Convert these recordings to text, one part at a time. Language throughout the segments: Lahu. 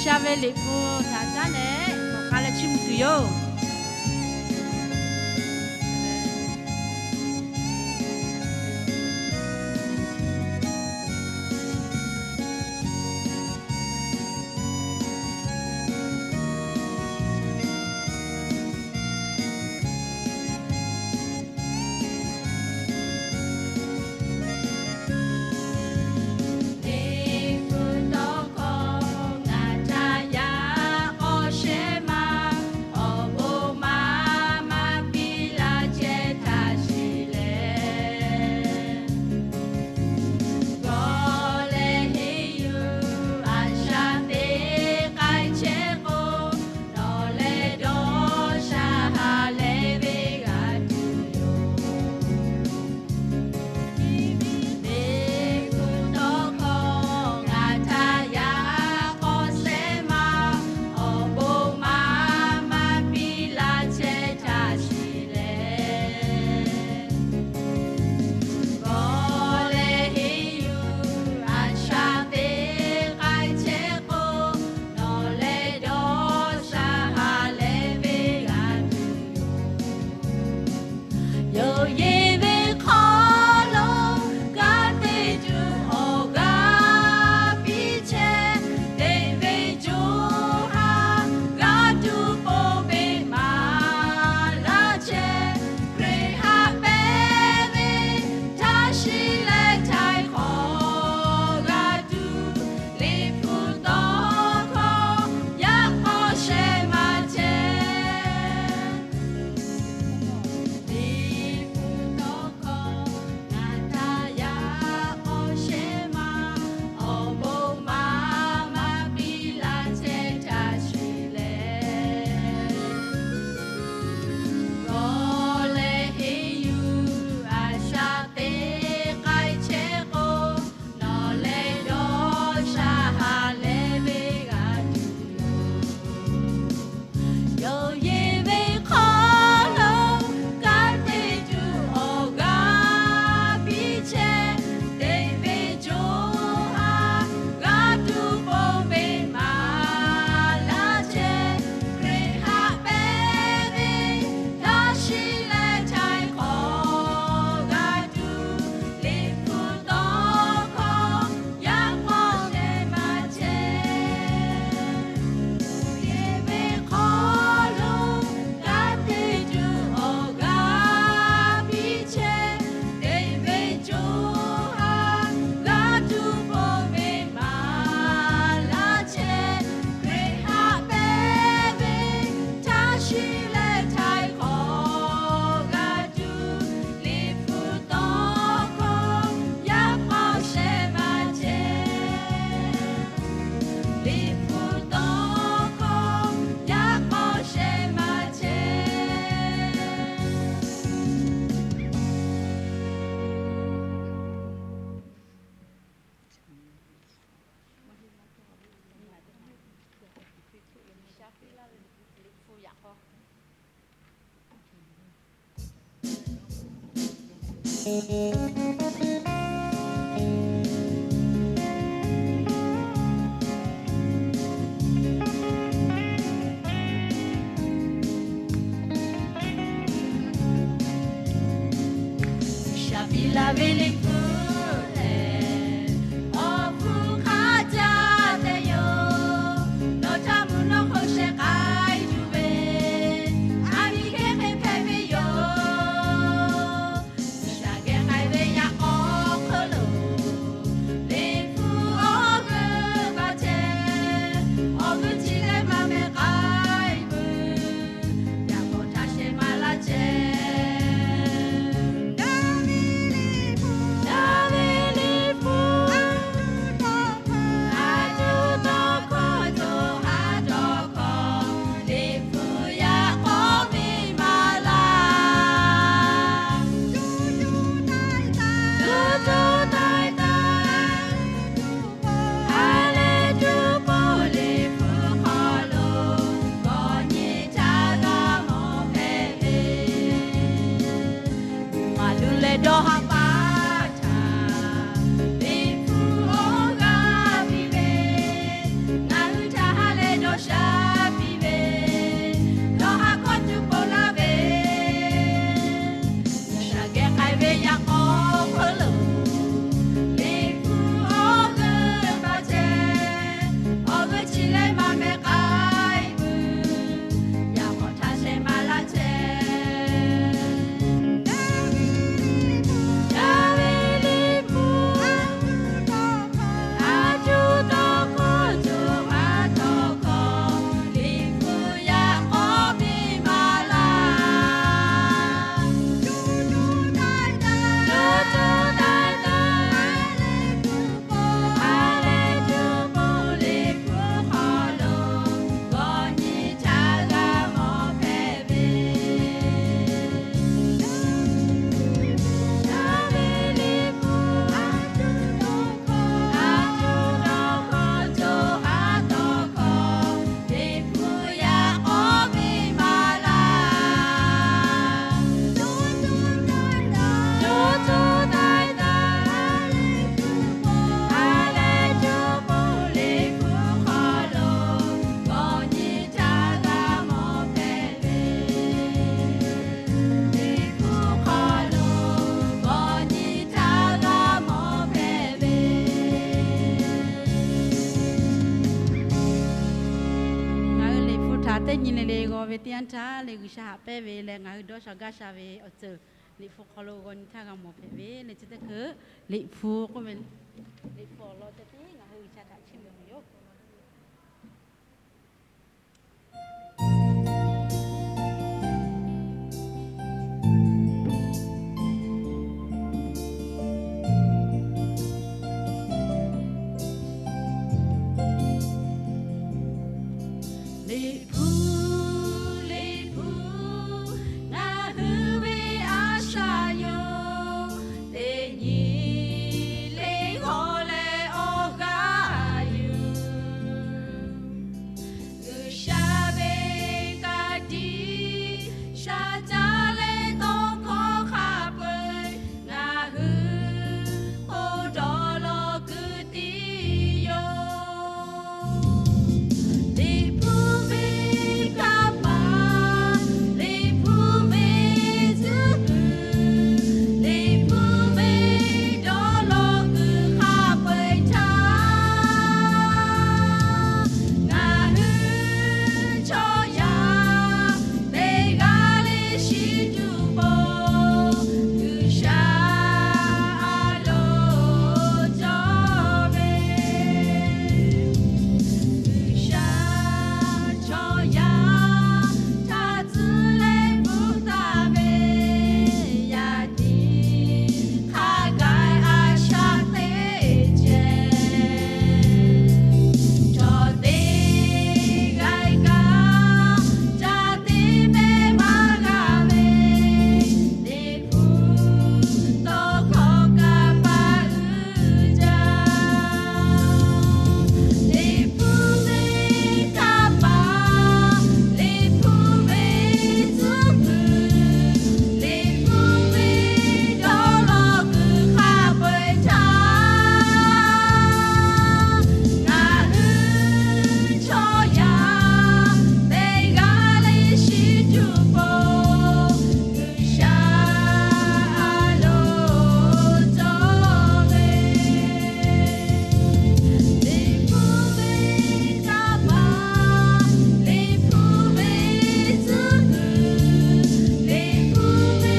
G'uiˬsha ve liꞈ hpu htaꞈ caˉ leh nawˬ k'a leh chiˇ mvuh tuˬ yoˬ. Yawˇ yehˬ ve hk'aw lo g'a te tuˬ awˬ g'aˇ piˇ chehˇ, teˇ ve co ha g'a tuˬ po ve maˍ laˇ chehˇ. Hkriꞈ haꞈ pehnˇ ve htaˇ shiˍ leh htaiˍ hk'awꞈ g'a tuˬ, Liꞈ hpu tawˇ hkawˇ yaꞈ k'aw shehˍ maˇ chehˇ. Liꞈ hpu tawˇ hkawˇ ngaˬ htaꞈ yaꞈ k'aw shehˍ maˇ, awˬ bon maˇ maˇ piˇ laˇ chehˇ htaˇ shiˍ leh, g'awˬ leh henˇ yuˬ a shaꞈ teꞈ k'ai chehˇ k'o, nawˬ leh dawˇ sha ha leh ve g'a tuˬ yoˬ. Yawˇ yehˬ ve hk'aw lo g'a te tuˬ awˬ g'aˇ piˇ chehˇ, teˇ ve co ha g'a tuˬ po ve maˍ laˇ chehˇ. Hkriꞈ haꞈ pehnˇ ve htaˇ shiˍ leh htaiˍ hk'awꞈ g'a tuˬ, Liꞈ hpu tawˇ hkawˇ yaꞈ k'aw shehˍ maˇ chehˇ. Yawˇ yehˬ ve hk'aw lo g'a te tuˬ awˬ g'aˇ piˇ chehˇ, teˇ ve co ha g'a tuˬ po ve maˍ laˇ chehˇ. Hkriꞈ haꞈ pehnˇ ve htaˇ shiˍ leh htaiˍ hk'awꞈ g'a tuˬ, Liꞈ hpu tawˇ hkawˇ yaꞈ k'aw shehˍ maˇ chehˇ. Liꞈ hpu tawˇ hkawˇ yaꞈ k'aw shehˍ maˇ chehˇ. G'uiˬsha piˇ laˇ ve Liꞈ hpu lehˬ, awˬ hpfuhˇ hk'a jaˇ tehꞈ yoˬ. Nawˬ htaꞈ mvuhˇ naw hk'oˆ shehˍ k'ai tuˬ ve, a miˍ hk'e hk'e hpehꞈ ve yoˬ. G'uiˬsha geh k'ai ve yaꞈ k'aw hk'oˆ lo, Liꞈ hpu awˬ g'euˆ maˇ chehˇ, awˬ g'euˆ chi leh maˇ meh k'ai peuˬ. Yaꞈ k'aw htaꞈ shehˍ maˇ laˇ chehˇ. teˇ yanˇ htaˇ leh G'uiˬsha haꞈ pehnˇ ve leh ngaˬ hui dawˇ sha gaˇ sha ve awˬ ceuˬ Liꞈ hpu hk'aw lo g'aw nyi htaˇ g'a mawˬ hpehꞈ ve le. Chi teˇ hkui Liꞈ hpu k'oˆ ve, Liꞈ hpu awˬ lawn ceh tiˉ ngaˬ hui G'uiˬsha htaꞈ chiˇ mvuh ve yoˬ. Liꞈ hpu, Liꞈ hpu, ngaˬ hui ve a shaꞈ yoˬ. Teˇ nyi le g'awˬ leh awˬ g'aˇ yuˬ. G'uiˬsha ve ka tiꞈ sha caˇ leh tawˇ hkawˇ hk'a peu-eˬ ngaˬ hui k'oˆ dawˬ law kuiˬ tiˉ yoˬ. Liꞈ hpu ve kanˇ paˍ, Liꞈ hpu ve tcuhˉ kuiˬ, Liꞈ hpu ve dawˇ law kuiˬ hk'a peu-eˬ htaˇ, ngaˬ hui chaw yaˇ teˇ g'aˇ le shiˍ tuˬ pon G'uiˬsha a loˍ cawˬ ve. G'uiˬsha chaw yaˇ htaꞈ tcuh leh bvuhꞈ taˍ ve, yaˇ tiꞈ hk'a gaˬ a shaꞈ teˇ ceh chaw teˇ g'aˇ kaꞈ ca te meh maˇ g'a ve, Liꞈ hpu tawˇ hkawˇ kaꞈ paˍ uiˍ jaˇ. Liꞈ hpu ve kanˇ paˍ, Liꞈ hpu ve tcuhˉ kuiˬ, Liꞈ hpu ve dawˇ law kuiˬ hk'a peu-eˬ htaˇ, ngaˬ hui chaw yaˇ teˇ g'aˇ le shiˍ tuˬ pon G'uiˬsha a loˍ cawˬ ve. Liꞈ hpu ve kanˇ paˍ, Liꞈ hpu ve tcuhˉ kuiˬ, Liꞈ hpu ve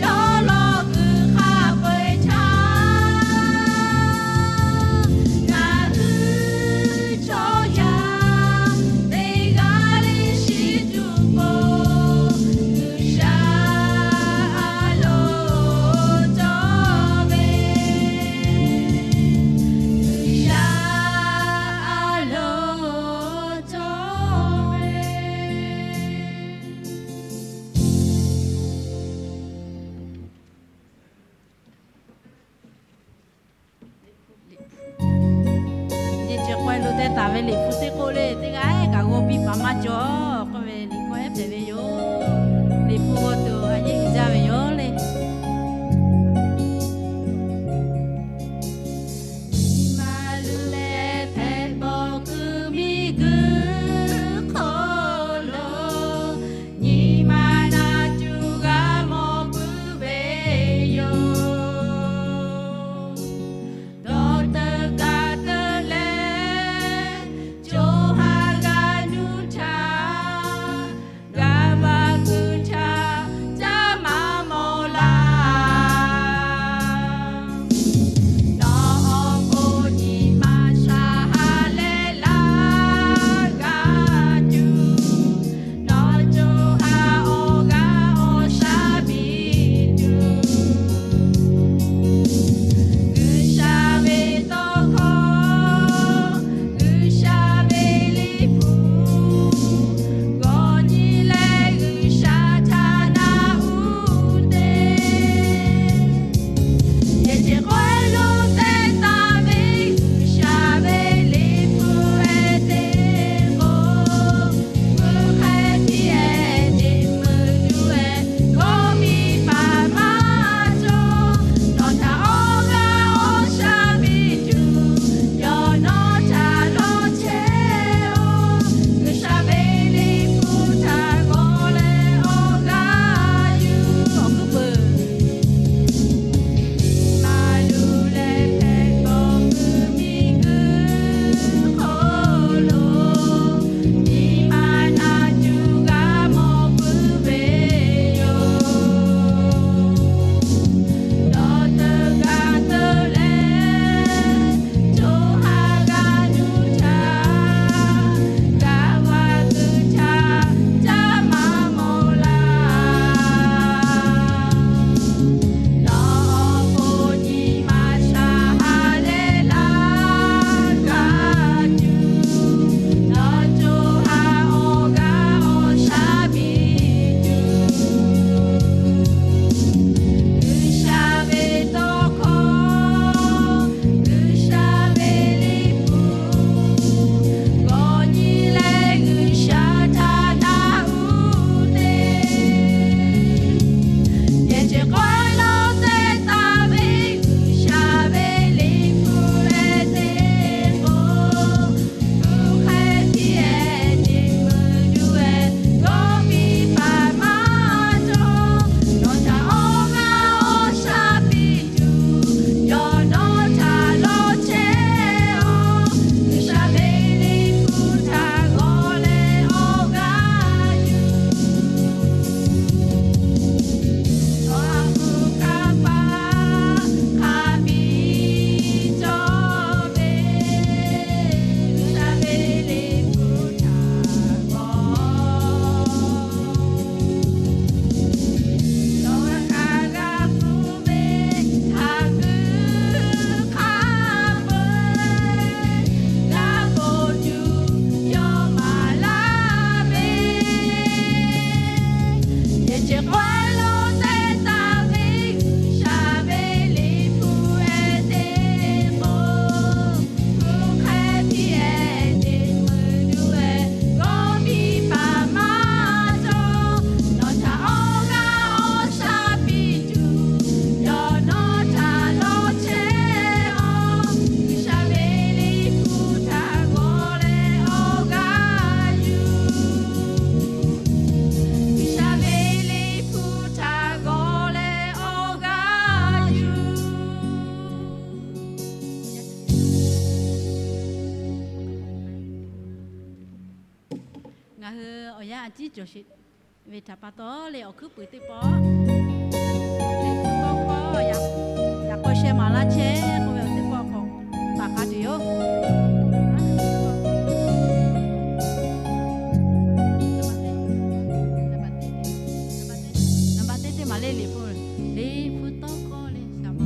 dawˇ law kuiˬ hk'a peu-eˬ htaˇ, ngaˬ hui chaw yaˇ teˇ g'aˇ le shiˍ tuˬ pon G'uiˬsha a loˍ cawˬ ve. G'uiˬsha a loˍ cawˬ ve. Yeˬ ceuˬ k'awehˇ lo teh taˍ ve Liꞈ hpu teˇ k'oˆ le, teˇ g'aˇ kaꞈ g'aw piˇ paˍ maˇ cawˬ k'oˆ ve Liꞈ hpu ehˉ hpehꞈ ve yoˬ. Liꞈ hpu g'aw tuˬ a yeˇ uiˍ jaˇ ve yoˬ le. Nyi ma luˬ leh hpehꞈ bawˬ kuiˬ miˬguiˬ hk'oˆ lo, nyi ma na tuˬ g'a mawˬ puiˉ ve yoˬ. Dawˬ teuꞈ kaꞈ teuꞈ leh, co ha Chi k'oˆ lo teˇ taˇ ve, G'uiˬsha ve Liꞈ hpu ehˉ teˇ k'o, hpu hk'e piˇ ehˉ teˇ hkui tuˬ ehˉ g'awˇ piˇ paˍ maˇ cawˬ. Nawˬ htaꞈ awˬ g'aˇ awˬ shaˉ piˇ tuˬ, yawˇ nawˬ htaꞈ lawˇ chehˇ-oˬ. G'uiˬsha ve Liꞈ hpu htaꞈ g'awˬ leh awˬ g'aˇ yuˬ. G'uiˬsha ve Liꞈ hpu htaꞈ g'awˬ leh awˬ g'aˇ yuˬ. Ngaˬ hui awˬ yanˇ a ciˉ cawˬ sheˍ ve htaꞈ pa taw leh awˬ hkuiˉ puiˍ teˇ pawˆ, Liꞈ hpu tawˇ hkawˇ yaꞈ k'aw sheh maˍ laˇ chehˇ k'oˆ ve awˬ teˇ pawˆ k'awꞈ taˍ k'a tuˬ yoˬ. Naˍ baꞈ teˇ teˇ maˍ le Liꞈ hpu, Liꞈ hpu tawˇ hkawˇ le shaˍ ma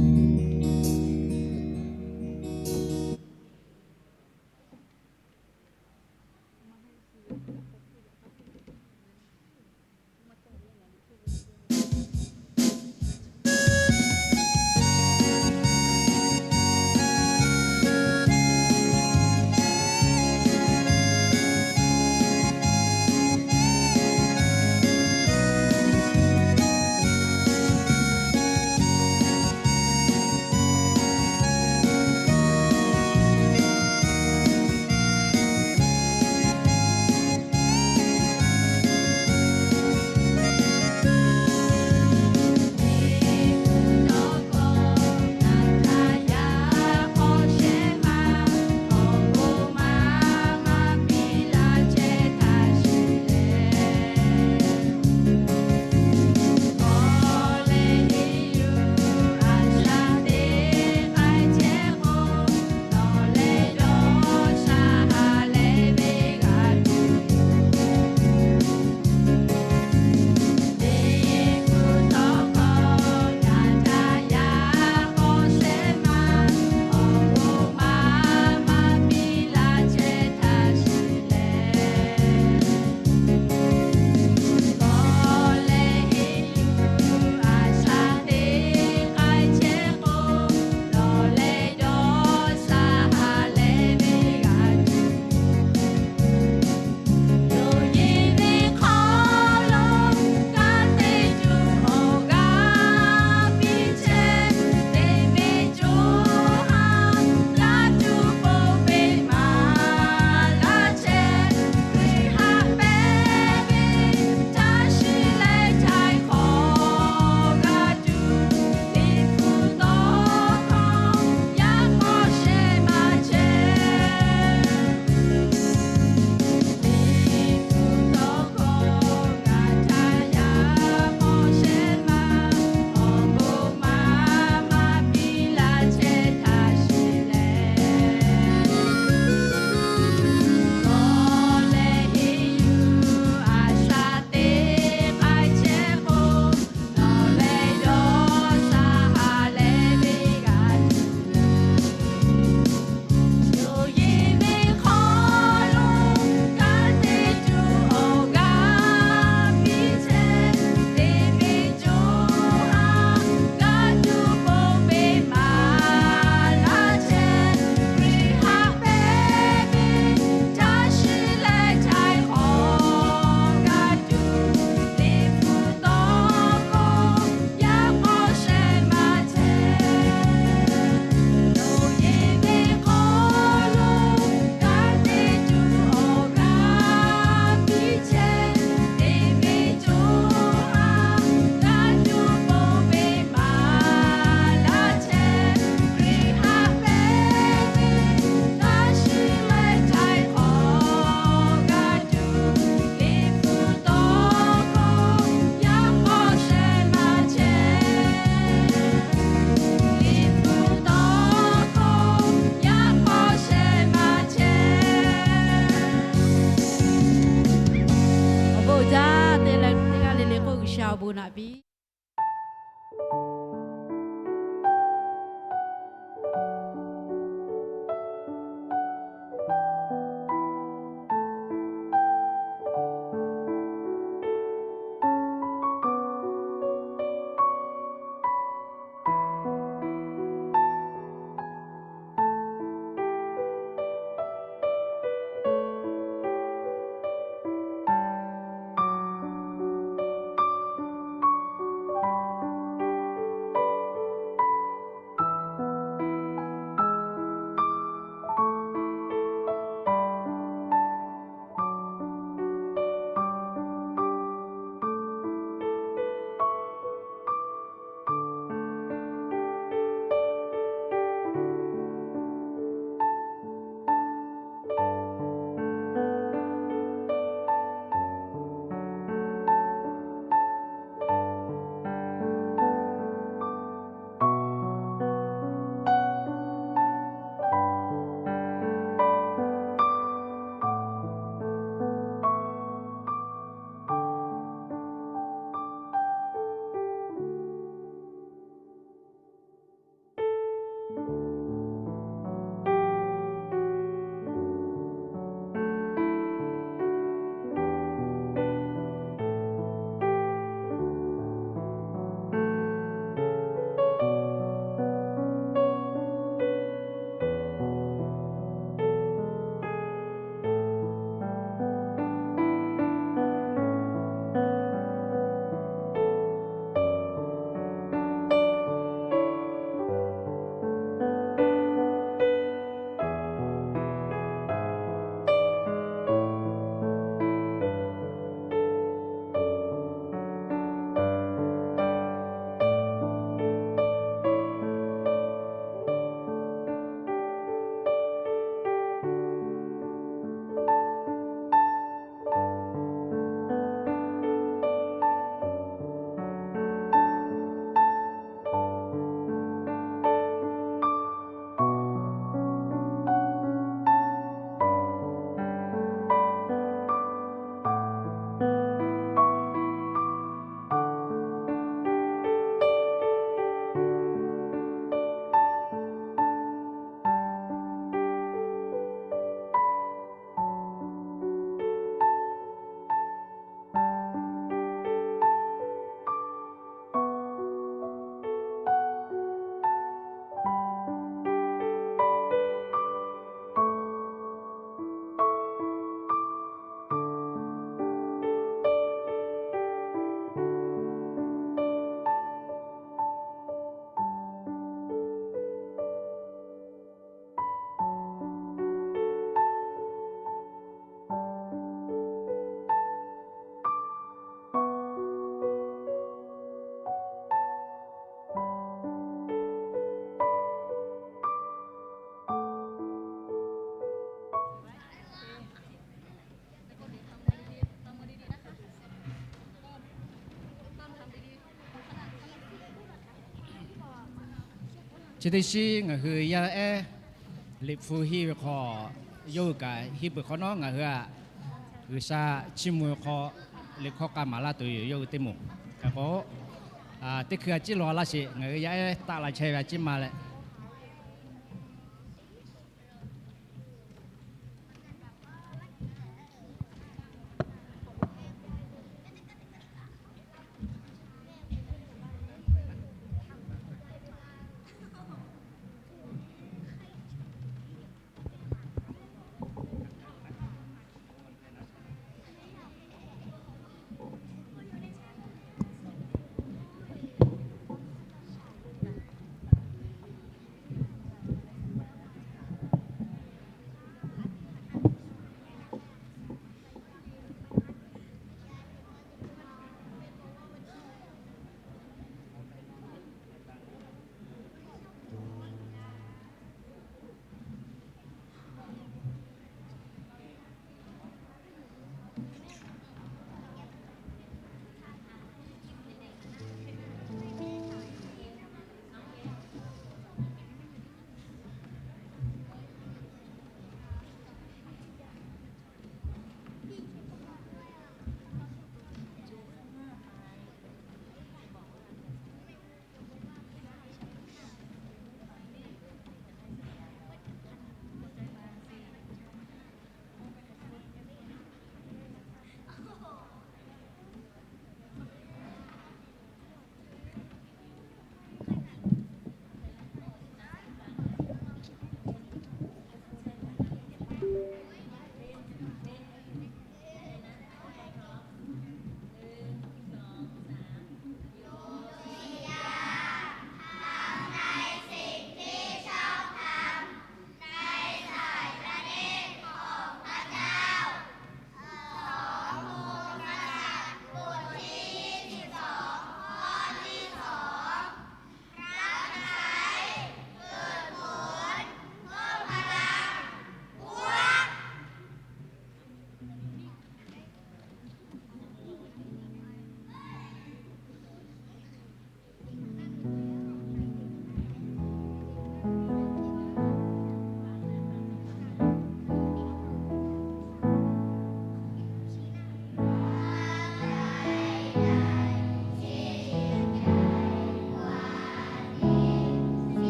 Awˬ bon uiˍ jaˇ. Teˇ g'aˇ le le k'o G'uiˬsha awˬ bon naꞈ piˇ. Chi teˇ shiˉ ngaˬ hui yaˇ ehˉ liꞈ hpu henˇ ve hk'aw yawˇ hui kaꞈ henˇ peuˬ hk'awꞈ nawˉ, ngaˬ hui aꞈ G'uiˬsha chiˇ mvuh ve hk'aw liꞈ hkawˇ k'a maˍ laˇ tuˬ yoˬ. Yawˇ hui teˇ moˍ hk'e k'o, teˇ hkui a ciˉ law laˇ sheˍ. Ngaˬ hui yaˇ ehˉ taˆ la chehˇ ve a ciˉ ma leh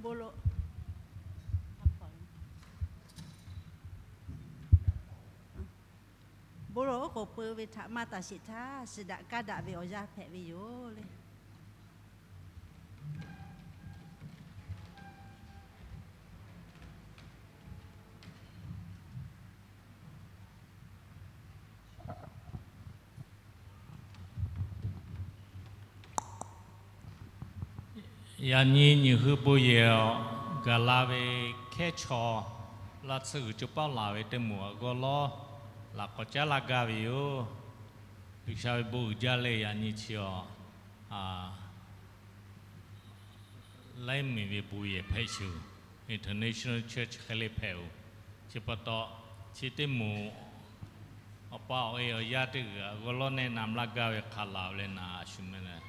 Bon lawˬ, bon lawˬ oˉ k'oˍ peu ve htaꞈ maˇ taˍ sheˍ htaˇ, shiˍ daꞈ kaˇ daꞈ ve awˬ yanˇ hpehꞈ ve yoˬ le. Yaꞈ nyi nyiˬ hui bon yehˬ awˬ gaˬ la ve hkehˉ chaw laˇ tsuhˇ g'uiˬ co paˉ laˬ ve teˇ moˍ awˬ g'awˇ lawˉ laꞈ k'awꞈ caˉ laˇ gaˇ ve yoˬ. G'uiˬsha ve bon uiˍ jaˇ leh yaꞈ nyi chi awˬ laiˉ miˬ ve bon yehˬ hpehꞈ shuˍ, International Church hk'e le hpehꞈ-oˬ. Chi pa taw, chi teˇ moˍ awˬ pa awˬ e awˬ yaˇ teˇ g'aˇ g'awˇ lawˉ nehˆ na laˇ gaˇ ve hk'a laˬ ve leh naˍ a shu meh leh,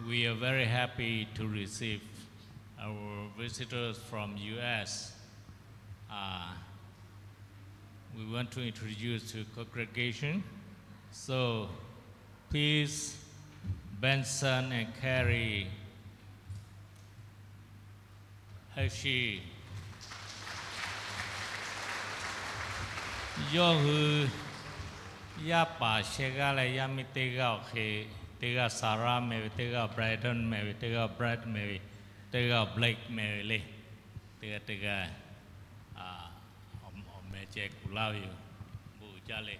we are very happy to receive our visitors from U S. We want to introduce to congregation. So, please, Benson and Carrie Hershey. Yawˇ hui yaˇ paˍ shehˆ g'aˇ leh yaˇ miˇ teˇ g'aˇ awˬ hk'e, teˇ g'aˇ Sarah meh ve, teˇ g'aˇ Brandon meh ve, teˇ g'aˇ Brad meh ve, teˇ g'aˇ Blake meh ve le. Teˇ g'aˇ teˇ g'aˇ awˬ meh ceh kuˬ laˇ ve yoˬ. Bon uiˍ jaˇ le.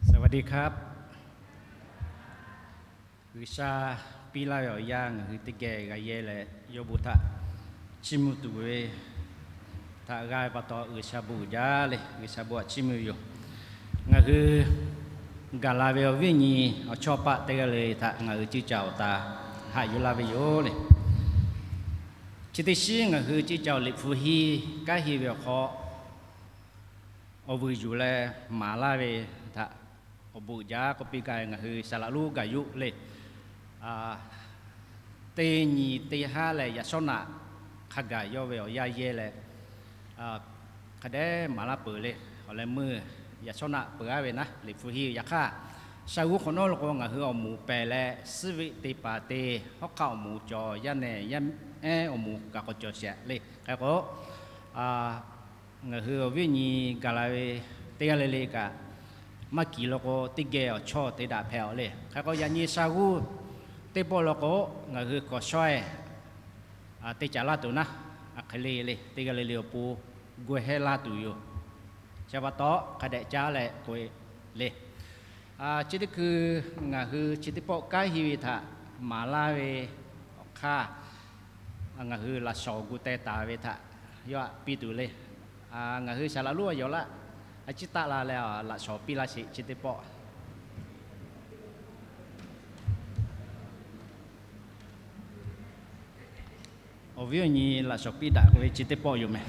สวัสดีครับ G'uiˬsha piˇ laˇ ve awˬ yanˇ ngaˬ hui teˇ geh g'a yehˇ leh, yawˇ bon htaꞈ chiˇ mvuh tuˬ ve htaꞈ g'a ve pa taw, G'uiˬsha bon uiˍ jaˇ le. G'uiˬsha bon htaꞈ chiˇ mvuh ve yoˬ. Ngaˬ hui gaˬ la ve awˬ viˉ nyi awˬ chawˇ paˆ teˇ g'aˇ le htaꞈ ngaˬ hui ciˇ caˬ awˬ ta haꞈ yuˬ laˇ ve yoˬ le. Chi teˇ shinˉ ngaˬ hui ciˇ caˬ awˬ liꞈ hpu hiˆ kanˉ hiˆ ve awˬ hk'aw, awˬ vuiˬ yuˬ leh maˍ laˇ ve htaꞈ awˬ bon uiˍ jaˇ k'oˆ piˇ gaˇ ve, ngaˬ hui saˍ laꞈ lonˉ gaˬ yuˬ le. Teˇ nyi teˇ haˉ leh yaꞈ shawˉ naꞈ hk'a gaˬ yawˇ ve awˬ yanˇ yehˇ leh, hk'a dehꞈ maˍ laˇ peuˬ le. Awˬ leh meuˇ yaꞈ shawˉ naꞈ peuˬ-aˉ ve naˉ, liꞈ hpu hiˆ yaꞈ hk'aˇ, sha g'uˇ hk'awꞈ nawˉ lo k'o, ngaˬ hui awˬ moˍ pehˬ leh suhˉ veˆ te paˍ te, hawˉ hk'aˆ awˬ moˍ cawˬ, yaˇ nehˬ yaˇ ehˉ awˬ moˍ kaꞈ k'awꞈ cawˬ shehˍ le. Hk'e k'o, ngaˬ hui awˬ viˉ nyi gaˬ la ve teˇ g'aˇ le le kaꞈ, maˇ kiˬ lo k'o teˇ geh awˬ chawˇ te daꞈ hpehꞈ-aw le. Hk'e k'o, yaꞈ nyi sha g'uˇ teˇ pawˆ lo k'o, ngaˬ hui kawˬ shawehˇ te caˍ laˇ tuˬ naˉ, a hk'e le le teˇ g'aˇ le le awˬ pon gu hehˇ laˇ tuˬ yoˬ. Chi pa taw hk'a dehꞈ caˉ leh k'oꞈ-e le. Chi teˇ hkui ngaˬ hui chi teˇ pawˆ kanˉ hiˆ ve htaꞈ maˍ laˇ ve awˬ hk'aˇ, ngaˬ hui laꞈ shawˍ gu teh taˍ ve htaꞈ yawˇ htaꞈ piˇ tuˬ le. Ngaˬ hui saˍ laꞈ lonˉ a yawˬ laˆ a ciˉ taˆ la leh laꞈ shawˍ piˇ laˇ sheˍ. Chi teˇ pawˆ awˬ viˉ awˬ nyi laꞈ shawˍ piˇ daꞈ k'oˆ ve chi teˇ pawˆ yoˬ meh.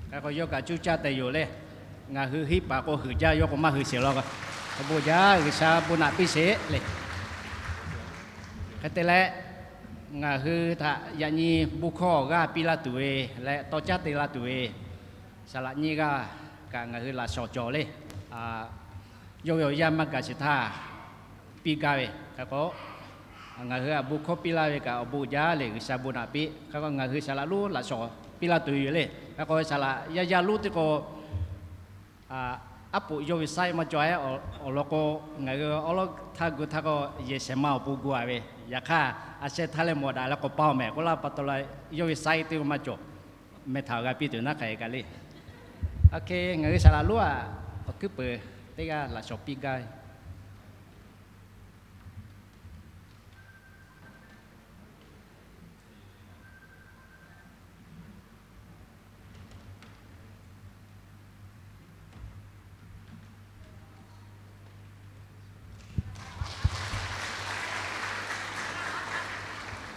Hk'e k'o, yawˇ kaꞈ cuˇ caˇ tehꞈ yoˬ le. Ngaˬ hui hiˆ paˍ k'o huiˍ jaˇ, yawˇ k'o maˇ huiˍ sheˍ law. Awˬ bon jaˇ, G'uiˬsha bon naꞈ piˇ sheˍ le. Hk'e te leh, ngaˬ hui htaꞈ yaꞈ nyi bon hkawˇ awˬ g'aˇ piˇ laˇ tuˬ ve leh tawˇ caˉ te laˇ tuˬ ve saˍ laꞈ nyiˇ g'aˇ kaꞈ ngaˬ hui laꞈ shawˍ cawˬ le. Yawˇ ve awˬ yanˇ maˇ gaˬ sheˍ htaˇ, piˇ gaˇ ve hk'e k'o, ngaˬ hui a bon hkawˇ piˇ laˇ ve kaꞈ awˬ bon jaˇ le, G'uiˬsha bon naꞈ piˇ. Hk'e k'o, ngaˬ hui saˍ laꞈ lonˉ laꞈ shawˍ piˇ laˇ tuˬ yoˬ le. Hk'e k'o, saˍ laꞈ yaˇ yaˇ lonˉ teˇ k'o, aˉ poꞈ yawˇ ve saiˉ maˇ cawˬ-e. Awˬ lawn k'o, ngaˬ hui awˉ lawˉ htaˇ gu htaˇ k'o, yehˬ shehˍ ma awˬ pon gu-a ve. Yaꞈ hk'aˇ, a sheh htaˇ leh mawˬ daꞈ leh k'awꞈ pa-oˬ mehˍ k'oˆ laˇ pa taw leh, yawˇ ve saiˉ teˇ maˇ cawˬ. Meh htaꞈ g'a piˇ tuˬ naˉ hk'aˬ hk'e kaꞈ le. Oˇ hk'e ngaˬ hui saˍ laꞈ lonˉ aꞈ awˬ hkuiˉ peuˍ teˇ g'aˇ laꞈ shawˍ piˇ gaˇ ve.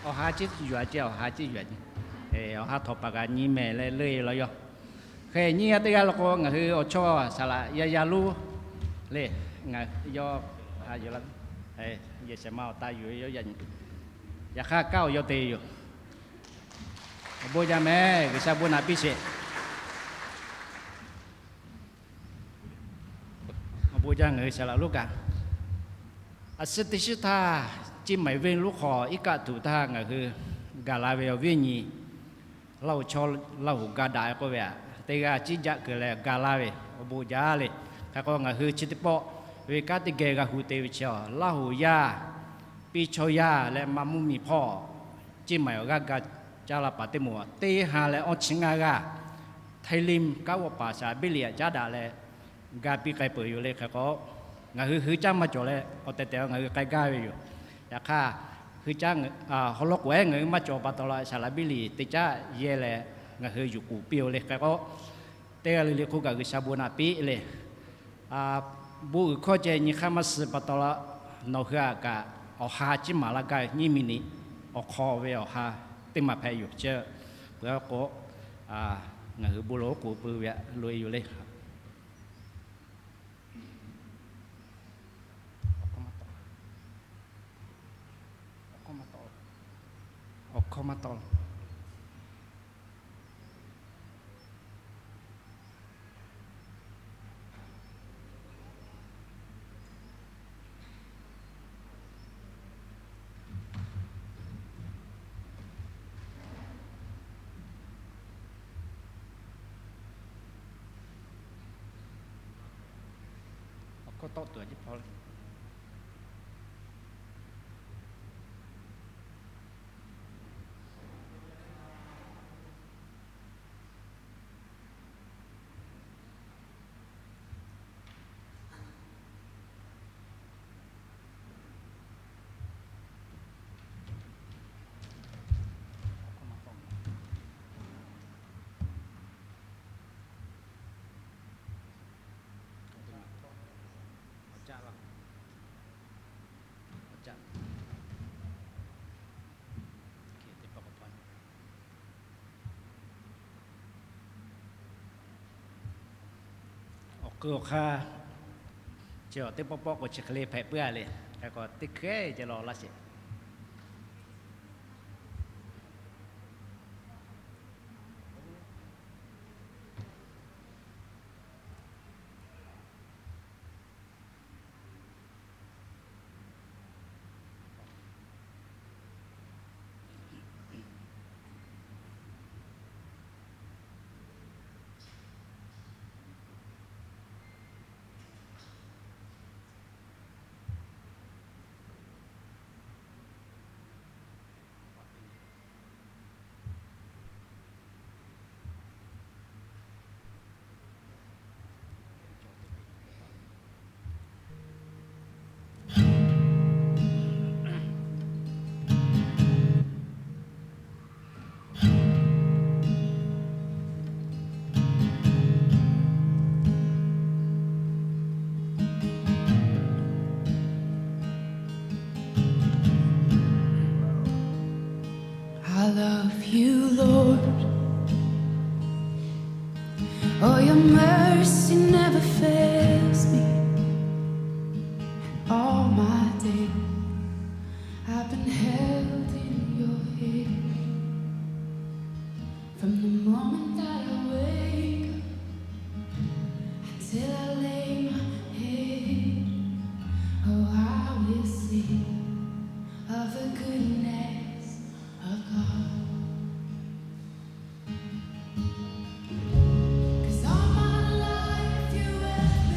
Awˬ ha ciˉ yuˬ-a ce, awˬ ha ciˉ yuˬ-a ce. Awˬ ha htawnˍ paˍ kaꞈ nyi mehˍ leh leuˆ-e law yawˇ. Hk'e nyiˇ g'aˇ teˇ g'aˇ law k'o, ngaˬ hui awˬ chawˇ saˍ laꞈ yaˇ yaˇ lonˉ le. Ngaˬ yawˇ ha yuˬ la, yehˬ shehˍ ma awˬ ta yuˬ ve yawˇ yaꞈ nyi. Yaꞈ hk'aˇ kanˉ awˬ yawˇ te yoˬ. Awˬ bon jaˇ mehˍ, G'uiˬsha bon naꞈ piˇ sheˍ. Awˬ bon jaˇ ngaˬ hui saˍ laꞈ lonˉ kaꞈ, a shu teˇ shiˉ htaˇ, Ciˇ Maiˍ venˇ lonˉ hk'aw iˉ kaˆ tuꞈ htaˇ ngaˬ hui gaˬ la ve awˬ viˉ awˬ nyi Laˇ hoꞈ chaw, Laˇ hoꞈ ga daꞈ k'oˆ ve aꞈ, teˇ g'aˇ ciˉ jaˆ kuiˬ leh ga laˇ ve awˬ bon jaˇ le. Hk'e k'o ngaˬ hui chi teˇ pawˆ ve kanˉ teˇ geh g'a hu te ve chi, Laˇ hoꞈ yaˇ, piˇ chaw yaˇ leh maˇ mvuhˇ miˬ hpawˇ, Ciˇ Maiˍ awˬ g'aˇ ga caˇ la paˍ teˇ moˍ teˇ ha leh awˇ chi ngaˇ g'aˇ, Htaiˇ Limˇ kanˉ g'awˇ paˍ shaˍ biˇ liꞈ aꞈ caˉ daꞈ leh ga piˇ k'ai peuˬ yoˬ le. Hk'e k'o, ngaˬ hui hui caˉ maˇ cawˬ leh awˬ tehˬ tehˬ ngaˬ hui k'ai gaˇ ve yoˬ. Yaꞈ hk'aˇ, hui caˉ, haw lawˇ k'oˍ ehˉ ngaˬ hui maˇ cawˬ pa taw la, shaˍ laꞈ biˇ liꞈ teˇ caˉ yehˇ leh ngaˬ hui yuˬ k'oˍ piˇ-oˬ le. Hk'e k'o, teˇ g'aˇ le le hk'oˆ kaꞈ G'uiˬsha bon naꞈ piˇ le. Bon uiˍ hkawˇ ceh nyi hk'aˇ maˇ suh pa taw la, nawˬ hui aꞈ kaꞈ awˬ ha ciˉ maˍ laˇ gaˇ nyiˇ miˬ niꞈ awˬ hk'aw ve awˬ ha teˇ maˬ hpehꞈ yoˬ. Chi peuˬ k'o, ngaˬ hui bon lawˬ k'oˍ pui ve aꞈ loꞈ-e yoˬ le. Awˬ hkawˇ maˇ tawˆ. Awˬ hkawˇ tawˆ tuˬ a ciˉ hpaw le. Awˬ hk'eun awˬ hk'aˇ, chi awˬ teˇ pawˆ pawˆ k'o chi hk'e le hpehꞈ puiˉ-a le. Hk'e k'o teˇ hkehˉ ceh law laˇ sheˍ. I love you, Lord. Oh, your mercy never fails me. And all my days I've been held in your hand. From the moment that I wake up until I lay my head, oh, I will sing of the goodness of God. 'Cause all my life you have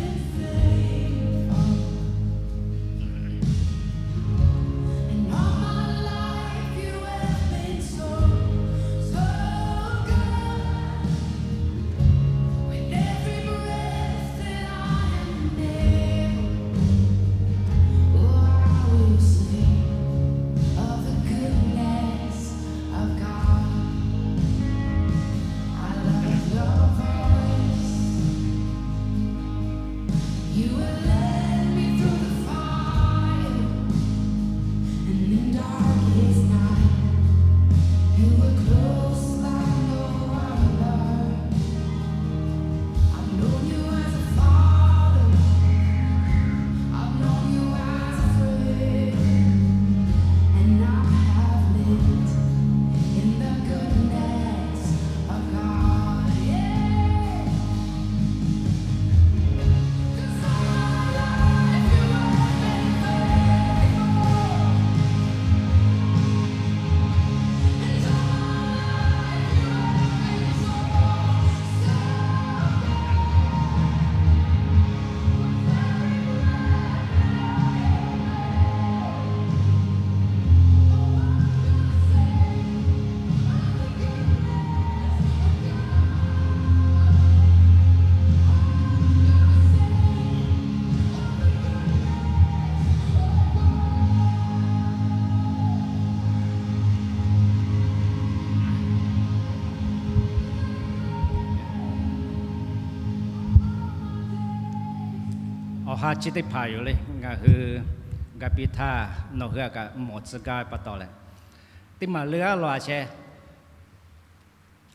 Awˬ ha chi teˇ hpaˍ yoˬ le. Ngaˬ hui ga piˇ htaˇ nawˬ hui a kaꞈ mawˬ tcuh gaˇ ve pa taw leh, teˇ maˬ leuˉ aˉ lawˬ a sheh,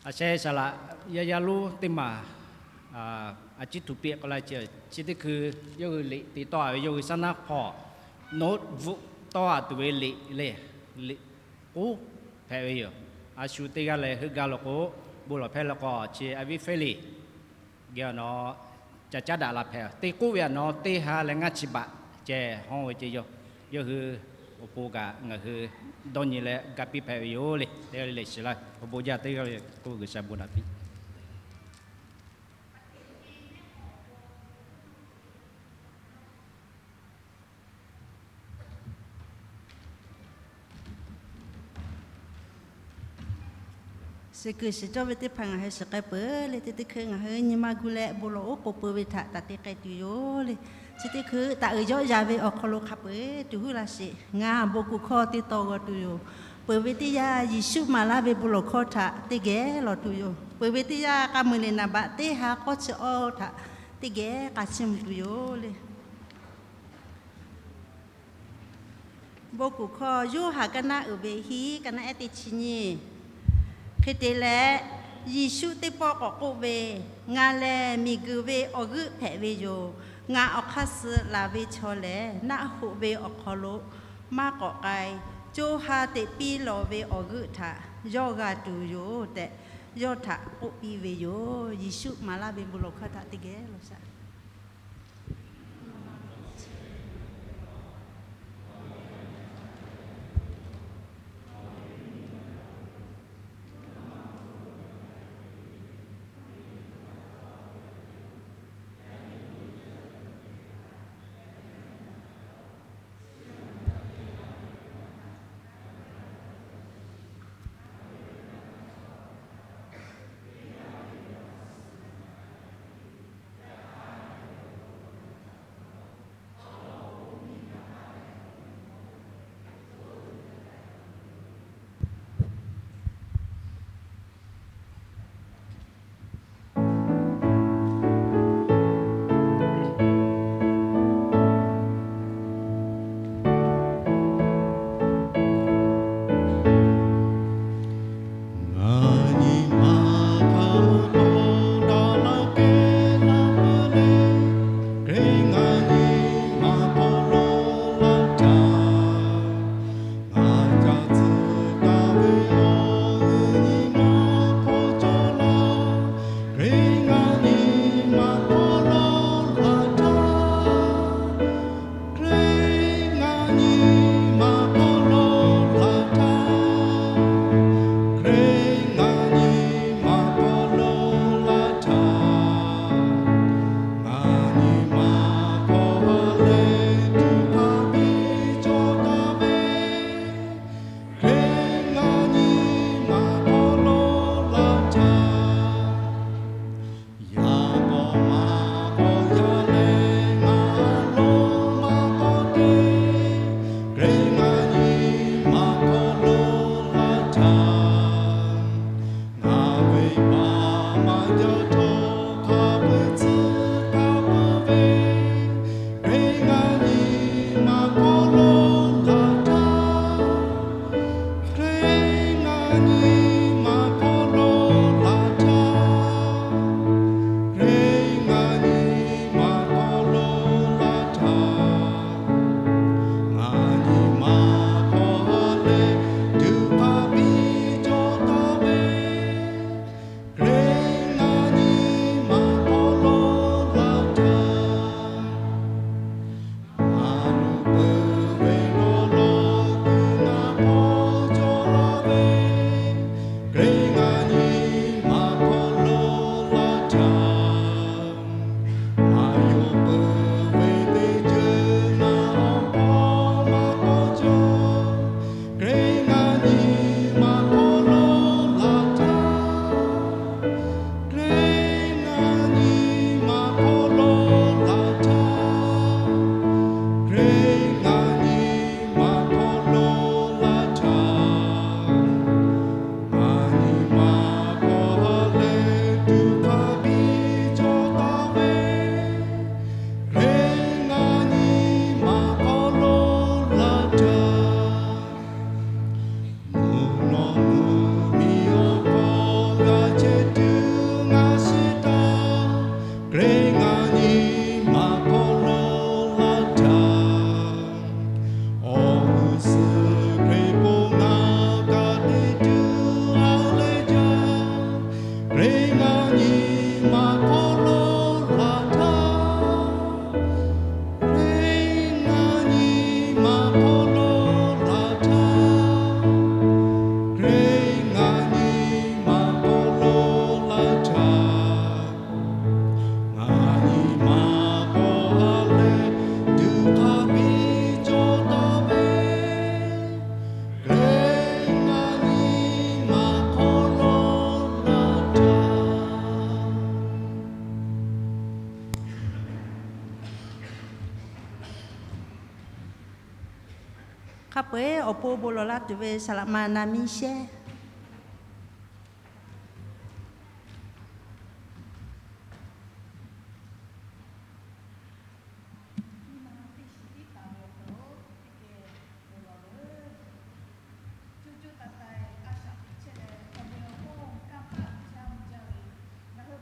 a sheh saˍ laꞈ yaˇ yaˇ lonˉ teˇ maˬ a ciˉ htu piˇ k'oˆ laˇ ce. Chi teˇ hkui yawˇ hui liꞈ te tawˆ a ve yawˇ hui saˉ naˉ hpawˇ notebook tawˆ a tuˬ ve liꞈ le, liꞈ k'oˉ hpehꞈ ve yoˬ. A shu teˇ g'aˇ leh heuˆ gaˇ lo k'o, bon lawˬ hpehˇ la k'o, chi a viˉ Feliˍ geh awˬ nawˬ ca caˉ daꞈ la hpehꞈ. Teˇ k'oˆ ve a nawˬ teˇ ha leh ngaˇ chi baꞈ ceh hawˇ ve ce yoˬ. Yawˇ hui awˬ pon kaꞈ ngaˬ hui dawˇ nyi leh ga piˇ hpehꞈ ve yoˬ le. Teˇ g'aˇ le leh shiˍ laˇ. Awˬ bon jaˇ teˇ g'aˇ le k'o, G'uiˬsha bon naꞈ piˇ. Suh kuiˬ shiˍ cawˇ ve teˇ hpaˍ ngaˬ hui shiˍ k'ai peuˬ le. Teˇ teˇ hkui ngaˬ hui nyi ma gu leh bon lawˬ oˉ k'oˍ peuˬ ve htaꞈ taꞈ te k'ai tuˬ yoˬ le. Chi teˇ hkui taꞈ uiˍ yawˆ yan ve awˬ hk'aw lo hk'a peu-eˬ tuˬ huˉ la sheˍ. Ngaˬ bon kuˬ hkawˇ teˇ taw g'aw tuˬ yoˬ. Peuˬ ve teˇ yanˇ Yeˍsuˆ maˍ laˇ ve bon lawˬ hkawˇ htaꞈ teˇ geh lawˬ tuˬ yoˬ. Peuˬ ve teˇ yanˇ k'a muiˬ liꞈ naˍ baꞈ teˇ ha k'awˇ chi awˇ htaꞈ teˇ geh k'a chiˇ mvuh tuˬ yoˬ le. Bon kuˬ hkawˇ Yoˇhanˬ ka naˆ uiˍ ve hiˉ ka naˆ ehˉ teˇ chi nyiˇ. Hk'e te leh, Yeˍsuˆ teˇ pawˆ k'awꞈ k'oˆ ve, Ngaˬ lehˬ miˬguiˬ ve awˬ g'euˆ hpehꞈ ve yoˬ. Ngaˬ awˬ hk'aˇ suh laˬ ve chaw lehˬ, naˆ hoꞈ ve awˬ hk'aw lo maˇ k'awꞈ k'ai. Co ha teꞈ piˇ lawˬ ve awˬ g'euˆ htaꞈ yawˇ g'a tuˬ yoˬ tehꞈ, yawˇ htaꞈ k'oˆ piˇ ve yoˬ. Yeˍsuˆ maˍ laˇ ve bon lawˬ hkawˇ htaꞈ teˇ geh lawˬ shaˍ. Hk'a peu-eˬ awˬ pon bon lawˬ laˇ tuˬ ve saˍ laꞈ ma na miˇ shehˉ.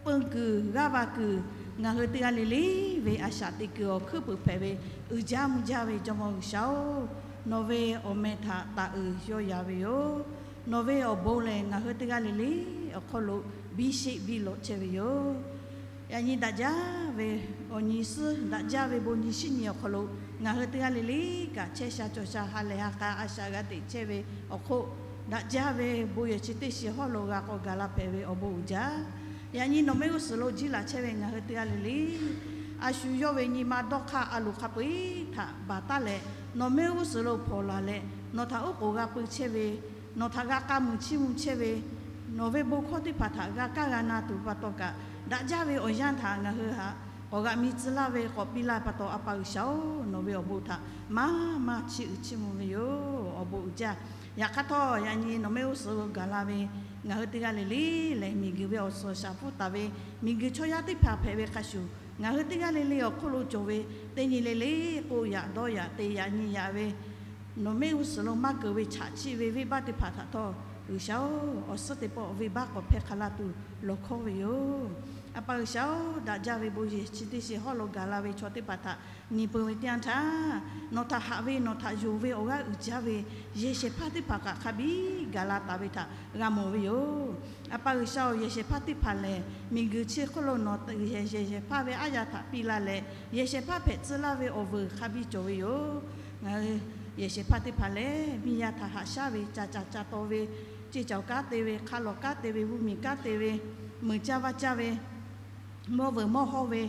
Peuˇ kuiˬ g'aˇ va kuiˬ, ngaˬ hui teˇ g'aˇ le le ve a shaꞈ teꞈ kuiˬ awˬ hkuiˉ puiˍ hpehꞈ ve uiˍ jaˇ mvuh jaˇ ve Jawˇmawˇ G'uiˬsha-oˬ, nawˬ ve awˬ meh htaꞈ taˍ uiˍ yawˇ ya ve yoˬ. Nawˬ ve awˬ bon lehˬ, ngaˬ hui teˇ g'aˇ le le awˬ hk'aw lo biˇ sheˆ biˇ lawꞈ chehˇ ve yoˬ. Yaꞈ nyi daꞈ jaˇ ve awˬ nyi suhˉ, daꞈ jaˇ ve bon nyi shiˉ nyi awˬ hk'aw lo ngaˬ hui teˇ g'aˇ le le kaꞈ chehˇ sha cawˬ sha ha lehˬ ha k'a a shaꞈ g'a teꞈ chehˇ ve awˬ hk'oˆ, daꞈ jaˇ ve bon yehˬ chi teˇ shiˍ hawˉ lo g'a k'awꞈ gaˬ la hpehꞈ ve awˬ bon uiˍ jaˇ. Yaꞈ nyi nawˬ mehˆ g'uˇ suhˍ lo jiˇ laˬ chehˇ ve ngaˬ hui teˇ g'aˇ le le, a shu yawˇ ve nyi ma dawˇ hk'aˇ a loˍ hk'a peu-eˬ htaꞈ baˬ taˉ leh, nawˬ mehˆ g'uˇ suhˍ lo hpawnˬ laˬ leh, nawˬ htaꞈ oˉ k'oˍ g'a pui chehˇ ve, nawˬ htaꞈ g'a k'a muiˬ chiˇ mvuh chehˇ ve, nawˬ ve bon hkawˇ teˇ hpaˍ htaꞈ g'a kaˇ g'a na tuˬ pa taw kaꞈ, daꞈ jaˇ ve awˬ yanˇ htaꞈ ngaˬ hui htaꞈ k'awꞈ g'aꞈ mi tcuh laˇ ve k'awꞈ piˇ laˇ pa taw, A pa G'uiˬsha-oˬ, nawˬ ve awˬ bon htaꞈ maˇ maˇ chiˇ uiˍ chiˇ mvuh ve yoˬ. Awˬ bon uiˍ jaˇ. Yaꞈ hk'aˇ htawˇ, yaꞈ nyi nawˬ mehˆ g'uˇ suhˍ lo gaˬ la ve ngaˬ hui teˇ g'aˇ le le lehˬ, miˬguiˬ ve awˬ suhˍ shaˍ hpfuhˇ taˍ ve miˬguiˬ chaw yaˇ teˇ hpaˍ hpehꞈ ve hk'a shuˍ, ngaˬ hui teˇ g'aˇ le le awˬ hk'oˆ lo cawˬ ve teˇ nyi le le k'oˆ yaꞈ dawˇ yaꞈ te yaꞈ nyi yaꞈ ve nawˬ mehˆ g'uˇ suhˍ lo maˇ keunˍ ve chaꞈ chiˆ ve venˇbaˆ teˇ hpaˍ htaꞈ htawˇ, G'uiˬsha-oˬ, awˬ suhˉ teˇ pawˆ venˇbaˆ k'awꞈ hpehˇ hk'a laˇ tuˬ lawˬ hkawˇ ve yoˬ. A pa G'uiˬsha-oˬ, daꞈ jaˇ ve bon yehˬ chi teˇ shiˍ hawˉ lo gaˬ la ve chaw teˇ hpaˍ htaꞈ nyi peu ve teˇ yanˇ htaˇ, nawˬ htaꞈ haꞈ ve nawˬ htaꞈ yonˍ ve awˬ g'aˇ uiˍ jaˇ ve yehˬ shehˍ hpaˇ teˇ hpaˍ kaꞈ hk'a biˇ gaˬ la taˍ ve htaꞈ g'a mawˬ ve yoˬ. A pa G'uiˬsha-oˬ, yehˬ shehˍ hpaˇ teˇ hpaˍ lehˬ, miˬguiˬ chi hk'oˆ lo nawˬ yehˬ shehˍ hpaˇ ve aˉ yaˇ htaꞈ piˇ laˇ leh, yehˬ shehˍ hpaˇ hpehꞈ tcuh laˇ ve awˬ vuiˬ hk'a biˇ cawˬ ve yoˬ. Ngaˬ hui yehˬ shehˍ hpaˇ teˇ hpaˍ lehˬ, miˇ yaˇ htaꞈ haꞈ shaˉ ve, ca caˍ ca taw ve, ceˇ cawˬ kanˉ te ve, hk'a lawˬ kanˉ te ve, g'uˇ miˬ kanˉ te ve, meuꞈ caˇ vaˇ caˇ ve, mawˇ vuiˬ mawˇ hawˇ ve,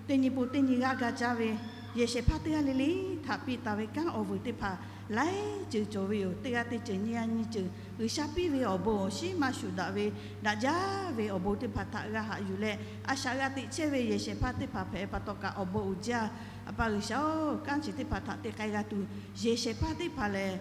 teˇ nyi pun teˇ nyi g'aˇ ga caˇ ve, yehˬ shehˍ hpaˇ teˇ g'aˇ le le htaꞈ piˇ taˍ ve kanˉ awˬ vuiˬ teˇ hpaˍ laiˉ ceuˬ cawˬ ve yoˬ. Teˇ g'aˇ teˇ ceuˬ nyiˇ g'aˇ nyiˇ ceuˬ G'uiˬsha piˇ ve awˬ bon awˬ shiˉ maˇ shuˍ daꞈ ve, daꞈ jaˇ ve awˬ bon teˇ hpaˍ htaꞈ g'a haꞈ yuˬ leh, a shaꞈ g'a teꞈ chehˇ ve yehˬ shehˍ hpaˇ teˇ hpaˍ hpehꞈ pa taw kaꞈ awˬ bon uiˍ jaˇ. A pa G'uiˬsha-oˬ, kanˉ chi teˇ hpaˍ htaꞈ te k'ai g'a tuˬ, yehˬ shehˍ hpaˇ teˇ hpaˍ lehˬ,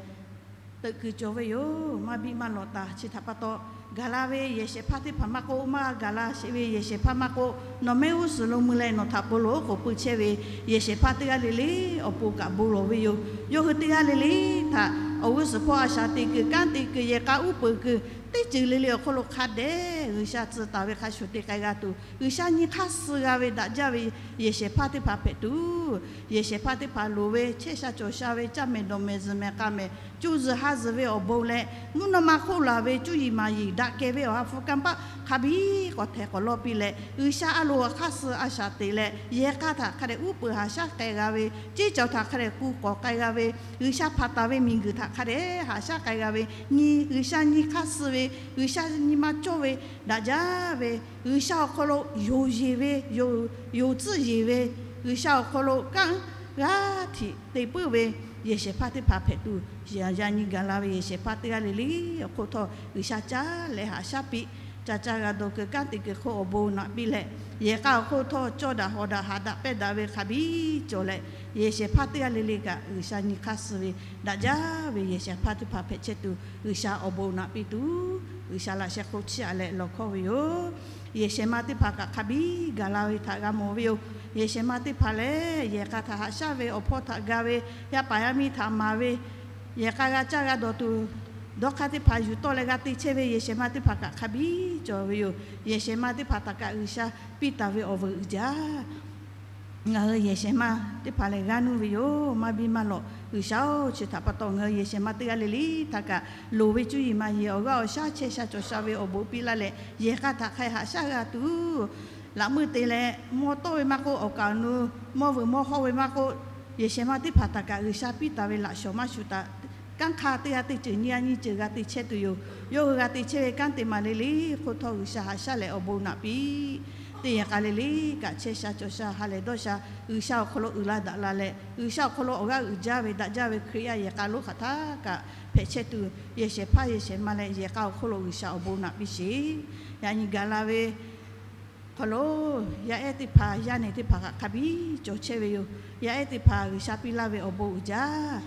teuꞈ kuiˬ cawˬ ve yoˬ. Maˇ biˇ maˇ lawꞈ taˍ. Chi htaꞈ pa taw, gaˬ la ve yehˬ shehˍ hpaˇ teˇ hpaˍ maˇ k'oˆ, maˇ gaˬ la sheˍ ve yehˬ shehˍ hpaˇ maˇ k'oˆ, nawˬ mehˆ g'uˇ suhˍ lo mui leh nawˬ htaꞈ bon lawˬ oˉ k'oˍ pui chehˇ ve yehˬ shehˍ hpaˇ teˇ g'aˇ le le awˬ pon kaꞈ bon lawˬ ve yoˬ. Yawˇ hui teˇ g'aˇ le le htaꞈ awˬ g'uˇ suhˍ hpawˇ a shaꞈ teꞈ kuiˬ, kanˉ teꞈ kuiˬ, yehˬ k'a uˉ peunˍ kuiˬ, teˇ ceuˬ le le awˬ hk'aw lo hk'a dehꞈ G'uiˬsha tcuh taˍ ve hk'a shuˍ te k'ai g'a tuˬ, G'uiˬsha nyi hk'aˇ suh g'a ve daꞈ jaˇ ve yehˬ shehˍ hpaˇ teˇ hpaˍ hpehꞈ tuˬ, yehˬ shehˍ hpaˇ teˇ hpaˍ loˍ ve chehˇ sha cawˬ sha ve caˇ mehˍ dawˬ mehˍ zuhˬ mehˍ k'a mehˍ, cuˇ zuhˬ ha zuhˬ ve awˬ bon leh, mvuhˇ naw ma hk'oˆ laˬ ve cuˇ yiˍ maˍ yiˍ daꞈ kehˬ ve awˬ ha hpu kanˇ paˆ hk'a biˇ k'awꞈ htehˍ k'awꞈ lawˇ piˇ leh, G'uiˬsha a loˍ awˬ hk'aˇ suh a shaꞈ teꞈ leh, yehˬ k'a htaꞈ hk'a dehꞈ uˉ peunˍ haꞈ shaˉ k'ai g'a ve, ceˇ cawˬ htaꞈ hk'a dehꞈ ku k'awꞈ k'ai g'a ve, G'uiˬsha hpanˍ taˍ ve miˬguiˬ htaꞈ hk'a dehꞈ haꞈ shaˉ k'ai g'a ve, nyi G'uiˬsha nyi hk'aˇ suh ve, G'uiˬsha nyi ma cawˇ ve, daꞈ jaˇ ve, G'uiˬsha awˬ hk'aw lo yonˍ yeˬ ve, yonˍ tcuhˆ yeˬ ve, G'uiˬsha awˬ hk'aw lo kanˉ g'aˇ htiꞈ te puiˉ ve yehˬ shehˍ hpaˇ teˇ hpaˍ hpehꞈ tuˬ, yaꞈ nyi gaˬ la ve yehˬ shehˍ hpaˇ teˇ g'aˇ le le awˬ hk'oˆ htawˇ G'uiˬsha caˇ leh haꞈ shaˉ piˇ, ca caˇ g'a dawˬ kuiˬ kanˉ te kuiˬ hk'oˆ awˬ bon naꞈ piˇ leh, yehˬ k'a awˬ hk'oˆ htawˇ cawˇ daꞈ hawˍ daꞈ haꞈ daꞈ pehnˇ daꞈ ve hk'a biˇ cawˬ leh, yehˬ shehˍ hpaˇ teˇ g'aˇ le le kaꞈ G'uiˬsha nyi hk'aˇ suh ve daꞈ jaˇ ve yehˬ shehˍ hpaˇ teˇ hpaˍ hpehꞈ chehˇ tuˬ, G'uiˬsha awˬ bon naꞈ piˇ tuˬ, G'uiˬsha laꞈ sheh hk'oˆ chiˇ aꞈ leh lawˬ hkawˇ ve yoˬ. Yehˬ shehˍ ma teˇ hpaˍ kaꞈ hk'a biˇ gaˬ la ve htaꞈ g'a mawˬ ve yoˬ. Yehˬ shehˍ ma teˇ hpaˍ lehˬ, yehˬ k'a htaꞈ haꞈ shaˉ ve, awˬ hpawˇ htaꞈ ga ve, yaˇ paˍ yaˇ miˇ htaꞈ maˍ ve, yehˬ k'a g'a caˇ g'a dawˬ tuˬ, dawˇ hk'aˇ teˇ hpaˍ yuˬ tawˆ leh g'a te chehˇ ve yehˬ shehˍ ma teˇ hpaˍ kaꞈ hk'a biˇ cawˬ ve yoˬ. Yehˬ shehˍ ma teˇ hpaˍ htaꞈ kaꞈ G'uiˬsha piˇ taˍ ve awˬ vuiˬ uiˍ jaˇ. Ngaˬ hui yehˬ shehˍ ma teˇ hpaˍ lehˬ g'aˇ nuˇ ve yoˬ. Maˇ biˇ maˇ lawꞈ, G'uiˬsha-oˬ, chi htaꞈ pa taw ngaˬ hui yehˬ shehˍ ma teˇ g'aˇ le le htaꞈ kaꞈ loˍ ve cuˇ yiˍ maˍ yiˍ awˬ g'aˇ awˬ shaˉ chehˇ sha cawˬ sha ve awˬ bon piˇ laˇ leh, yehˬ k'a htaꞈ hk'a haꞈ shaˉ g'a tuˬ, laꞈ meuˇ te leh mawˇ tawˆ ve maˇ k'oˆ, awˬ kaˍ awˬ nu mawˇ vuiˬ mawˇ hawˇ ve maˇ k'oˆ, yehˬ shehˍ ma teˇ hpaˍ htaꞈ kaꞈ G'uiˬsha piˇ taˍ ve laꞈ shawˍ maˇ shuˍ taˍ. Kanˉ hk'aˇ teˇ g'aˇ teˇ ceuˬ nyiˇ g'aˇ nyiˇ ceuˬ g'a te chehˇ tuˬ yoˬ. Yawˇ hui g'a te chehˇ ve kanˉ te maˍ le le hk'oˆ htawˇ G'uiˬsha haꞈ shaˉ leh awˬ bon naꞈ piˇ. Teˇ yehˬ k'a le le kaꞈ chehˇ sha cawˬ sha ha lehˬ dawˇ sha, G'uiˬsha awˬ hk'aw lo uiˍ la daꞈ la leh, G'uiˬsha awˬ hk'aw lo awˬ g'aˇ uiˍ jaˇ ve daꞈ jaˇ ve Hkriꞈ yaˇ yehˬ k'a lonˉ hk'aˬ htaˇ kaꞈ hpehꞈ chehˇ tuˬ, yehˬ shehˍ hpaˇ yehˬ shehˍ ma leh yehˬ k'a awˬ hk'oˆ lo G'uiˬsha awˬ bon naꞈ piˇ sheˍ. Yaꞈ nyi gaˬ la ve hk'aw lo yaˇ ehˉ teˇ hpaˍ yaˇ nehˬ teˇ hpaˍ kaꞈ hk'a biˇ cawˬ chehˇ ve yoˬ. Yaˇ ehˉ teˇ hpaˍ G'uiˬsha piˇ laˇ ve awˬ bon uiˍ jaˇ.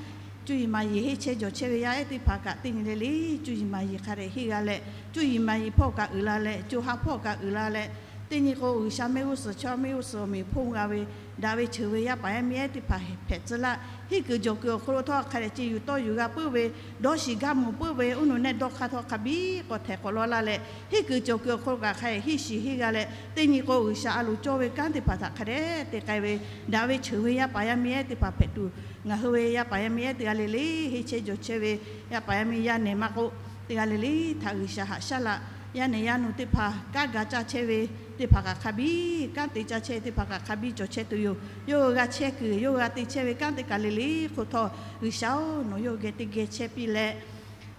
cuˇ yiˍ maˍ yiˍ henˇ chehˇ jawˬ chehˇ ve yaˇ ehˉ teˇ hpaˍ kaꞈ teˇ nyi le le cuˇ yiˍ maˍ yiˍ hk'a dehꞈ henˇ g'a leh, cuˇ yiˍ maˍ yiˍ hpawˇ kaꞈ uiˍ la leh, co ha hpawˇ kaꞈ uiˍ la leh, teˇ nyi k'o G'uiˬsha mehˆ g'uˇ suhˍ chaw mehˆ g'uˇ suhˍ awˬ meꞈ hponˇ g'a ve, daꞈ ve ceuˬ ve yaˇ paˍ yaˇ miˇ ehˉ teˇ hpaˍ hpehꞈ tcuh laˇ. Henˇ kuiˬ jawˬ kuiˬ awˬ hk'aw lo htawˇ hk'a dehꞈ ce yuˬ tawˇ yuˬ g'a puiˉ ve, dawˇ shiˍ gaˇ mawˬ puiˉ ve, uˉ nu nehˆ dawˇ hk'aˇ htawˇ hk'a biˇ k'awꞈ htehˍ k'awꞈ law laˇ leh, henˇ kuiˬ cawˬ kuiˬ awˬ hk'aw lo kaꞈ hk'a dehꞈ henˇ shiˍ henˇ g'a leh, teˇ nyi k'o G'uiˬsha a loˍ cawˇ ve kanˉ teˇ hpaˍ htaꞈ hk'a dehꞈ te k'ai ve, daꞈ ve ceuˬ ve yaˇ paˍ yaˇ miˇ ehˉ teˇ hpaˍ hpehꞈ tuˬ, ngaˬ hui ve yaˇ paˍ yaˇ miˇ ehˉ teˇ g'aˇ le le henˇ chehˇ jawˬ chehˇ ve yaˇ paˍ yaˇ miˇ yaˇ nehˬ maˇ k'oˆ, teˇ g'aˇ le le htaꞈ G'uiˬsha haꞈ shaˉ laꞈ. Yaˇ nehˬ yaˇ nu teˇ hpaˍ kanˉ ga caˇ chehˇ ve teˇ hpaˍ kaꞈ hk'a biˇ, kanˉ te caˇ chehˇ ve teˇ hpaˍ kaꞈ hk'a biˇ cawˬ chehˇ tuˬ yoˬ. Yawˇ hui g'a chehˇ kuiˬ, yawˇ hui g'a te chehˇ ve kanˉ teˇ kaˬ le le hk'oˆ htawˇ, G'uiˬsha-oˬ, nawˬ yawˇ hui geh teˇ geh chehˇ piˇ leh,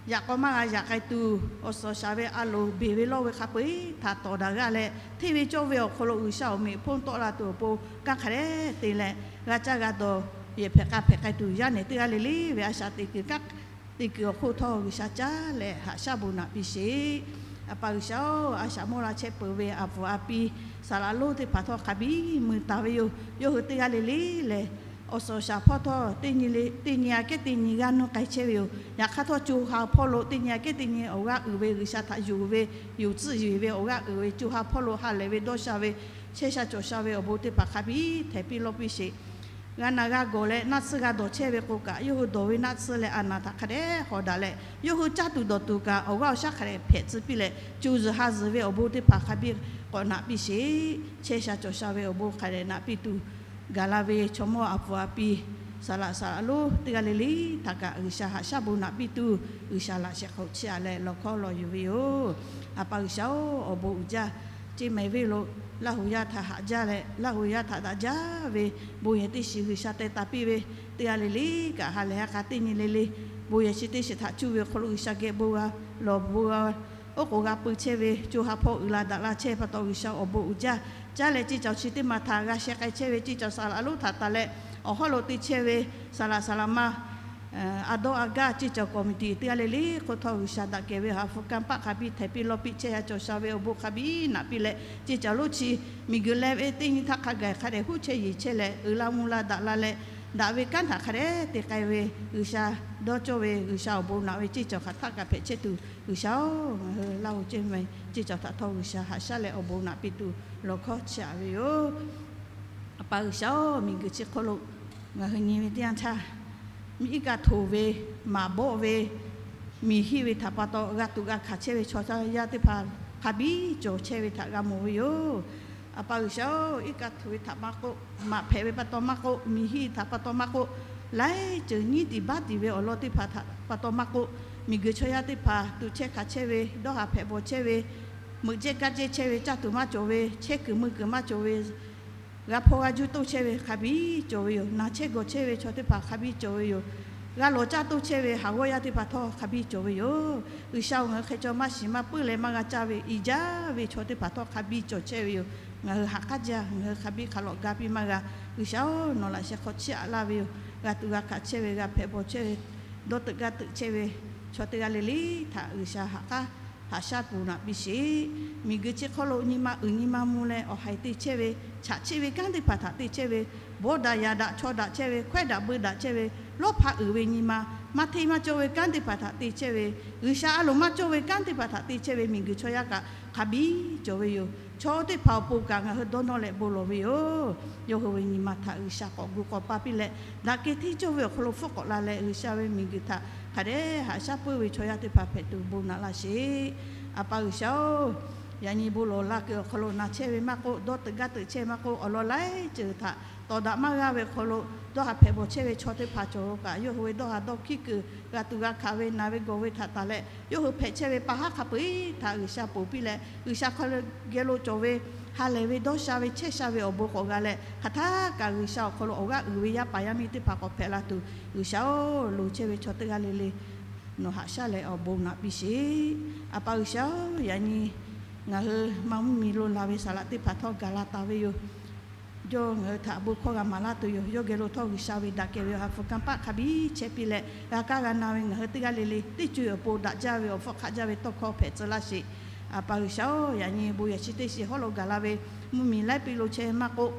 yaꞈ k'aw maˇ g'a yaꞈ k'ai tuˬ, awˬ suhˍ awˬ shaˍ ve a loˍ beˬ ve lawˇ ve hk'a peu-eˬ htaꞈ tawˍ daꞈ g'aˇ leh, hteˇ ve cawˇ ve awˬ hk'aw lo G'uiˬsha awˬ meꞈ hponˇ tawˆ la tuˬ awˬ pon kanˉ hk'a dehꞈ te leh, g'a caˇ g'a dawˬ, yehˬ hpehꞈ k'a hpehꞈ k'ai tuˬ yaˇ nehˬ teˇ g'aˇ le le ve a shaꞈ teꞈ kuiˬ kanˉ te kuiˬ awˬ hk'oˆ htawˇ G'uiˬsha caˉ leh haꞈ shaˉ bon naꞈ piˇ sheˍ. A pa G'uiˬsha-oˬ, a shaꞈ mawˇ la chehˇ peuˬ ve a pfuhˍ a pi, saˍ laꞈ lonˉ teˇ hpaˍ htawˇ hk'a biˇ mui taˍ ve yoˬ. Yawˇ hui teˇ g'aˇ le le lehˬ, awˬ suhˍ awˬ shaˍ hpawˇ htawˇ teˇ nyi le teˇ nyi aꞈ kehˉ teˇ nyi g'aˇ nuˇ k'ai chehˇ ve yoˬ. Yaꞈ hk'aˇ htawˇ co ha hpawˇ lo teˇ nyi aꞈ kehˉ teˇ nyi awˬ g'aˇ uiˍ ve, G'uiˬsha htaꞈ yonˍ ve, yonˍ tcuhˆ yuˬ ve awˬ g'aˇ uiˍ ve co ha hpawˇ lo ha lehˬ ve dawˇ sha ve, chehˇ sha cawˬ sha ve awˬ bon teˇ hpaˍ hk'a biˇ htehˍ piˇ lawˇ piˇ sheˍ. G'a na g'a gawˬ leh naˆ tsuhˇ g'a dawˬ chehˇ ve k'o kaꞈ, yawˇ hui dawˬ ve naˆ tsuhˇ leh a naˍ htaꞈ hk'a dehꞈ hawˍ daꞈ leh, yawˇ hui caˇ tuˬ dawˬ tuˬ kaꞈ awˬ g'aˇ awˬ shaˉ hk'a dehꞈ hpehꞈ tcuh piˇ leh, co zuhˬ ha zuhˬ ve awˬ bon teˇ hpaˍ hk'a biˇ k'awꞈ naꞈ piˇ sheˍ. Chehˇ sha cawˬ sha ve awˬ bon hk'a dehꞈ naꞈ piˇ tuˬ, gaˬ la ve chaw mawˇ a pfuhˍ a pi, saˍ laꞈ saˍ laꞈ lonˉ teˇ g'aˇ le le htaꞈ kaꞈ G'uiˬsha haꞈ shaˉ bon naꞈ piˇ tuˬ, G'uiˬsha laꞈ shehˍ hk'aw chiˇ aꞈ leh lawˬ hkawˇ lawˬ yuˬ ve yoˬ. A pa G'uiˬsha-oˬ, awˬ bon uiˍ jaˇ. Ceˇ mehˍ venˇ lo Laˇ huˍ yaˇ htaꞈ haꞈ jaˇ leh, Laˇ huˍ yaˇ htaꞈ daꞈ jaˇ ve bon yehˬ teˇ shiˍ G'uiˬsha teh taˍ piˇ ve, teˇ g'aˇ le le kaꞈ ha lehˬ ha k'a teˇ nyi le le bon yehˬ chi teˇ shiˍ htaꞈ cuˇ ve awˬ hk'aw lo G'uiˬsha geh bon g'a lawˬ bon g'a oˉ k'oˍ g'a pui chehˇ ve, co ha hpawˇ uiˍ la daꞈ la chehˇ pa taw G'uiˬsha awˬ bon uiˍ jaˇ. Caˇ leh ceˇ cawˬ chi teˇ maˬ htaꞈ g'a sheh k'ai chehˇ ve ceˇ cawˬ saˍ laꞈ lonˉ htaꞈ taˍ leh, awˬ hawˉ lo te chehˇ ve saˍ laꞈ saˍ laꞈ ma, a dawˇ a gaˇ ceˇ cawˬ committee teˇ g'aˇ le le hk'oˆ htawˇ G'uiˬsha daꞈ kehˬ ve ha hpu kanˇ paˆ hk'a biˇ htehˍ piˇ lawˇ piˇ chehˇ sha cawˬ sha ve awˬ bon hk'a biˇ naꞈ piˇ leh, ceˇ cawˬ lonˉ chi miˬguiˬ leh ve teˇ nyi htaˇ hk'a gaˬ hk'a dehꞈ huˉ chehˇ yeˬ chehˇ leh, uiˍ la mvuh la daꞈ la leh, daꞈ ve kanˉ htaꞈ hk'a dehꞈ te k'ai ve G'uiˬsha dawˇ cawˇ ve G'uiˬsha awˬ bon naꞈ ve ceˇ cawˬ hk'aˬ htaˆ kaꞈ hpehꞈ chehˇ tuˬ, G'uiˬsha-oˬ, ngaˬ hui Laˇ huˍ ceˇ mehˍ ceˇ cawˬ htaꞈ htawˇ G'uiˬsha haꞈ shaˉ leh awˬ bon naꞈ piˇ tuˬ lawˬ hkawˇ chiˇ aꞈ ve yoˬ. A pa G'uiˬsha-oˬ, miˬguiˬ chi hk'oˆ lo ngaˬ hui nyi ve teˇ yanˇ htaˇ, miˬ iˉ kaˆ htoꞈ ve, maˍ bawˆ ve, miˬ hiˆ ve htaꞈ pa taw g'a tuꞈ g'a hkanˍ chehˇ ve chaw yaˇ teˇ hpaˍ hk'a biˇ cawˬ chehˇ ve htaꞈ g'a mawˬ ve yoˬ. A pa G'uiˬsha-oˬ, iˉ kaˆ htoꞈ ve htaꞈ maˇ k'oˆ, maꞈ hpehꞈ ve pa taw maˇ k'oˆ, miˬ hiˆ ve htaꞈ pa taw maˇ k'oˆ, laiˉ ceuˬ nyiˉ tiˍ baˆ tiˍ ve awˬ lawn teˇ hpaˍ htaꞈ pa taw maˇ k'oˆ, miˬguiˬ chaw yaˇ teˇ hpaˍ tuꞈ chehˇ hkanˍ chehˇ ve, dawˇ haˍ hpehꞈ bawˬ chehˇ ve, meuꞈ jehˇ kaˇ jehˇ chehˇ ve, caˇ tuˬ maˇ cawˬ ve, chehˇ kuiˬ mui kuiˬ maˇ cawˬ ve, g'a hpaw g'a juˇ toˇ chehˇ ve hk'a biˇ cawˬ ve yoˬ. Naˬ chehˇ gawˬ chehˇ ve chaw teˇ hpaˍ hk'a biˇ cawˬ ve yoˬ. G'a lawˬ caˇ toˇ chehˇ ve haˍ g'awˇ yaˇ teˇ hpaˍ htawˇ hk'a biˇ cawˬ ve yoˬ. G'uiˬsha-oˬ, ngaˬ hui hk'e caw maˇ shiˍ maˇ puiˉ leh maˇ g'a caˇ ve iˍ jaˇ ve chaw teˇ hpaˍ htawˇ hk'a biˇ cawˬ chehˇ ve yoˬ. Ngaˬ hui ha k'aˉ jaˇ, ngaˬ hui hk'a biˇ hk'a lawꞈ ga piˇ maˇ g'a. G'uiˬsha-oˬ, nawˬ laꞈ sheh hk'aw chiˇ aꞈ laˇ ve yoˬ. G'a tuꞈ g'a hkanˍ chehˇ ve, g'a hpehꞈ bawˬ chehˇ ve, dawˇ teuꞈ gaˇ teuꞈ chehˇ ve chaw teˇ g'aˇ le le htaꞈ G'uiˬsha ha k'aˉ haꞈ shaˉ pfuhˍ naꞈ piˇ sheˍ. Miˬguiˬ chi hk'oˆ lo nyi ma uiˍ nyi ma mvuh leh awˬ haiˬ te chehˇ ve, chaꞈ chiˆ ve kanˉ teˇ hpaˍ htaꞈ te chehˇ ve, bawˇ daꞈ yaꞈ daꞈ chaw daꞈ chehˇ ve, hkawehˇ daꞈ beu daꞈ chehˇ ve, lawˇ hpaꞈ uiˍ ve nyi ma, maˇ hteˇ maˇ cawˇ ve kanˉ teˇ hpaˍ htaꞈ te chehˇ ve, G'uiˬsha a loˍ maˇ cawˇ ve kanˉ teˇ hpaˍ htaꞈ te chehˇ ve miˬguiˬ chaw yaˇ kaꞈ hk'a biˇ cawˬ ve yoˬ. Chaw teˇ hpaˍ awˬ pon kaꞈ ngaˬ hui dawˇ nawˇ leh bon lawˬ ve yoˬ. Yawˇ hui ve nyi ma htaꞈ G'uiˬsha k'awꞈ gu k'awꞈ pa piˇ leh, daꞈ kehˬ hteˇ cawˇ ve awˬ hk'aw lo hpfuhˆ k'awꞈ la leh, G'uiˬsha ve miˬguiˬ htaꞈ hk'a dehꞈ haꞈ shaˉ puiˉ ve chaw yaˇ teˇ hpaˍ hpehꞈ tuˬ bon naꞈ laˇ sheˍ. A pa G'uiˬsha-oˬ, yaꞈ nyi bon lawˬ la kuiˬ awˬ hk'aw lo naˬ chehˇ ve maˇ k'oˆ, dawˇ teuꞈ gaˇ teuꞈ chehˇ maˇ k'oˆ, awˬ lawn laiˉ ceuˬ htaꞈ tawˍ daꞈ maˇ g'aˇ ve awˬ hk'aw lo dawˇ haˍ hpehꞈ bawˬ chehˇ ve chaw teˇ hpaˍ cawˬ lo kaꞈ, yawˇ hui ve dawˇ haˍ dawˇ hkiˇ kuiˬ g'a tuꞈ g'a hkanˍ ve naˬ ve gawˬ ve htaꞈ taˍ leh, yawˇ hui hpehꞈ chehˇ ve pa haˉ hk'a peu-eˬ htaꞈ G'uiˬsha ponˬ piˇ leh, G'uiˬsha hk'aw lo geh lo cawˬ ve ha lehˬ ve dawˇ sha ve chehˇ sha ve awˬ bon k'awꞈ g'a leh, hk'aˬ htaˇ kaꞈ G'uiˬsha awˬ hk'aw lo awˬ g'aˇ uiˍ ve yaˇ paˍ yaˇ miˇ teˇ hpaˍ k'awꞈ hpehꞈ la tuˬ, G'uiˬsha-oˬ, loˍ chehˇ ve chaw teˇ g'aˇ le le nawˬ haꞈ shaˉ leh awˬ bon naꞈ piˇ sheˍ. A pa G'uiˬsha-oˬ, yaꞈ nyi ngaˬ hui maˇ mvuhˇmiˬ lo la ve saˍ laꞈ teˇ hpaˍ htawˇ gaˬ la taˍ ve yoˬ. Yawˇ ngaˬ hui htaꞈ bon hkawˇ g'a maˍ laˇ tuˬ yoˬ. Yawˇ geh lo htawˇ G'uiˬsha ve daꞈ kehˬ ve awˬ ha hpu kanˇ paˆ hk'a biˇ chehˇ piˇ leh, g'a kaˇ g'a na ve ngaˬ hui teˇ g'aˇ le le teˇ co awˬ pon daꞈ jaˇ ve awˬ hpfuhˇ hk'aˆ jaˇ ve tawˇ hkawˇ hpehꞈ tcuh laˇ sheˍ. A pa G'uiˬsha-oˬ, yaꞈ nyi bon yehˬ chi teˇ shiˍ hawˉ lo gaˬ la ve mvuhˇmiˬ laiˉ piˇ lo chehˇ maˇ k'oˆ,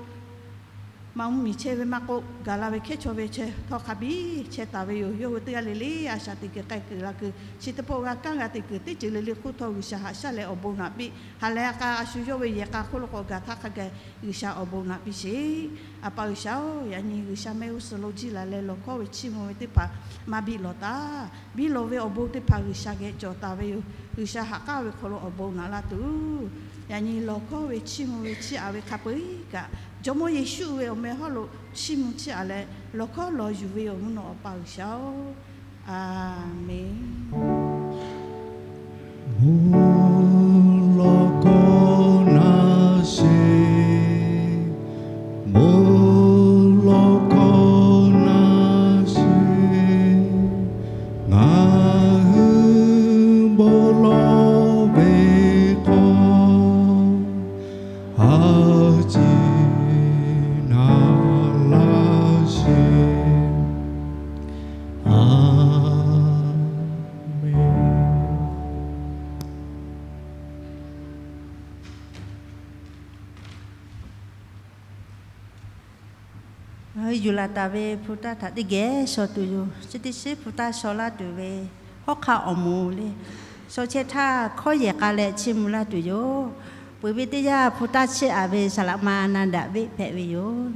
Maˇ mvuhˇ miˬ chehˇ ve maˇ k'oˆ, gaˬ la ve hkehˉ chaw ve chehˇ htawˇ hk'a biˇ chehˇ taˍ ve yoˬ. Yawˇ hui teˇ g'aˇ le le a shaꞈ teꞈ kuiˬ k'ai kuiˬ la kuiˬ, chi teˇ pawˆ g'a kanˉ g'a teꞈ kuiˬ teˇ ceuˬ le le hk'oˆ htawˇ G'uiˬsha haꞈ shaˉ leh awˬ bon naꞈ piˇ. Haꞈ leh a k'a a shu yawˇ ve yehˬ k'a hk'oˆ lo k'awꞈ gaˬ htaˇ hk'a gaˬ G'uiˬsha awˬ bon naꞈ piˇ sheˍ. A pa G'uiˬsha-oˬ, yaꞈ nyi G'uiˬsha mehˆ g'uˇ suhˍ lo jiˇ la leh lawˬ hkawˇ ve chiˇ mvuh ve teˇ hpaˍ maˇ biˇ lawˬ taˍ. Biˇ lawˬ ve awˬ bon teˇ hpaˍ G'uiˬsha geh cawˬ taˍ ve yoˬ. G'uiˬsha ha k'aˉ ve hk'aw lo awˬ bon naꞈ laˇ tuˬ, yaꞈ nyi lawˬ hkawˇ ve chiˇ mvuh ve chiˇ aꞈ ve hk'a peu-eˬ kaꞈ, Jawˇmawˇ Yeˍsuˆ ve awˬ meh hawˉ lo chiˇ mvuh chiˇ aꞈ leh lawˬ hkawˇ lawˬ yuˬ ve yoˬ. Mvuhˇ naw Awˬ pa G'uiˬsha-oˬ, Aˍmenˍ. Bon lawˬ hkawˇ naˍ sheˍ, bon lawˬ hkawˇ naˍ sheˍ, ngaˬ hui bon lawˬ ve hk'aw ha ciˬ naˍ laˇ sheˍ. Aˍmenˍ. Yuˬ laˬ taˍ ve hpu taˇ htaꞈ teˇ geh shaw tuˬ yoˬ. Chi teˇ shiˉ hpu taˇ shaw laˇ tuˬ ve hawˉ hk'aˆ awˬ moˍ le. Shaw chehˇ htaˇ hkawˇ yehˬ k'a leh chiˇ mvuh laˇ tuˬ yoˬ. Peuˬ ve teˇ yanˇ hpu taˇ chiˇ aꞈ ve saˍ laꞈ ma na daꞈ veˆ hpehꞈ ve yoˬ.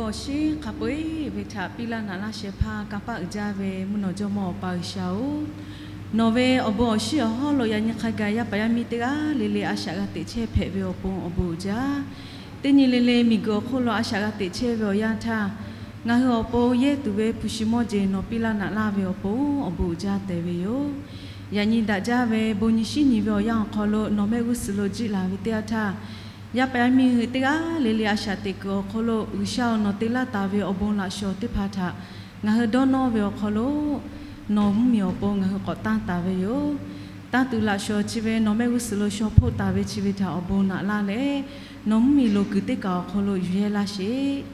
Awˬ shinˉ hk'a peu-eˬ ve htaꞈ piˇ laˇ naꞈ laˇ shehˍ hpaˇ kanˇ paˆ uiˍ jaˇ ve mvuhˇ naw jawˇmawˇ Awˬ pa G'uiˬsha-oˬ, nawˬ ve awˬ bon awˬ shinˉ awˬ hawˉ lo yaꞈ nyi hk'a gaˬ yaˇ paˍ yaˇ miˇ teˇ g'aˇ le le a shaꞈ g'a teꞈ chehˇ hpehꞈ ve awˬ pon awˬ bon uiˍ jaˇ. Teˇ nyi le le miˬguiˬ awˬ hk'oˆ lo a shaꞈ g'a teꞈ chehˇ ve awˬ yanˇ htaˇ, ngaˬ hui awˬ pon yehˇ tuˬ ve hpu shi mawˇ jeˬ nawˬ piˇ laˇ naꞈ laˇ ve awˬ pon awˬ bon uiˍ jaˇ tehꞈ ve yoˬ. Yaꞈ nyi daꞈ jaˇ ve bon nyi shinˉ nyi ve awˬ yanˇ awˬ hk'aw lo nawˬ mehˆ g'uˇ suhˍ lo jiˆ laˬ ve teˇ yanˇ htaˇ, yaˇ paˍ yaˇ miˇ hui teˇ g'aˇ le le a shaꞈ teꞈ kuiˬ awˬ hk'aw lo G'uiˬsha-oˬ, nawˬ te laˇ taˍ ve awˬ bon laꞈ shawˍ teˇ hpaˍ htaꞈ ngaˬ hui dawˇ nawˇ ve awˬ hk'aw lo nawˬ mvuhˇmiˬ awˬ pon ngaˬ hui k'awꞈ tanˇ taˍ ve yoˬ. Tanˇ tuˬ laꞈ shawˍ chi ve nawˬ mehˆ g'uˇ suhˍ lo shaw hpoˆ taˍ ve chi ve htaꞈ awˬ bon naꞈ laˇ leh, nawˬ mvuhˇmiˬ loˍ kuiˬ teˇ kaˬ awˬ hk'aw lo yuˬ yehˇ laˇ sheˍ.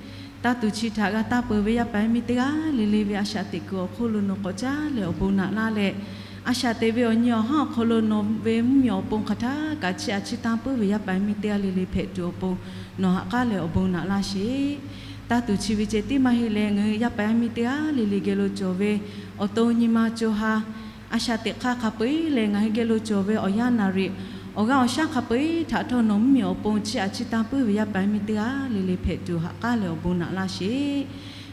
Tanˇ tuˬ chi htaꞈ g'a taˇ peuˬ ve yaˇ paˍ yaˇ miˇ teˇ g'aˇ le le ve a shaꞈ teꞈ kuiˬ awˬ hk'oˆ lo nawˬ k'awꞈ caˉ leh awˬ bon naꞈ laˇ leh, a shaꞈ teꞈ ve awˬ nyi awˬ haˉ awˬ hk'aw lo nawˬ ve mvuhˇmiˬ awˬ pon hk'aˬ htaˇ kaꞈ chiˇ aꞈ chiˇ tanˇ puiˉ ve yaˇ paˍ yaˇ miˇ teˇ g'aˇ le le hpehꞈ tuˬ awˬ pon nawˬ ha k'aˉ leh awˬ bon naꞈ laˇ sheˍ. Tanˇ tuˬ chi ve ceh tiˉ maˇ heˆ leh, ngaˬ hui yaˇ paˍ yaˇ miˇ teˇ g'aˇ le le geh lo cawˬ ve awˬ to nyi ma co ha a shaꞈ teꞈ hk'aˇ hk'a peu-eˬ leh ngaˬ hui geh lo cawˬ ve awˬ yanˇ naˍ riˍ awˬ g'aˇ awˬ shaˉ hk'a peu-eˬ htaꞈ htawˇ nawˬ mvuhˇmiˬ awˬ pon chiˇ aꞈ chiˇ tanˇ puiˉ ve yaˇ paˍ yaˇ miˇ teˇ g'aˇ le le hpehꞈ tuˬ ha k'aˉ leh awˬ bon naꞈ laˇ sheˍ.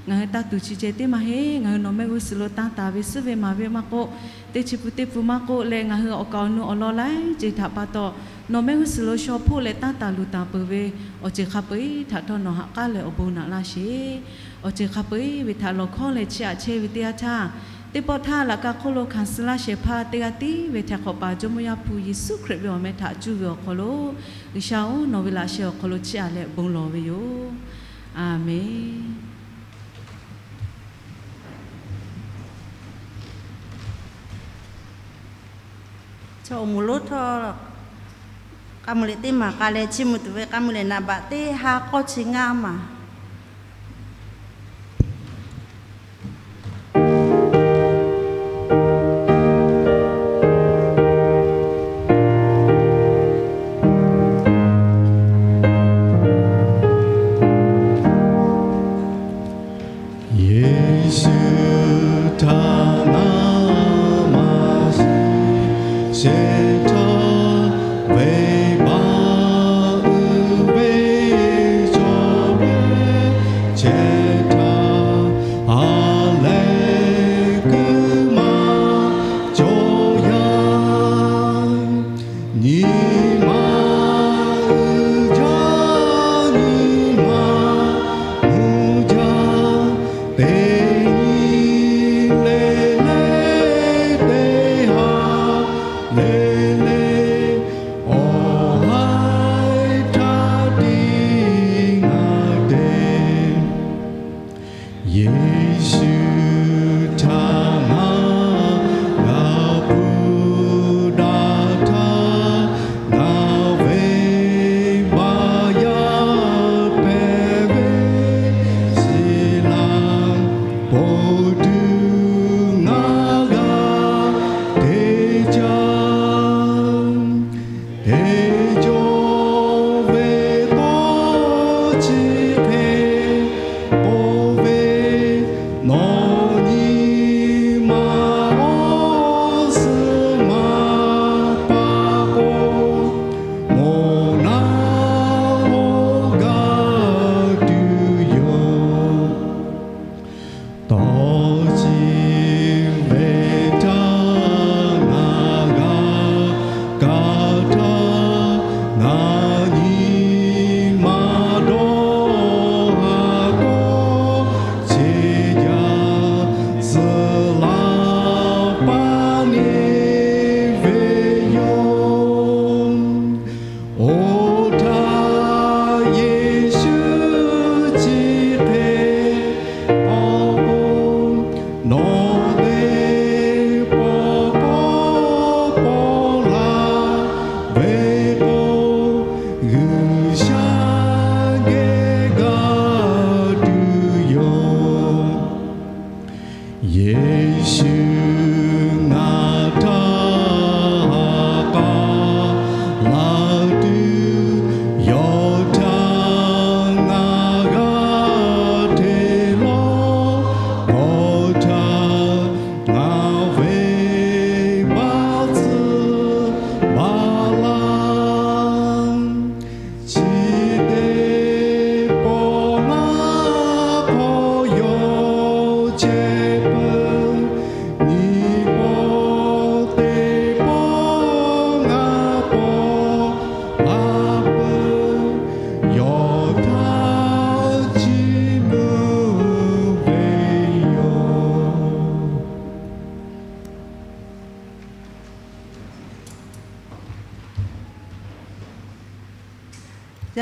Ngaˬ hui tanˇ tuˬ chi ceh tiˉ maˇ heˆ. Ngaˬ hui nawˬ mehˆ g'uˇ suhˍ lo tanˇ taˍ ve suhˉ ve maˍ ve maˇ k'oˆ, teˇ chi pun teˇ pun maˇ k'oˆ leh, ngaˬ hui awˬ kaˍ awˬ nu awˬ lawn laiˉ ceuˬ htaꞈ pa taw nawˬ mehˆ g'uˇ suhˍ lo shaw hpoˆ leh tanˇ taˍ luˬ taˍ peuˬ ve awˬ ceuˬ hk'a peu-eˬ htaꞈ htawˇ nawˬ ha k'aˉ leh awˬ bon naꞈ laˇ sheˍ. Awˬ ceuˬ hk'a peu-eˬ ve htaꞈ lawˬ hkawˉ leh chiˇ aꞈ chehˇ ve teˇ yanˇ htaˇ, teˇ pawˆ htaˇ laꞈ ka hk'oˆ lo hkanˍ suh laˇ shehˍ hpaˇ teˇ g'aˇ tiˉ ve htaꞈ hk'awꞈ paˍ Jawˇmawˇ Yaˇ hpu Yeˍsuˆ Hkriꞈ ve awˬ meh htaꞈ cuˇ ve awˬ hk'aw lo, G'uiˬsha-oˬ, nawˬ ve laꞈ sheh awˬ hk'aw lo chiˇ aꞈ leh awˬ bon lawˬ ve yoˬ. A menˍ. Chaw awˬ moˍ lonˉ htawˇ, k'a mui leh teˇ maˬ k'a leh chiˇ mvuh tuˬ ve k'a mui leh naˍ baꞈ teˇ ha k'awˇ chi ngaˇ maˬ. Yeˍsuˆ htaꞈ ngaˬ maˇ shiˍ, shehˍ hpaˇ venˇbaˆ uiˍ ve chaw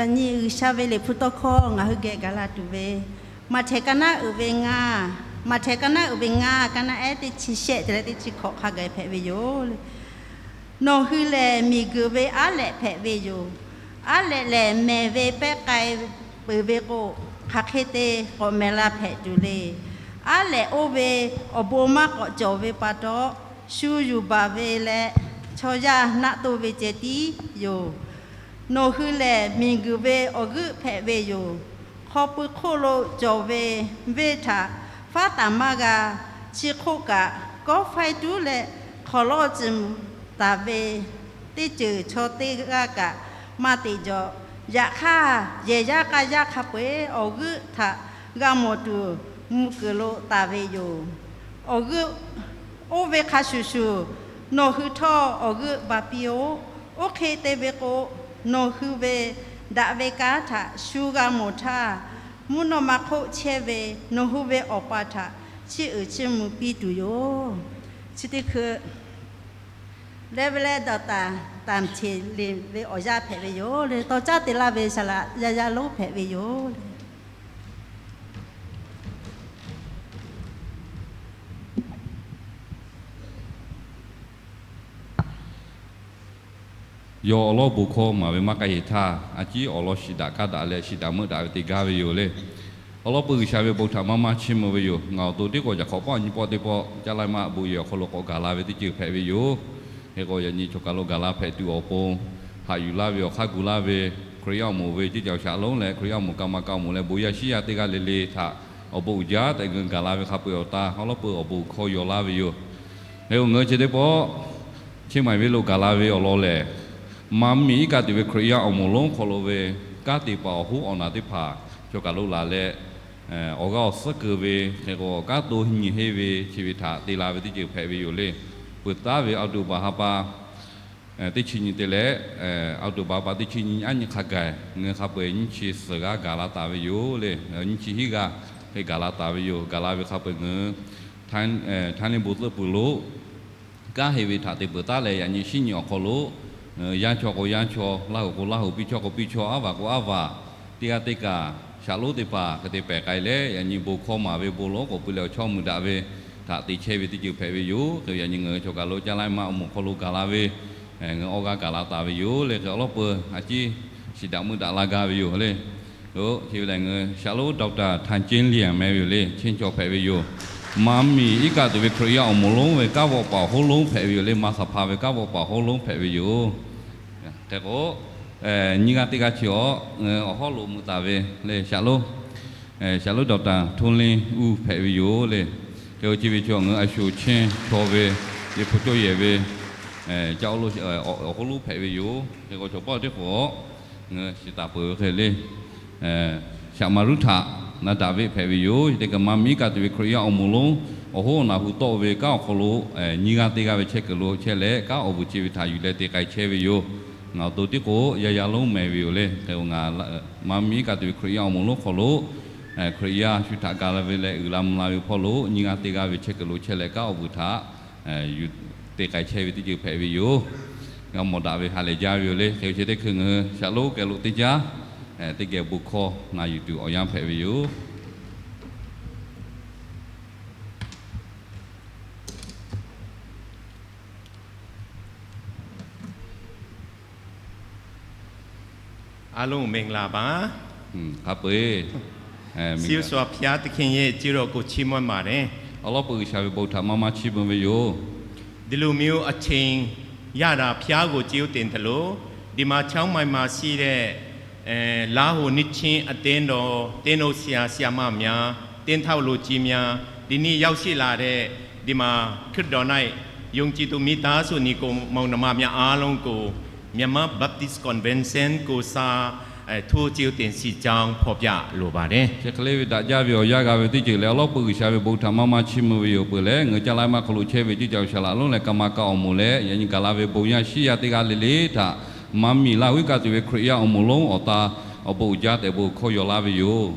Yaꞈ nyi G'uiˬsha ve Liꞈ hpu tawˇ hkawˇ ngaˬ hui geh gaˬ la tuˬ ve, Maꞈhtehˍ ka naˉ uiˍ ve ngaˇ, Maꞈhtehˍ ka naˉ uiˍ ve ngaˇ, ka naˉ ehˉ teˇ chi shehˆ te leh teˇ chi hkawꞈ hk'a gaˬ hpehꞈ ve yoˬ. Nawˬ hui lehˬ miˬguiˬ ve aˉ lehꞈ hpehꞈ ve yoˬ. Aˉ lehꞈ lehˬ, mehˬ ve pehˉ k'ai peuˬ ve k'o, hk'aˬ hk'e te k'awꞈ mehˬ la hpehꞈ tuˬ le. Aˉ lehꞈ oˇ ve awˬ bon maˇ k'awꞈ cawˬ ve pa taw, shu yuˬ baˬ ve leh chaw yaˇ naˆ toˇ ve ceh tiˉ yoˬ. Nawˬ hui lehˬ miˬguiˬ ve awˬ g'euˆ hpehꞈ ve yoˬ. Hk'aw pui hk'oˆ lo cawˬ ve venˇ htaꞈ faˉ taˍ maˇ g'a. Chi hk'oˆ kaꞈ, kawˆ faiˇ tuˉ leh hk'awˍ lawˇ tcuh taˍ ve teˇ ceuˬ chaw teˇ g'aˇ kaꞈ maˇ teꞈ jaw. Yaꞈ hk'aˇ, yehˬ yaˇ k'a yaˇ hk'a peu-eˬ awˬ g'euˆ htaꞈ g'a mawˬ tuˬ mvuh kuiˬ lo taˍ ve yoˬ. Awˬ g'euˆ oˇ ve hk'a shuˍ shuˍ, nawˬ hui htawˇ awˬ g'euˆ baˬ piˇ-oˆ. Oˇ hk'e te ve k'o, nawˬ hui ve daꞈ ve kanˉ htaꞈ shu g'a mawˬ htaˇ, mvuhˇ naw ma hk'oˆ chehˇ ve nawˬ hui ve Awˬ pa htaꞈ chiˇ uiˍ chiˇ mvuh piˇ tuˬ yoˬ. Chi teˇ hkui Reverend Doctor Tanˍ Cheˍ Liˍ ve awˬ yanˇ hpehꞈ ve yoˬ le. Tawˇ caˉ te laˇ ve saˍ laꞈ yaˇ yaˇ lonˉ hpehꞈ ve yoˬ le. Yawˇ awˬ lawˉ bon hkawˇ maˍ ve maˇ k'ai sheˍ htaˇ, a ciˉ awˬ lawn shiˍ daꞈ kaˇ daꞈ leh shiˍ daꞈ meuˆ daꞈ ve te gaˇ ve yoˬ le. Awˬ lawn peuˬ G'uiˬsha ve bon htaꞈ maˇ maˇ chiˇ mvuh ve yoˬ. Ngaˬ awˬ to tiˉ k'o yaꞈ hk'awꞈ pawˆ nyi pawˆ teˇ pawˆ caˇ laˇ maˇ bon yehˬ awˬ hk'aw lo k'awꞈ gaˬ la ve teˇ ceuˬ hpehꞈ ve yoˬ. Hk'e k'o yaꞈ nyi chaw kaˬ lo gaˬ la hpehꞈ tuˬ awˬ pon, haꞈ yuˬ laˇ ve awˬ hk'aˇ gu laˇ ve Hkriꞈ yaˇ awˬ moˍ ve ceˇ caˬ awˬ shaꞈ lonˉ leh Hkriꞈ yaˇ awˬ moˍ ka ma ka awˬ moˍ leh bon yaˇ shiˉ yaˇ teˇ g'aˇ le le htaꞈ awˬ bon uiˍ jaˇ tehꞈ ngaˬ hui gaˬ la ve hk'a peu-eˬ awˬ ta awˬ lawˉ peuˬ awˬ bon hkawˇ yaw laˇ ve yoˬ. Hk'e k'o ngaˬ hui chi teˇ pawˆ Chiang Mai venˇ lo gaˬ la ve awˬ lawn lehˬ, maˇ miˬ iˉ kaˆ tuˬ ve Hkriꞈ yaˇ awˬ moˍ lonˉ hk'aw lo ve kanˉ te paˍ awˬ hoˉ awˬ naˬ teˇ hpaˍ chaw kaˬ lo laˬ leh, awˬ g'aˇ awˬ suhˉ keu ve hk'e k'o, kanˉ to nyi henˇ ve chi ve htaꞈ te la ve teˇ ceuˬ hpehꞈ ve yoˬ le. Peuˬ taˉ ve October ha pa teˇ chi nyi te leh, October ha pa teˇ chi nyi aˉ nyi hk'a gaˬ ngaˬ hui hk'a peu-eˬ nyiˇ chi suhˍ g'aˇ gaˬ la taˍ ve yoˬ le. Nyiˇ chi hiˉ g'aˇ hk'e gaˬ la taˍ ve yoˬ. Gaˬ la ve hk'a peu-eˬ ngaˬ hui Thailand bon tcuhˆ peuˬ lo kanˉ henˇ ve htaꞈ te peuˬ taˉ leh, yaꞈ nyi shinˉ nyi awˬ hk'aw lo yaˇ chaw k'o yaˇ chaw, Laˇ huˍ k'o Laˇ huˍ, piˇ chawˇ k'o piˇ chawˇ, aˉ vaˬ k'o aˉ vaˬ, teˇ g'aˇ teˇ kaˬ shaˍ lonˉ teˇ hpaˍ hk'e te pehˬ k'ai leh, yaꞈ nyi bon hkawˇ maˍ ve bon lonˉ k'awꞈ pui leh awˬ chawˇ meuꞈ daꞈ ve htaꞈ te chehˇ ve teˇ ceuˬ hpehꞈ ve yoˬ. Hk'e yaꞈ nyi ngaˬ hui chaw kaˬ lo caˇ laˇ maˇ awˬ moˍ hk'aw lo gaˬ la ve, ngaˬ hui awˬ g'aˇ gaˬ la taˍ ve yoˬ le. Hk'e awˬ lawˉ peuˬ a ciˉ shiˍ daꞈ meuˆ daꞈ la gaˇ ve yoˬ le. Chi ve lehˬ ngaˬ hui shaˍ lonˉ Doctor Tan Chin Lian meh ve yoˬ le, Chin chaw hpehꞈ ve yoˬ. Maˇ miˬ iˉ kaˆ tuˬ ve Hkriꞈ yaˇ awˬ moˍ lonˉ ve kanˉ vawˆ paˍ awˬ hoˉ lonˉ hpehꞈ ve yoˬ le. Maˇ saˍ hpa ve kanˉ vawˆ paˍ awˬ hoˉ lonˉ hpehꞈ ve yoˬ. Hk'e k'o, nyiˇ g'aˇ teˇ g'aˇ chi awˬ, ngaˬ hui awˬ hawˉ lo mui taˍ ve le shaˍ lonˉ, shaˍ lonˉ Doctor Htawˇ Liˇ Uˇ hpehꞈ ve yoˬ le. Hk'e k'o chi ve chaw ngaˬ hui a sho Chin chaw ve, Liꞈ hpu cawˇ yehˬ ve caˇ awˬ hoˉ lonˉ hpehꞈ ve yoˬ. Hk'e k'o chaw pawˆ teˇ k'o ngaˬ hui shiˍ taˍ peuˬ ve hk'e le, shaˍ maˍ ruˉ htaꞈ na daꞈ ve hpehꞈ ve yoˬ. Chi teˇ kaꞈ maˇ miˬ iˉ kaˆ tuˬ ve Hkriꞈ yaˇ awˬ moˍ lonˉ awˬ hoˉ awˬ naˬ hu tawˆ ve kanˉ awˬ hk'aw lo, nyiˇ g'aˇ teˇ g'aˇ ve chehˇ kuiˬ lo chehˇ leh kanˉ awˬ vuiˬ chi ve htaꞈ yuˬ leh te k'ai chehˇ ve yoˬ. Ngaˬ awˬ to tiˉ k'o yaˇ yaˇ lonˉ meh ve yoˬ le. Hk'e k'o ngaˬ maˇ miˬ iˉ kaˆ tuˬ ve Hkriꞈ yaˇ awˬ moˍ lonˉ hk'aw lo Hkriꞈ yaˇ shu htaꞈ ga la ve leh uiˍ la mvuh la ve hpawˇ lo nyiˇ g'aˇ teˇ g'aˇ ve chehˇ kuiˬ lo chehˇ leh kanˉ awˬ vuiˬ htaꞈ yuˬ te k'ai chehˇ ve teˇ ceuˬ hpehꞈ ve yoˬ. G'a mawˬ daꞈ ve ha lehˬ jaˇ ve yoˬ le. Hk'e chi teˇ hkui ngaˬ hui shaˍ lonˉ geh lo teˇ jaˇ teˇ geh bon hkawˇ na yuˬ tuˬ awˬ yanˇ hpehꞈ ve yoˬ. Aˬ lonˉ မင်္ဂလာပါ Awˬ lawn peuˬ G'uiˬsha ve bon htaꞈ maˇ maˇ chiˇ mvuh ve yoˬ. ဒီလိုမျိုးအချိန်ရတာ ဘုရားကို ကျေးဇူးတင်သလို ဒီမှာ ချင်းမိုင်မှာရှိတဲ့ အဲ လားဟူ နှစ်ခြင်းအသင်းတော် သင်းအုပ်ဆရာ ဆရာမများ သင်းထောက်လုပ်ကြီးများ ဒီနေ့ရောက်ရှိလာတဲ့ ဒီမှာ ခရစ်တော်၌ ယုံကြည်သူမိသားစု ညီအစ်ကိုမောင်နှမများအားလုံးကို Myanmar Baptist Convention ကိုယ်စား အဲ အထူးကျေးဇူးတင်ရှိကြောင်း ဖော်ပြလိုပါတယ်။ Chi hk'e le ve daꞈ jaˇ ve awˬ yanˇ g'a ve teˇ ceuˬ leh awˬ lawn peuˬ G'uiˬsha ve bon htaꞈ maˇ maˇ chiˇ mvuh ve yoˬ. Peuˬ leh ngaˬ hui caˇ laˇ maˇ hk'aw lo chehˇ ve ceˇ caˬ awˬ shaˍ laꞈ lonˉ leh ka ma ka awˬ moˍ leh yaꞈ nyi gaˬ la ve bon yaˇ shiˉ yaˇ teˇ g'aˇ le le htaꞈ maˇ miˬ laˇ huiˉ kaˆ tuˬ ve Hkriꞈ yaˇ awˬ moˍ lonˉ awˬ ta awˬ bon uiˍ jaˇ tehꞈ bon hkawˇ yaw laˇ ve yoˬ.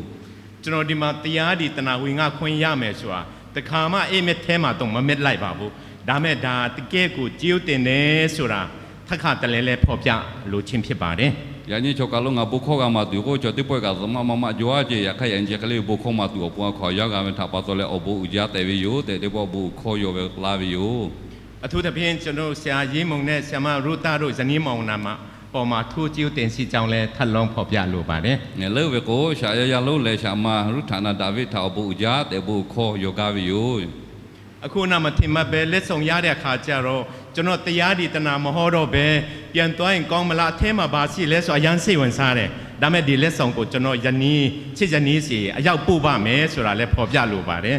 ကျွန်တော် ဒီမှာ တရားတွေ တနာရီငါခွင့်ရမယ်ဆိုတာ တခါမှ အိပ်မက်ထဲမှာတောင် မမိတ်လိုက်ပါဘူး။ ဒါပေမဲ့ ဒါ တကယ့်ကို ကျေးဇူးတင်တယ်ဆိုတာ ထပ်ခါတလဲလဲ ဖော်ပြလိုခြင်း ဖြစ်ပါတယ်။ Yaꞈ nyi chaw kaˬ lo ngaˬ bon hkawˇ g'a maˍ tuˬ k'o, chaw teˇ pawˆ kaꞈ zuhꞈ maˆ maˇ maˆ jaw a ceˇ. Yaꞈ hk'aˇ yaꞈ nyi chi hk'e le ve bon hkawˇ maˍ tuˬ awˬ pon a hkaw a yaˇ g'a ve htaꞈ pa taw leh awˬ bon uiˍ jaˇ tehꞈ ve yoˬ tehꞈ teˇ pawˆ bon uiˍ hkawˇ yaw ve laˇ ve yoˬ. အထူးသဖြင့် ကျွန်တော် ဆရာ ယင်းမုန် နဲ့ ဆရာမ ရုသတို့ ဇနီးမောင်နှံ မှာ ပေါ်မှာ ထူးကျေးဇူးတင်ရှိကြောင်းလည်း ထပ်လောင်း ဖော်ပြလိုပါတယ်. Leuˉ ve k'o, shaꞈ yaˇ yaˇ lonˉ leh shaꞈ ma Ruˉhtaꞈ Naˍdaˍviˆ htaꞈ awˬ bon uiˍ jaˇ tehꞈ bon uiˍ hkawˇ yaw gaˇ ve yoˬ. အခုနောက် မထင်မှတ်ဘဲ လက်ဆောင်ရတဲ့အခါကျတော့ ကျွန်တော် တရားဒေသနာ မဟောတော့ဘဲ ပြန်သွားရင်ကောင်းမလား အထဲမှာ ဘာရှိလဲဆို အရမ်းစိတ်ဝင်စားတယ်။ ဒါပေမဲ့ ဒီလက်ဆောင်ကို ကျွန်တော် ယနေ့ ချစ်ယနေ့ဆီ အရောက်ပို့ပါမယ်ဆိုတာလည်း ဖော်ပြလိုပါတယ်.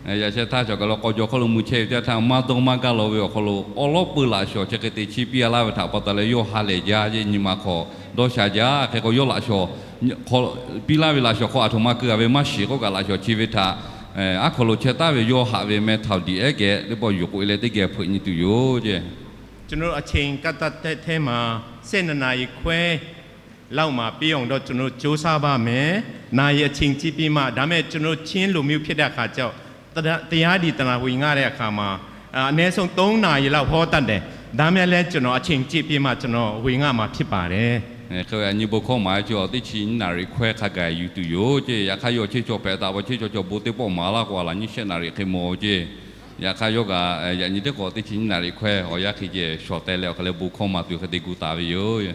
Yaꞈ sheh htaˇ, chaw kaˬ lo k'aw jaw hk'aw lo mui chehˇ ve teˇ yanˇ htaˇ, maˇ dawˇ maˇ gaˇ law ve awˬ hk'aw lo awˉ lawˉ peu laꞈ shawˍ chi hk'e te chiˇ piˇ a laˇ ve htaꞈ pa taw leh, yawˇ ha lehˬ jaˇ ceˇ, nyi ma hk'aw dawˇ sha jaˇ. Hk'e k'o, yawˇ laꞈ shawˍ piˇ laˇ ve laꞈ shawˍ hk'aw aˬ htoꞈ ma keu a ve maˇ shiˍ k'oˆ kaꞈ, laꞈ shawˍ chi ve htaꞈ aˉ hkaw lo chehˇ taˉ ve yawˇ haꞈ ve meh htaoˍ diꞈ ehˉ geh teˇ pawˆ yuˬ k'oꞈ e leh teˇ geh hpeuꞈ nyi tuˬ yoˬ ceˇ. ကျွန်တော် အချိန်ကန့်သတ်တဲ့ထဲမှာ ဆယ့်နှစ်နာရီခွဲ လောက်မှာ ပြီးအောင်တော့ ကျွန်တော် ကြိုးစားပါမယ်။ နာရီအချိန်ကြည့်ပြီးမှ၊ ဒါပေမဲ့ ကျွန်တော် ချင်းလူမျိုးဖြစ်တဲ့အခါကျတော့ တရားဒေသနာ ဝင်ရတဲ့အခါမှာ အနည်းဆုံး သုံးနာရီလောက် ဟောတတ်တယ်။ ဒါပေမဲ့လည်း ကျွန်တော် အချိန်ကြည့်ပြီးမှ ကျွန်တော် ဝင်ရမှာ ဖြစ်ပါတယ်. Hk'e ve yaꞈ nyi bon hkawˇ maˍ ve chi awˬ teˇ chi nyiˇ naˍriˍ hkawehˇ hk'a gaˬ yuˬ tuˬ yoˬ ceˇ. Yaꞈ hk'aˇ yawˇ chehˇ chaw hpehꞈ taˍ pa chehˇ chaw cawˬ bon teˇ pawˆ maˍ laˇ k'o, a laˬ nyiˇ shehˆ naˍriˍ hk'e mawˬ ceˇ. Yaꞈ hk'aˇ yawˇ kaꞈ yaꞈ nyi teˇ k'awꞈ teˇ chi nyiˇ naˍriˍ hkawehˇ awˬ yanˇ hk'e ceh shawˍ teh leh awˬ hk'e leh bon hkawˇ maˍ tuˬ hk'e te gu taˍ ve yoˬ.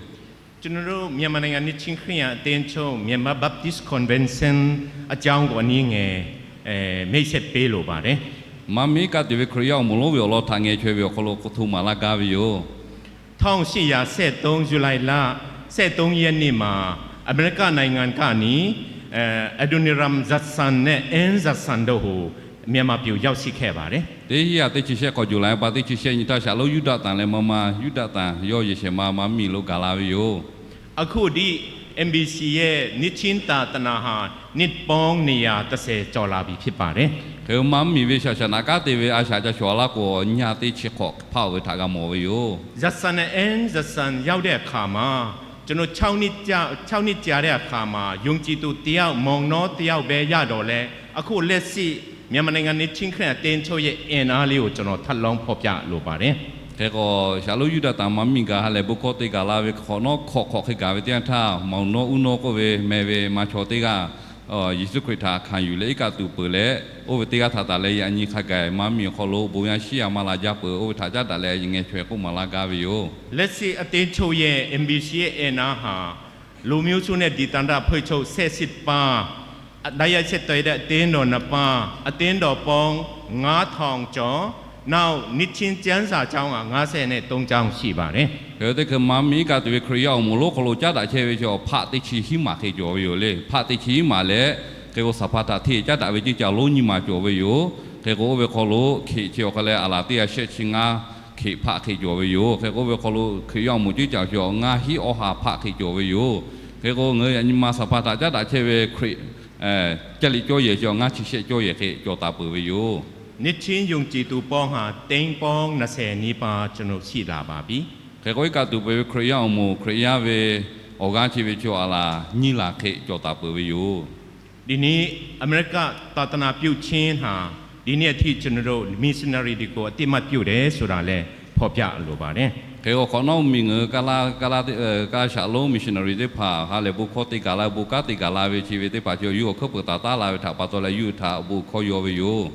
ကျွန်တော်တို့ မြန်မာနိုင်ငံ နှစ်ခြင်းခရစ်ယာန်အသင်းချုပ် မြန်မာ Baptist Convention အကြောင်းကို အနည်းငယ် အဲ မိတ်ဆက်ပေးလိုပါတယ်. Maˇ miˉ kaˆ tuˬ ve Hkriꞈ yaˇ awˬ moˍ lonˉ ve awˬ lawn htaꞈ ngeh chaweh ve awˬ hk'aw lo k'oˆ hto maˍ laˇ gaˇ ve yoˬ. ထောင့်ရှစ်ရာဆယ့်သုံး ဇူလိုင်လ ဆယ့်သုံးရက်နေ့မှာ အမေရိကနိုင်ငံကနေ အဲ Adoniram Judson နဲ့ Ann Judson တို့ကို မြန်မာပြည်ရောက်ရှိခဲ့ပါတယ်. Teˇ hinˉ yaˇ teˇ chi shehˆ hk'awꞈ Juˍlaiˍ pa teˇ chi shehˆ nyi htaˇ, Shaˍlonˉ Yuˇdaꞈtanˍ leh ma ma Yuˇdaꞈtanˍ yawˇ yehˬ shehˍ ma maˇ miˬ lo gaˬ la ve yoˬ. အခု ဒီ MBC ရဲ့ နှစ်ခြင်းသာသနာဟာ နှစ်ပေါင်း နှစ်ရာတစ်ဆယ် ကျော်လာပြီဖြစ်ပါတယ်. Hk'e maˇ miˬ ve shaˍ shaˍ naꞈ kanˉ te ve a shaꞈ ca shawˍ laˇ k'o, nyi ha teˇ chi hk'awꞈ hpaˆ oˬ ve htaꞈ g'a mawˬ ve yoˬ. Judson and Ann Judson ရောက်တဲ့အခါမှာ ကျွန်တော် ခြောက်နှစ်ကြာ၊ ခြောက်နှစ်ကြာတဲ့အခါမှာ ယုံကြည်သူတစ်ယောက်၊ မောင်နှောတစ်ယောက်ပဲ ရတော့လဲ၊ အခုလက်ရှိ မြန်မာနိုင်ငံ နှစ်ခြင်းခရစ်ယာန်အသင်းချုပ်ရဲ့ အင်အားလေးကို ကျွန်တော် ထပ်လောင်း ဖော်ပြလိုပါတယ်. Hk'e k'o, Shaˍlonˉ Yuˇdaꞈtanˍ maˇ miˬ gaˬ ha lehˬ, bon hkawˇ te gaˬ la ve hk'awꞈ nawˉ hkawꞈ hk'awꞈ hk'e gaˬ ve teˇ yanˇ htaˇ, maoˬ nawˉ uˉ nawˉ k'oˆ ve meh ve ma chaw teˇ g'aˇ Yeˍsuˆ Hkriꞈ htaꞈ hkanˍ yuˬ leh iˉ kaˆ tuˬ peuˬ leh, oˇ ve teˇ g'aˇ htaꞈ taˍ leh yaꞈ nyi hk'a gaˬ maˇ miˬ awˬ hk'aw lo bon yaˇ shiˉ yaˇ maˇ la jaˇ peuˬ. Oˇ ve htaꞈ caˉ daꞈ leh ngeh chaweh k'oˆ maˍ laˇ gaˇ ve yoˬ. လက်ရှိ အသင်းချုပ်ရဲ့ MBC ရဲ့ အင်အားဟာ လူမျိုးစုနဲ့ ဒေသန္တရအဖွဲ့ချုပ် ဆယ့်ရှစ်ပါး၊ တိုက်ရိုက်ဆက်သွယ်တဲ့ အသင်းတော် နှစ်ပါး၊ အသင်းတော်ပေါင်း ငါးထောင်ကျော်၊ နောက် နှစ်ခြင်းကျမ်းစာကျောင်းက ငါးဆယ့်သုံးကျောင်း ရှိပါတယ်. Hk'e te hk'e maˇ miˬ iˉ kaˆ tuˬ ve Hkriꞈ yaˇ awˬ moˍ lonˉ hk'aw lo caˉ daꞈ chehˇ ve chaw hpaˆ teˇ chi hiˉ maˬ hk'e cawˬ ve yoˬ le. Hpaˆ teˇ chi hiˉ maˬ leh, hk'e k'o, saˍ hpaˇ htaꞈ hteˇ caˉ daꞈ ve ceˇ ca lonˉ nyiˇ maˬ cawˬ ve yoˬ. Hk'e k'o, oˇ ve hk'aw lo Hkriꞈ chi awˬ hk'e leh a laˬ teˇ g'aˇ shehˆ chi ngaˇ Hkriꞈ hpaˆ hk'e cawˬ ve yoˬ. Hk'e k'o, oˇ ve hk'aw lo Hkriꞈ yaˇ awˬ moˍ ceˇ ca awˬ chi ngaˇ hiˉ awˇ ha hpaˆ hk'e cawˬ ve yoˬ. Hk'e k'o, ngaˬ hui yaꞈ nyi ma saˍ hpaˇ htaꞈ caˉ daꞈ chehˇ ve Hkriꞈ caˇ liꞈ cawˇ yehˬ chi awˬ ngaˇ chi shehˆ cawˇ yehˬ hk'e cawˬ taˍ peuˬ ve yoˬ. နှစ်ခြင်းယုံကြည်သူပေါင်းဟာ သိန်းပေါင်း နှစ်ဆယ်နီးပါး ကျွန်တော် ရှိလာပါပြီ. Hk'e k'o, iˉ kaˆ tuˬ peuˬ ve Hkriꞈ yaˇ awˬ moˍ, Hkriꞈ yaˇ ve awˬ g'aˇ chi ve chaw a laˬ nyiˇ laˬ hk'e cawˬ taˍ peuˬ ve yoˬ. ဒီနေ့ အမေရိက သာသနာပြုခြင်းဟာ ဒီနေ့အထိ ကျွန်တော်တို့ missionary တွေကို အသိအမှတ်ပြုတယ်ဆိုတာလည်း ဖော်ပြလိုပါတယ်. Hk'e k'o, hk'awꞈ nawˉ miˬ ngaˬ hui Kaˇlaˇ, Kaˇlaˇ, Kaˇlaˇ shaˍ lonˉ missionary teˇ hpaˍ ha lehˬ bon hkawˇ te gaˬ la, bon kanˉ te gaˬ la ve chi ve teˇ hpaˍ chaw yawˇ awˬ hkuiˉ peuˬ taˍ taˉ la ve htaꞈ pa taw leh, yawˇ hui htaꞈ bon hkawˇ yaw ve yoˬ.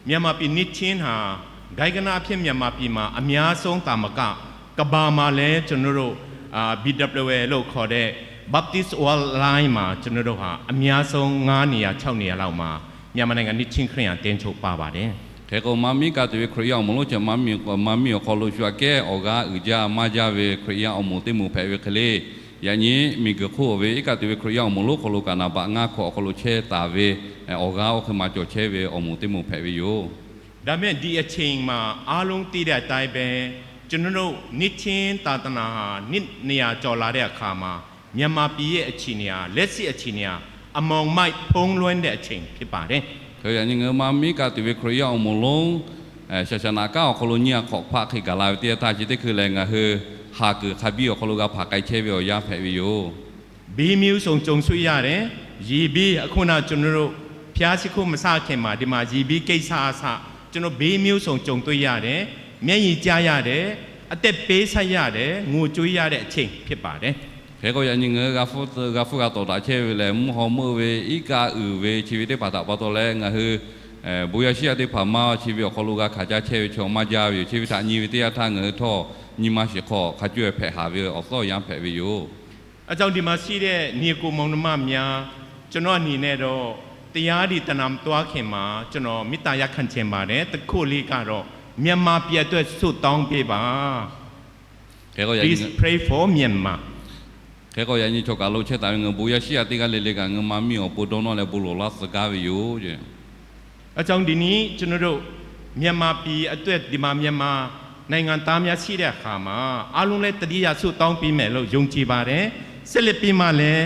မြန်မာပြည် နှစ်ခြင်းဟာ တိုင်းရင်းသားအဖြစ် မြန်မာပြည်မှာ အများဆုံးသာမက ကမ္ဘာမှာလည်း ကျွန်တော်တို့ အာ BWA လို့ခေါ်တဲ့ Baptist Worldwide မှာ ကျွန်တော်တို့ဟာ အများဆုံး ငါးနေရာ ခြောက်နေရာလောက်မှာ မြန်မာနိုင်ငံ နှစ်ခြင်းခရစ်ယာန်အသင်းချုပ် ပါပါတယ်. Hk'e k'o, maˇ miˉ kaˆ tuˬ ve Hkriꞈ yaˇ awˬ moˍ lonˉ chi maˇ miˬ, maˇ miˬ awˬ hk'aw lo shu aꞈ kehˉ awˬ g'aˇ uiˍ jaˇ maˇ jaˇ ve Hkriꞈ yaˇ awˬ moˍ teˇ moˍ hpehꞈ ve hk'e le, yaꞈ nyi miˬguiˬ hk'oˆ ve iˉ kaˆ tuˬ ve Hkriꞈ yaˇ awˬ moˍ lonˉ hk'aw lo kaꞈ naˍ baꞈ ngaˇ hkawꞈ awˬ hk'aw lo chehˇ taˍ ve awˬ g'aˇ oˇ hk'e ma cawˬ chehˇ ve awˬ moˍ teˇ moˍ hpehꞈ ve yoˬ. ဒါပေမဲ့ ဒီအချိန်မှာ အားလုံးသိတဲ့အတိုင်းပဲ ကျွန်တော်တို့ နှစ်ခြင်းသာသနာဟာ နှစ်နှစ်ရာကျော်လာတဲ့အခါမှာ မြန်မာပြည်ရဲ့ အခြေအနေဟာ လက်ရှိအခြေအနေဟာ အမှောင်မိုက်ဖုံးလွှမ်းတဲ့ အချိန်ဖြစ်ပါတယ်. Hk'e yaꞈ nyi ngaˬ hui maˇ miˉ kaˆ tuˬ ve Hkriꞈ yaˇ awˬ moˍ lonˉ shaˍ shaˍ naꞈ kanˉ awˬ hk'aw lo nyiˇ ha hk'awꞈ hpaˆ hk'e gaˬ la ve teˇ yanˇ htaˇ, chi teˇ hkui lehˬ ngaˬ hui haˍ kuiˬ hk'a biˇ awˬ hk'aw lo g'a hpaˍ k'ai chehˇ ve awˬ yanˇ hpehꞈ ve yoˬ. ဘီမျိုးစုံ ကြုံတွေ့ရတယ်။ ရေ၊ အခုန ကျွန်တော်တို့ ဘုရားရှိခိုး မစခင်မှာ ဒီမှာ ရေ၊ ဘီ ကိစ္စ အစ ကျွန်တော် ဘီမျိုးစုံ ကြုံတွေ့ရတယ်။ မျက်ရည်ကျရတယ်။ အသက်ပေးဆပ်ရတယ်။ ငိုကြွေးရတဲ့ အချိန်ဖြစ်ပါတယ်. Hk'e k'o, yaꞈ nyi ngaˬ hui g'a hpfuhˇ g'a tawˍ daꞈ chehˇ ve lehˬ, mvuhˇ haw meuˆ ve iˉ kaˆ uiˍ ve chi ve teˇ hpaˍ htaꞈ pa taw leh, ngaˬ hui bon yaˇ shiˉ yaˇ teˇ hpaˍ maˇ chi ve awˬ hk'aw lo g'a hkanˍ caˇ chehˇ ve chaw maˇ jaˇ ve yoˬ. Chi ve htaꞈ nyi ve teˇ yanˇ htaˇ, ngaˬ hui htawˇ nyi ma shiˍ hk'aw hk'a coˇ hpehꞈ haˍ ve awˬ tawˇ yanˇ hpehꞈ ve yoˬ. อาจารย์ ဒီမှာရှိတဲ့ ညီအစ်ကိုမောင်နှမများ ကျွန်တော်အနေနဲ့တော့ တရားဒေသနာမသွားခင်မှာ ကျွန်တော်မေတ္တာရပ်ခံချင်ပါတယ်။ တစ်ခုလေးကတော့ မြန်မာပြည်အတွက်ဆုတောင်းပေးပါ။ Please pray for Myanmar. Hk'e k'o, yaꞈ nyi chaw kaˬ lo chehˇ taˍ ve ngaˬ hui bon yaˇ shiˉ yaˇ teˇ g'aˇ le le kaꞈ, ngaˬ hui maˇ miˇ awˬ pon dawˇ nawˇ leh bon lawˬ laˇ tcuh gaˇ ve yoˬ. အကြောင်းဒီနေ့ ကျွန်တော်တို့ မြန်မာပြည်အတွက် ဒီမှာ မြန်မာနိုင်ငံသားများရှိတဲ့အခါမှာ အားလုံးလည်း တတိယဆုတောင်းပေးမယ်လို့ ယုံကြည်ပါတယ်။ ဆက်လက်ပြီးမှလည်း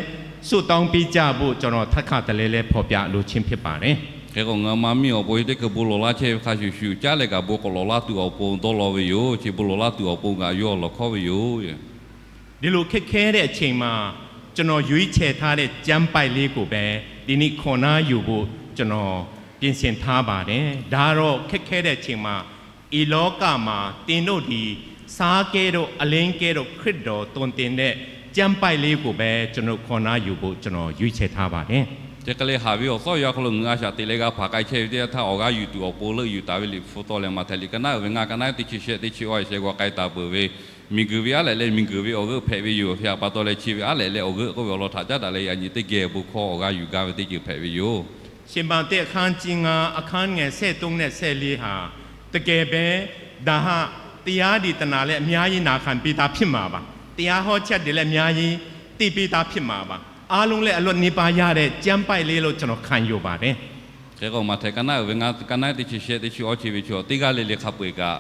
ဆုတောင်းပေးကြဖို့ ကျွန်တော် ထပ်ခါတလဲလဲ ဖော်ပြလိုခြင်းဖြစ်ပါတယ်။ Hk'e k'o, ngaˬ hui maˇ miˇ awˬ pon teˇ hkui bon lawˬ laˇ chehˇ ve hk'a shuˍ shuˍ, caˉ leh kaꞈ bon k'awꞈ lawˬ laˇ tuˬ awˬ pon dawˇ law ve yoˬ. Chi bon lawˬ laˇ tuˬ awˬ pon kaꞈ yawˇ lawˬ hkawˉ ve yoˬ. ဒီလိုခက်ခဲတဲ့အချိန်မှာ ကျွန်တော်ရွေးချယ်ထားတဲ့ ကျမ်းပိုဒ်လေးကိုပဲ ဒီနေ့ ခေါ်နားယူဖို့ ကျွန်တော် ပြင်ဆင်ထားပါတယ်။ ဒါကတော့ ခက်ခဲတဲ့အချိန်မှာ ဒီလောကမှာ သင်တို့သည် ဆားကဲ့သို့ အလင်းကဲ့သို့ ခရစ်တော်သွန်သင်တဲ့ ကျမ်းပိုဒ်လေးကိုပဲ ကျွန်တော် ခေါ်နားယူဖို့ ကျွန်တော် ရွေးချယ်ထားပါတယ်။ Chi hk'e leh haˍ ve awˬ tawˇ yaˇ hk'aw lo ngaˬ hui a shaꞈ teꞈ leh g'a hpaˍ k'ai chehˇ ve teˇ yanˇ htaˇ, awˬ g'aˇ yuˬ tuˬ awˬ pon leuˆ yuˬ taˍ ve Liꞈ hpu tawˇ lehˬ, Maꞈhtehˍ liꞈ ka naˉ uiˍ ve ngaˇ, ka naˉ teˇ chi shehˆ teˇ chi awˇ shehˆ g'aw k'ai taˍ peuˬ ve, miˬguiˬ ve aˉ lehꞈ leh miˬguiˬ ve awˬ g'euˆ hpehꞈ ve yoˬ. Hk'e pa taw leh, chi ve aˉ lehꞈ leh awˬ g'euˆ k'oˆ ve awˬ lawn htaꞈ caˉ daꞈ leh, yaꞈ nyi teˇ geh bon hkawˇ awˬ g'aˇ yuˬ gaˇ ve teˇ ceuˬ hpehꞈ ve yoˬ. ရှင်မဿဲအခန်းကြီးငါး အခန်းငယ်ဆယ့်သုံးနဲ့ဆယ့်လေးဟာ တကယ်ပဲ ဒါဟာ တရားဒေသနာလည်း အများကြီးနာခံပေးတာဖြစ်မှာပါ။ တရားဟောချက်တွေလည်း အများကြီးသိပေးတာဖြစ်မှာပါ။ အားလုံးလည်း အလွတ်နည်းပါးရတဲ့ ကျမ်းပိုဒ်လေးလို့ ကျွန်တော် ခံယူပါတယ်။ Hk'e k'o, Maꞈhtehˍ ka naˉ uiˍ ve ngaˇ, ka naˉ teˇ chi shehˆ teˇ chi awˇ chi ve chaw teˇ g'aˇ le le hk'a peu-eˬ kaꞈ,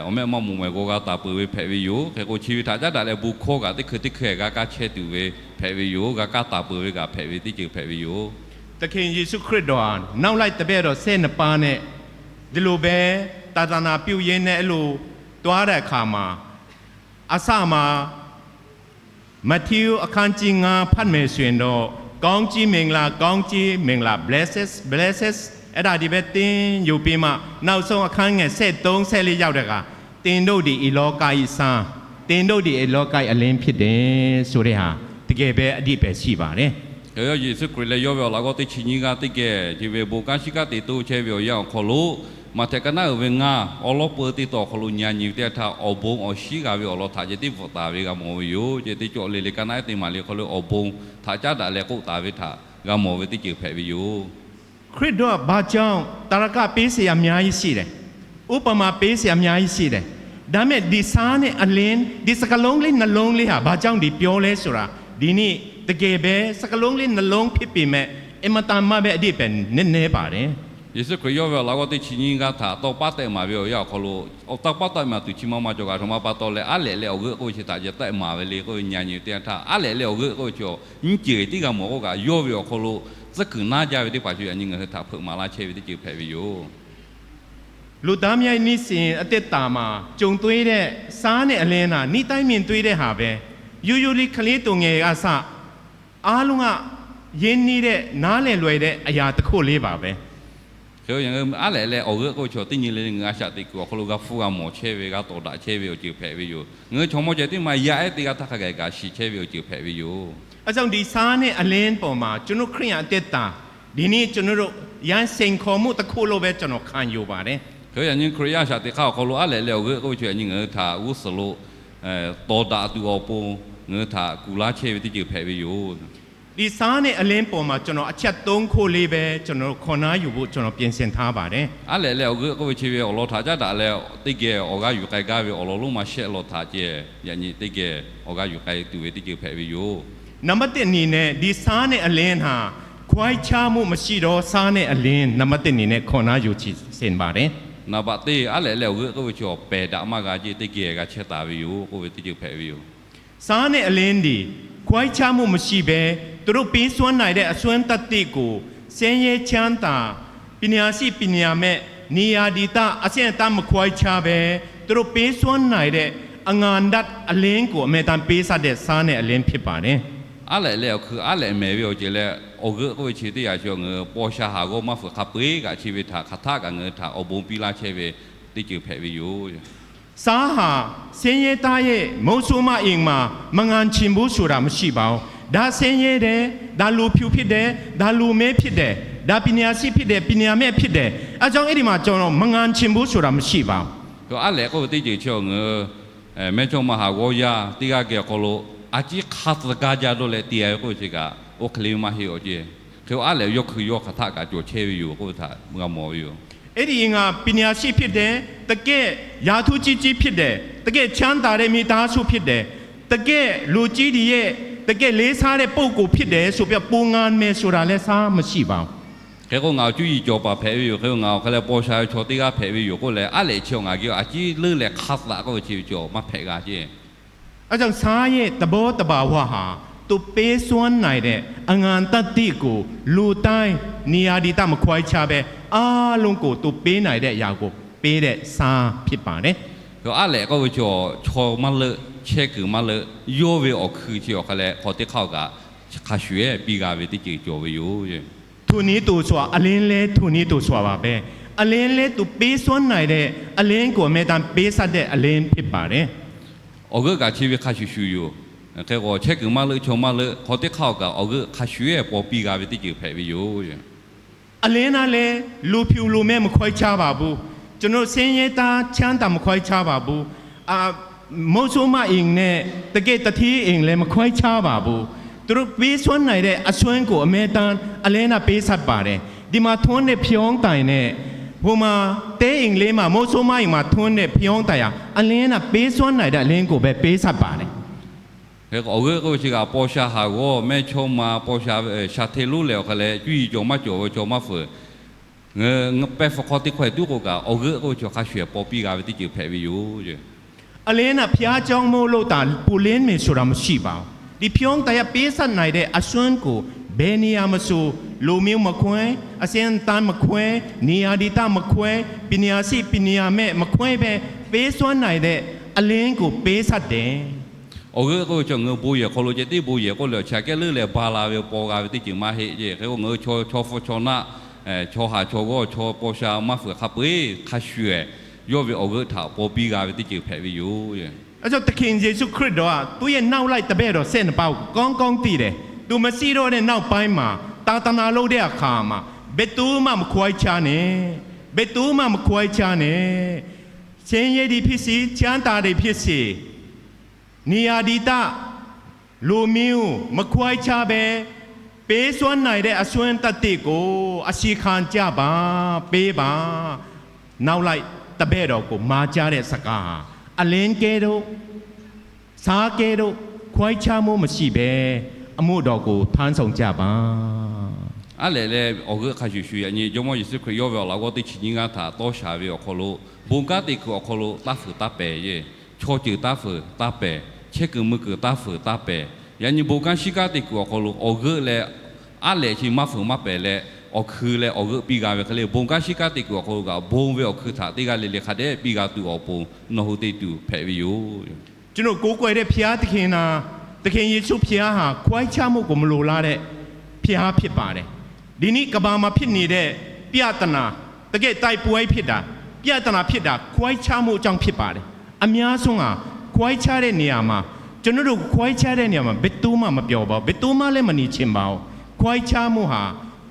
awˬ mehˆ maˇ moˍ mehˍ g'aw g'a taˍ peuˬ ve hpehꞈ ve yoˬ. Hk'e k'o, chi ve htaꞈ caˉ daꞈ leh bon hkawˇ kaꞈ teˇ hkui teˇ hkui g'a kaˇ chehˇ tuˬ ve hpehꞈ ve yoˬ. G'a kaˇ taˍ peuˬ ve kaꞈ hpehꞈ ve teˇ ceuˬ hpehꞈ ve yoˬ. သခင်ယေရှုခရစ်တော်ဟာ နောက်လိုက်တပည့်တော်ဆယ့်နှစ်ပါးနဲ့ ဒီလိုပဲ သာသနာပြုရင်းနဲ့ အဲ့လိုသွားတဲ့အခါမှာ အစမှာ မတ်ထဵးအခန်းကြီးငါး ဖတ်မယ်ဆိုရင်တော့ ကောင်းကြီးမင်္ဂလာ ကောင်းကြီးမင်္ဂလာ blessed blessed အဲ့ဒါတွေပဲ သင်ယူပြီးမှ နောက်ဆုံးအခန်းငယ် ဆယ့်သုံး ဆယ့်လေး ရောက်တဲ့အခါ သင်တို့သည် ဤလောက၏ဆန်း သင်တို့သည် ဤလောက၏အလင်းဖြစ်တယ် ဆိုတဲ့ဟာ တကယ်ပဲ အဓိပ္ပာယ်ရှိပါတယ်။ Hk'e k'o, Yeˍsuˆ Hkriꞈ leh yawˇ ve awˬ laꞈ g'awˇ teˇ chi nyiˇ g'aˇ teˇ geh chi ve bon kanˉ shiˉ kanˉ te toˇ chehˇ ve awˬ yanˇ awˬ hk'aw lo, Maꞈhtehˍ ka naˉ uiˍ ve ngaˇ awˉ lawˉ peu teˇ taw awˬ hk'aw lo nyi-a nyi ve teˇ yanˇ htaˇ, awˬ bon awˬ shiˉ g'a ve awˬ lawn htaꞈ ceh tiˉ bvuhꞈ taˍ ve g'a mawˬ ve yoˬ. Ceh teˇ cawˬ le le ka naˉ teˇ maˬ le hk'aw lo awˬ bon htaꞈ caˉ daꞈ leh k'oˆ taˍ ve htaꞈ g'a mawˬ ve teˇ ceuˬ hpehꞈ ve yoˬ. ခရစ်တော်က ဘာကြောင့် သာဓကပေးစရာ အများကြီးရှိတယ်။ ဥပမာပေးစရာ အများကြီးရှိတယ်။ ဒါပေမဲ့ ဒီဆားနဲ့အလင်း ဒီစကားလုံးလေး နှစ်လုံးလေးဟာ ဘာကြောင့် ဒီပြောလဲဆိုတာ ဒီနေ့ တကယ်ပဲ စကားလုံးလေး နှစ်လုံး ဖြစ်ပေမဲ့ အင်မတန်မှပဲ အဓိပ္ပာယ် နက်နဲပါတယ်။ Yeˍsuˆ Hkriꞈ yawˇ ve awˬ laꞈ g'awˇ teˇ chi nyiˇ g'aˇ htaꞈ tawˇ paˉ tehꞈ maˍ ve awˬ yanˇ awˬ hk'aw lo, tawˇ paˉ tawˆ maˍ tuˬ chi ma ma cawˬ kaꞈ, htoꞈ ma pa taw leh, aˉ lehꞈ leh awˬ g'euˆ k'oˆ ve chi htaꞈ ceh tehꞈ maˍ ve le k'oˆ ve nyi-a nyi ve teˇ yanˇ htaˇ, aˉ lehꞈ leh awˬ g'euˆ k'oˆ ve chi awˬ nyiˇ ceuˬ tiˉ g'a mawˬ k'oˆ kaꞈ, yawˇ ve awˬ hk'aw lo tcuhˉ kuiˬ naˉ jaˇ ve teˇ hpaˍ chi yaꞈ nyi ngaˬ hui htaꞈ hpeuꞈ maˍ laˇ chehˇ ve teˇ ceuˬ hpehꞈ ve yoˬ. လူသားများရဲ့ နေ့စဉ်အသက်တာမှာ ကြုံတွေ့တဲ့ ဆားနဲ့အလင်းဟာ နေ့တိုင်းမြင်တွေ့တဲ့ဟာပဲ။ ရိုးရိုးလေး ကလေးသူငယ်ကအစ အားလုံးက ရင်းနှီးတဲ့ နားလည်လွယ်တဲ့ အရာတစ်ခုလေးပါပဲ။ Hk'e k'o, yaꞈ nyi aˉ lehꞈ leh awˬ g'euˆ k'oˆ ve chi teˇ nyi le le ngaˬ hui a shaꞈ teꞈ kuiˬ awˬ hk'aw lo g'a hpfuhˇ g'a mawˬ chehˇ ve, g'a tawˍ daꞈ chehˇ ve awˬ ceuˬ hpehꞈ ve yoˬ. Ngaˬ hui chaw mawˇ ceh tiˉ maˇ yaˇ ehˉ teˇ g'aˇ htaˇ hk'a gaˬ kaꞈ shiˍ chehˇ ve awˬ ceuˬ hpehꞈ ve yoˬ. အကြောင်း ဒီဆားနဲ့အလင်းပေါ်မှာ ကျွန်တော် ခရစ်ယာန်အသက်တာ ဒီနေ့ ကျွန်တော်တို့ ရန်စိန်ခေါ်မှုတစ်ခုလို့ပဲ ကျွန်တော် ခံယူပါတယ်။ Hk'e k'o, yaꞈ nyi Hkriꞈ yaˇ a shaꞈ teꞈ hk'aˇ awˬ hk'aw lo aˉ lehꞈ leh awˬ g'euˆ k'oˆ ve chi yaꞈ nyi ngaˬ hui htaꞈ g'uˇ suhˍ lo tawˍ daꞈ tuˬ awˬ pon ngaˬ hui htaꞈ kuˬ laˇ chehˇ ve teˇ ceuˬ hpehꞈ ve yoˬ. ဒီဆားနဲ့အလင်းပေါ်မှာ ကျွန်တော် အချက်သုံးခုလေးပဲ ကျွန်တော် ခေါ်နားယူဖို့ ကျွန်တော် ပြင်ဆင်ထားပါတယ်။ Aˉ lehꞈ leh awˬ g'euˆ k'oˆ ve chi ve awˬ lawn htaꞈ caˉ daꞈ leh teˇ geh awˬ g'aˇ yuˬ k'ai gaˇ ve awˬ lawn lonˉ ma shehˆ lawn htaꞈ ceh yaꞈ nyi teˇ geh awˬ g'aˇ yuˬ k'ai tuˬ ve teˇ ceuˬ hpehꞈ ve yoˬ. နံပါတ်တစ်အနေနဲ့ ဒီဆားနဲ့အလင်းဟာ ခွဲခြားမှုမရှိသော ဆားနဲ့အလင်း နံပါတ်တစ်အနေနဲ့ ခေါ်နားယူချင်ပါတယ်။ Naˍ baꞈ teˇ, aˉ lehꞈ leh awˬ g'euˆ k'oˆ ve chi awˬ pehˬ daꞈ maˇ g'a ce teˇ geh g'a chehˇ taˍ ve yoˬ k'oˆ ve teˇ ceuˬ hpehꞈ ve yoˬ. ဆားနဲ့အလင်းသည် ခွဲခြားမှုမရှိဘဲ သူတို့ပေးစွမ်းနိုင်တဲ့ အစွမ်းသတ္တိကို ဆင်းရဲချမ်းသာ ပညာရှိပညာမဲ့ နေရာဒေသ အဆင့်အတန်း မခွဲခြားဘဲ သူတို့ပေးစွမ်းနိုင်တဲ့ အငန္တအလင်းကို အမြဲတမ်းပေးတတ်တဲ့ ဆားနဲ့အလင်း ဖြစ်ပါတယ်။ Aˉ lehꞈ leh awˬ hkui aˉ lehꞈ mehˍ ve awˬ ceuˬ leh awˬ g'euˆ k'oˆ ve chi teˇ yanˇ chi awˬ ngaˬ hui paw sha haˍ g'awˇ maˇ fuiˍ hk'a peu-eˬ kaꞈ chi ve htaꞈ hk'aˬ htaˆ kaꞈ ngaˬ hui htaꞈ awˬ bon piˇ laˇ chehˇ ve teˇ ceuˬ hpehꞈ ve yoˬ. ဆရာဟာ ဆင်းရဲသားရဲ့ မုဆိုးမအင်မှာ မင်္ဂလာချင်ဘူးဆိုတာ မရှိပါဘူး။ ဒါဆင်းရဲတယ်၊ ဒါလူဖြူဖြစ်တယ်၊ ဒါလူမည်းဖြစ်တယ်၊ ဒါပညာရှိဖြစ်တယ်၊ ပညာမဲ့ဖြစ်တယ်။ အဲကြောင့်အဲ့ဒီမှာ ကျွန်တော် မင်္ဂလာချင်ဘူးဆိုတာ မရှိပါဘူး။ Aˉ lehꞈ k'oˆ ve teˇ ceuˬ chi awˬ ngaˬ hui mehˇchawˇma haˍ g'awˇ yaˇ teˇ g'aˇ geh awˬ hk'aw lo a ciˉ hk'a tcuh gaˇ jaˇ dawˇ leh te-a ve k'oˆ ve chi kaꞈ, oˇ hk'e le maˇ heˆ awˬ ceˇ. Hk'e k'o aˉ lehꞈ yawˇ hkui yawˇ hk'aˬ htaˆ kaꞈ cawˬ chehˇ ve yoˬ k'oˆ ve htaꞈ g'a mawˬ ve yoˬ. အဲ့ဒီအင်ဟာ ပညာရှိဖြစ်တယ်၊ တကယ့်ရာထူးကြီးကြီးဖြစ်တယ်၊ တကယ့်ချမ်းသာတဲ့မိသားစုဖြစ်တယ်၊ တကယ့်လူကြီးတွေရဲ့၊ တကယ့်လေးစားတဲ့ပုဂ္ဂိုလ်ဖြစ်တယ်ဆိုပြီး ပုံငါမယ်ဆိုတာလည်း ဆရာမရှိပါဘူး။ Hk'e k'o ngaˬ awˬ cuˇ yiˍ cawˬ paˍ hpehꞈ ve yoˬ. Hk'e k'o ngaˬ awˬ hk'a leh paw sha ve chaw teˇ g'aˇ hpehꞈ ve yoˬ k'oˆ leh, aˉ lehꞈ chi awˬ ngaˬ geh a ciˉ leuˉ leh hk'a tcuh k'oˆ ve chi ve cawˬ maˇ hpehꞈ g'a ceˇ. အဲကြောင့် ဆရာရဲ့သဘောသဘာဝဟာ သူပေးစွမ်းနိုင်တဲ့ အငန်တတ်သိကို လူတိုင်း နေရာဒေသမခွဲခြားဘဲ အားလုံးကို သူပေးနိုင်တဲ့အရာကို ပေးတဲ့ ဆရာဖြစ်ပါတယ်။ Aˉ lehꞈ k'oˆ ve chi awˬ chaw maˇ leuˆ, chehˇ kuiˬ maˇ leuˆ, yawˇ ve awˬ hkui chi awˬ hk'a leh hk'aw teˇ hk'aˇ kaꞈ hk'a shuˍ ehˉ piˇ g'a ve teˇ ceuˬ cawˬ ve yoˬ. ထိုနည်းသို့စွာ အလင်းလည်း ထိုနည်းသို့စွာပါပဲ။ အလင်းလည်း သူပေးစွမ်းနိုင်တဲ့ အလင်းကို အမြဲတမ်းပေးဆပ်တဲ့ အလင်းဖြစ်ပါတယ်။ Awˬ g'euˆ kaꞈ chi ve hk'a shuˍ shuˍ yoˬ. Hk'e k'o chehˇ kuiˬ maˇ leuˆ, chaw maˇ leuˆ, hk'aw teˇ hk'aˇ awˬ kaꞈ awˬ g'euˆ hk'a shuˍ ehˉ paw piˇ g'a ve teˇ ceuˬ hpehꞈ ve yoˬ. အလင်းကလည်း လူဖြူလူမည်း မခွဲခြားပါဘူး။ ကျွန်တော်တို့ ဆင်းရဲသား ချမ်းသာ မခွဲခြားပါဘူး။ အာ၊ မုဆိုးမအင်နဲ့ တကယ့်သူဌေးအင်လည်း မခွဲခြားပါဘူး။ သူတို့ပေးစွမ်းနိုင်တဲ့ အစွမ်းကို အမြဲတမ်း အလင်းက ပေးဆပ်ပါတယ်။ ဒီမှာထွန်းတဲ့ ဖယောင်းတိုင်နဲ့ ဟိုမှာ တဲအိမ်လေးမှာ မုဆိုးမအင်မှာ ထွန်းတဲ့ ဖယောင်းတိုင်ဟာ အလင်းက ပေးစွမ်းနိုင်တဲ့ အလင်းကိုပဲ ပေးဆပ်ပါတယ်။ Hk'e k'o awˬ g'euˆ k'oˆ ve chi kaꞈ, paw sha haˍ g'awˇ, mehˇchawˇma, paw sha ve shaˍ hteˇ lonˉ lehˬ awˬ hk'a leh cuˇ yiˍ cawˬ maˇ cawˬ ve chaw maˇ fuiˍ, ngaˬ hui pehˇ hpu hk'aw teˇ hkawehˇ tuˉ k'o kaꞈ, awˬ g'euˆ k'oˆ ve chi hk'a shuˍ ehˉ paw piˇ g'a ve teˇ ceuˬ hpehꞈ ve yoˬ. အလင်းက ဘုရားကျောင်းမို့လို့သာ ပူလင်းမယ်ဆိုတာ မရှိပါဘူး။ ဒီဖယောင်းတိုင်က ပေးဆပ်နိုင်တဲ့ အစွမ်းကို ဘယ်နေရာမဆို လူမျိုးမခွဲ၊ အဆင်းအတန်းမခွဲ၊ နေရာဒေသမခွဲ၊ ပညာရှိပညာမဲ့မခွဲဘဲ ပေးစွမ်းနိုင်တဲ့ အလင်းကို ပေးဆပ်တယ်။ Awˬ g'euˆ k'oˆ ve chi ngaˬ hui bon yehˬ hk'aw lo ceh tiˉ bon yehˬ k'oˆ leh awˬ chi aꞈ kehˉ leuˉ leh ba la ve paw g'a ve teˇ ceuˬ maˇ heˆ ceˇ. Hk'e k'o ngaˬ hui chaw hpu chaw naˆ, chaw haˍ chaw g'awˇ, chaw paw sha maˇ fuiˍ hk'a peu-eˬ hk'a shuˍ ehˉ yawˇ ve awˬ g'euˆ htaꞈ paw piˇ g'a ve teˇ ceuˬ hpehꞈ ve yoˬ. အဲကြောင့် သခင်ယေရှုခရစ်တော်က သူ့ရဲ့နောက်လိုက်တပည့်တော် ဆယ့်နှစ်ပါးကို ကောင်းကောင်းသိတယ်။ သူမရှိတော့တဲ့နောက်ပိုင်းမှာ သာသနာလုပ်တဲ့အခါမှာ ဘယ်သူမှမခွဲခြားနဲ့၊ ဘယ်သူမှမခွဲခြားနဲ့၊ ဆင်းရဲသည်ဖြစ်စေ၊ ချမ်းသာသည်ဖြစ်စေ၊ နေရာဒေသ၊ လူမျိုးမခွဲခြားဘဲ ပေးစွမ်းနိုင်တဲ့ အစွမ်းတတ္တိကို အဆံခံကြပါ၊ ပေးပါ။ နောက်လိုက်တပည့်တော်ကို မှာကြားတဲ့စကားဟာ အလင်းကဲ့သို့ ဆားကဲ့သို့ ခွဲခြားမှုမရှိဘဲ အမှုတော်ကို ထမ်းဆောင်ကြပါ။ Aˉ lehꞈ leh awˬ g'euˆ hk'a shuˍ shuˍ yaꞈ nyi Jawˇmawˇ Yeˍsuˆ Hkriꞈ yawˇ ve awˬ laꞈ g'awˇ teˇ chi nyiˇ g'aˇ htaꞈ tawˇ shaˍ ve awˬ hk'aw lo, bon kanˉ te kuiˬ awˬ hk'aw lo taˇ fuiˍ taˇ pehˍ ceˇ. Chaw ceuˬ taˇ fuiˍ taˇ pehˍ, chehˇ kuiˬ mui kuiˬ taˇ fuiˍ taˇ pehˍ. Yaꞈ nyi bon kanˉ shiˉ kanˉ te kuiˬ awˬ hk'aw lo awˬ g'euˆ leh aˉ lehꞈ chi maˇ fuiˍ maˇ pehˍ leh, awˬ hkui leh awˬ g'euˆ piˇ g'a ve hk'e le, bon kanˉ shiˉ kanˉ te kuiˬ awˬ hk'aw lo kaꞈ bon ve awˬ hkui htaꞈ teˇ g'aˇ le le hk'a dehꞈ piˇ g'a tuˬ awˬ pon nawˬ hui te tuˬ hpehꞈ ve yoˬ. ကျွန်တော်ကိုးကွယ်တဲ့ ဘုရားသခင်ဟာ သခင်ယေရှု ဘုရားဟာ ခွဲခြားမှုကို မလိုလားတဲ့ ဘုရားဖြစ်ပါတယ်။ ဒီနေ့ ကမ္ဘာမှာ ဖြစ်နေတဲ့ ပြဿနာ၊ တကယ့် တိုက်ပွဲ ဖြစ်တာ၊ ပြဿနာ ဖြစ်တာ ခွဲခြားမှုကြောင့် ဖြစ်ပါတယ်။ အများဆုံးဟာ ခွဲခြားတဲ့ နေရာမှာ၊ ကျွန်တော်တို့ ခွဲခြားတဲ့ နေရာမှာ ဘယ်သူမှ မပျော်ပါဘူး။ ဘယ်သူမှလည်း မနေချင်ပါဘူး။ ခွဲခြားမှုဟာ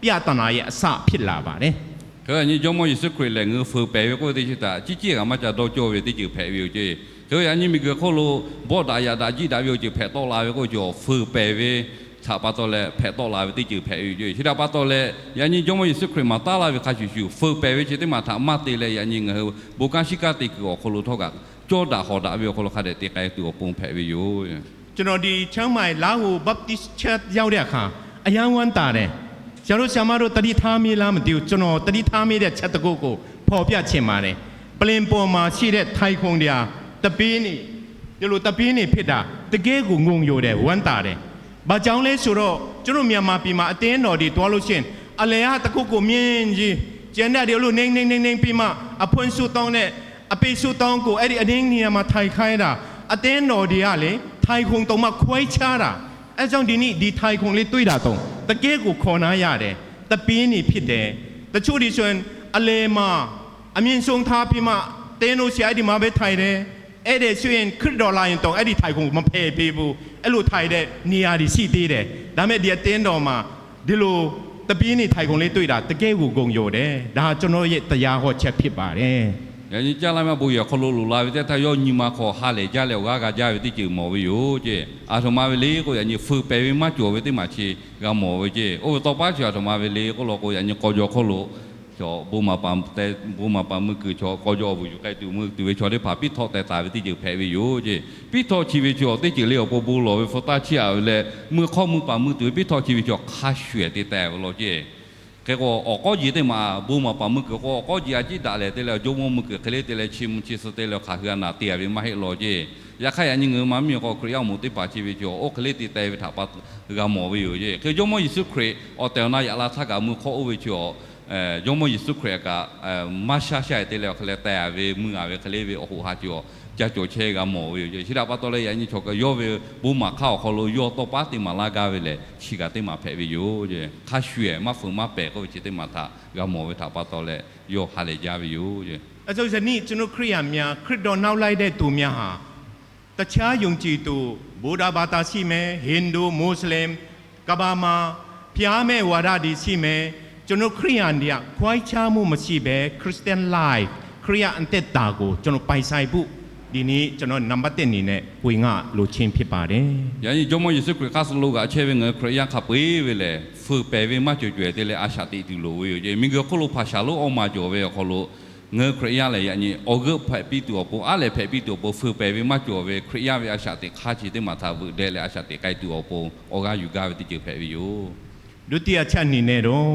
ပြဿနာရဲ့ အစ ဖြစ်လာပါတယ်။ Hk'e yaꞈ nyi Jawˇmawˇ Yeˍsuˆ Hkriꞈ lehˬ, ngaˬ hui fuiˍ pehˍ ve k'oˆ ve teˇ chi htaꞈ ciˉ ciˉ g'aꞈ maˇ ca dawˇ cawˇ ve teˇ ceuˬ hpehꞈ ve yoˬ ceˇ. Hk'e yaꞈ nyi miˬguiˬ hk'oˆ lo bawˆ daꞈ yaꞈ daꞈ jiˆ daꞈ ve awˬ ceuˬ hpehꞈ tawˆ la ve k'oˆ ve cawˬ, fuiˍ pehˍ ve htaꞈ pa taw leh hpehꞈ tawˆ la ve teˇ ceuˬ hpehꞈ ve yoˬ ceˇ. Chi htaꞈ pa taw leh yaꞈ nyi Jawˇmawˇ Yeˍsuˆ Hkriꞈ maˍ taˉ laˇ ve hk'a shuˍ shuˍ, fuiˍ pehˍ ve chi teˇ maˬ htaꞈ maˇ te leh yaꞈ nyi ngaˬ hui bon kanˉ shiˉ kanˉ te kuiˬ awˬ hk'aw lo htawˇ kaꞈ cawˇ daꞈ hawˍ daꞈ ve awˬ hk'aw lo hk'a dehꞈ te k'ai tuˬ awˬ pon hpehꞈ ve yoˬ. ကျွန်တော် ဒီ ချင်းမိုင် လမ်းဟူး Baptist Church ရောက်တဲ့အခါ အရမ်းဝမ်းသာတယ်။ ဆရာတို့ ဆရာမတို့ သတိထားမိလား မသိဘူး။ ကျွန်တော် သတိထားမိတဲ့ အချက်တစ်ခုကို ဖော်ပြချင်ပါတယ်။ ပလ္လင်ပေါ်မှာရှိတဲ့ ထိုင်ခုံတွေဟာ သပဵနံ၊ ဒီလို သပဵနံ ဖြစ်တာ တကယ့်ကို ငုံယိုတယ်၊ ဝမ်းသာတယ်။ ဘာကြောင့်လဲဆိုတော့ ကျွန်တော် မြန်မာပြည်မှာ အသင်းတော်တွေ သွားလို့ရှိရင် အလယ်က တစ်ခုခု မြင်ကြီး၊ ကျန်တဲ့ တွေ အဲ့လို နှိမ်းနှိမ်းနှိမ်းနှိမ်းပြီးမှ အဖွင့်ဆုတောင်းနဲ့ အပိတ်ဆုတောင်းကို အဲ့ဒီ အနည်းနေရာမှာ ထိုင်ခိုင်းတာ။ အသင်းတော်တွေကလေ ထိုင်ခုံတောင်မှ ခွဲခြားတာ။ အဲဒါကြောင့် ဒီနေ့ ဒီထိုင်ခုံလေး တွေ့တာတော့ တကယ့်ကို ခေါ်နားရတယ်။ သပဵနံ ဖြစ်တယ်။ တချို့တွေဆိုရင် အလယ်မှာ အမြင့်ဆုံးထားပြီးမှ တင်းလို့ရှိရင် အဲ့ဒီမှာပဲ ထိုင်တယ်။ အဲ့ဒါဆိုရင် ခရစ်တော်လာရင်တောင် အဲ့ဒီထိုင်ခုံ မဖယ်ပေးဘူး။ အဲ့လိုထိုင်တဲ့နေရာတွေ ရှိသေးတယ်။ ဒါပေမဲ့ ဒီအသင်းတော်မှာ ဒီလို တပင်းနေထိုင်ခုံလေး တွေ့တာ တကယ့်ကို ဂုဏ်ယူတယ်။ ဒါ ကျွန်တော်ရဲ့ တရားဟောချက် ဖြစ်ပါတယ်။ Yaꞈ nyi caˇ laˇ maˇ bon yehˬ hk'aw lo loꞈ la ve teˇ htaˇ, yawˇ nyi ma hk'aw ha lehˬ jaˇ leh awˬ g'aˇ g'a jaˇ ve teˇ ceuˬ mawˬ ve yoˬ ceˇ. Aˬ htoꞈ ma ve le k'o, yaꞈ nyi feu pehˍ ve maˇ cawˬ ve teˇ maˬ chi g'a mawˬ ve ceˇ. Oˇ ve tawˇ paˉ chi aˬ htoꞈ ma ve le k'oˆ law k'o, yaꞈ nyi k'aw jaw hk'oˆ lo chaw bon maˍ paˍ meuˇ kuiˬ, chaw k'aw jaw awˬ vuiˬ yuˬ k'ai tuˬ meuˇ tuˬ ve chaw teˇ hpaˍ piˇ htawˆ teh taˍ ve teˇ ceuˬ hpehꞈ ve yoˬ ceˇ. Piˇ htawˆ chi ve chaw teˇ ceuˬ le awˬ pon bon lawˬ ve hpu taˇ chiˇ aꞈ ve leh, meuˇ hk'awˇ meuˇ paˍ meuˇ tuˬ ve piˇ htawˆ chi ve chaw hk'a shuˍ ehˍ te teh ve law ceˇ. Hk'e k'o, awˬ k'awˉ jeˬ teˇ maˬ bon maˍ paˍ meuˇ kuiˬ k'o, awˬ k'awˉ jeˬ a ciˉ daꞈ lehˬ te leh, jawˇmawˇ meuˇ kuiˬ hk'e le te leh, chi mvuh chi suh te leh hk'aˬ hui a naˍ te a ve maˇ heˆ law ceˇ. Yaꞈ hk'aˇ, yaꞈ nyi ngaˬ hui maˇ miˇ awˬ hk'aw Hkriꞈ yaˇ awˬ moˍ teˇ hpaˍ chi ve chaw oˇ hk'e le te teh ve htaꞈ pa g'a mawˬ ve yoˬ ceˇ. Hk'e Jawˇmawˇ Yeˍsuˆ Hkriꞈ awˬ tehˬ awˬ na yaꞈ la htaˇ kaꞈ meuˇ hk'awˇ oˇ ve chi awˬ Jawˇmawˇ Yeˍsuˆ Hkriꞈ kaꞈ maˇ shaˇ shaˇ e te leh awˬ hk'e leh teh a ve mui a ve hk'e le ve awˬ hoꞈ ha chi awˬ ca cawˬ chehˇ g'a mawˬ ve yoˬ. Chi htaꞈ pa taw leh yaꞈ nyi chaw kaꞈ yawˇ ve bon maˍ hk'aˇ awˬ hk'aw lo yawˇ tawˇ paˉ teˇ maˍ laˇ gaˇ ve lehˬ, chi kaꞈ teˇ maˍ hpehꞈ ve yoˬ. Hk'a shuˍ ehˍ maˇ feu maˇ pehˍ k'oˆ ve chi teˇ maˍ htaꞈ g'a mawˬ ve htaꞈ pa taw leh yawˇ ha lehˬ jaˇ ve yoˬ. အဆုံးစနစ် ကျွန်တော်ခရစ်ယာန်များ ခရစ်တော်နောက်လိုက်တဲ့သူများဟာ တခြားယုံကြည်သူ ဗုဒ္ဓဘာသာရှိမယ် ဟိန္ဒူ မွတ်စလင် ကမ္ဘာမှာ ဘုရားမဲ့ဝါဒတွေရှိမယ် ကျွန်တော်ခရစ်ယာန်တွေက ခွဲခြားမှုမရှိဘဲ Christian life ခရစ်ယာန်အသက်တာကို ကျွန်တော်ပိုင်ဆိုင်ဖို့ ဒီနေ့ကျွန်တော်နံပါတ်တစ်အနေနဲ့ ဝင်ငါလိုခြင်းဖြစ်ပါတယ်။ Yaꞈ nyi Jawˇmawˇ Yeˍsuˆ Hkriꞈ hk'aˇ suh lo g'aꞈ chehˇ ve ngaˬ hui Hkriꞈ yaˇ hk'a peu-eˬ ve lehˬ, feu pehˍ ve maˇ cawˬ cawˬ te leh a shaꞈ teꞈ tuˬ loˍ ve yoˬ ceˇ. Miˬguiˬ hk'oˆ lo hpaˍ shaˍ lonˉ awˇ ma cawˬ ve awˬ hk'aw lo, ngaˬ hui Hkriꞈ yaˇ lehˬ yaꞈ nyi awˬ g'euˆ hpehꞈ piˇ tuˬ awˬ pon, aˉ lehꞈ hpehꞈ piˇ tuˬ awˬ pon, feu pehˍ ve maˇ cawˬ ve Hkriꞈ yaˇ ve a shaꞈ teꞈ hk'aˇ chi teˇ maˬ htaꞈ veuꞈ deh leh a shaꞈ teꞈ k'ai tuˬ awˬ pon awˬ g'aˇ yuˬ gaˇ ve teˇ ceuˬ hpehꞈ ve yoˬ. ဒုတိယအချက်အနေနဲ့တော့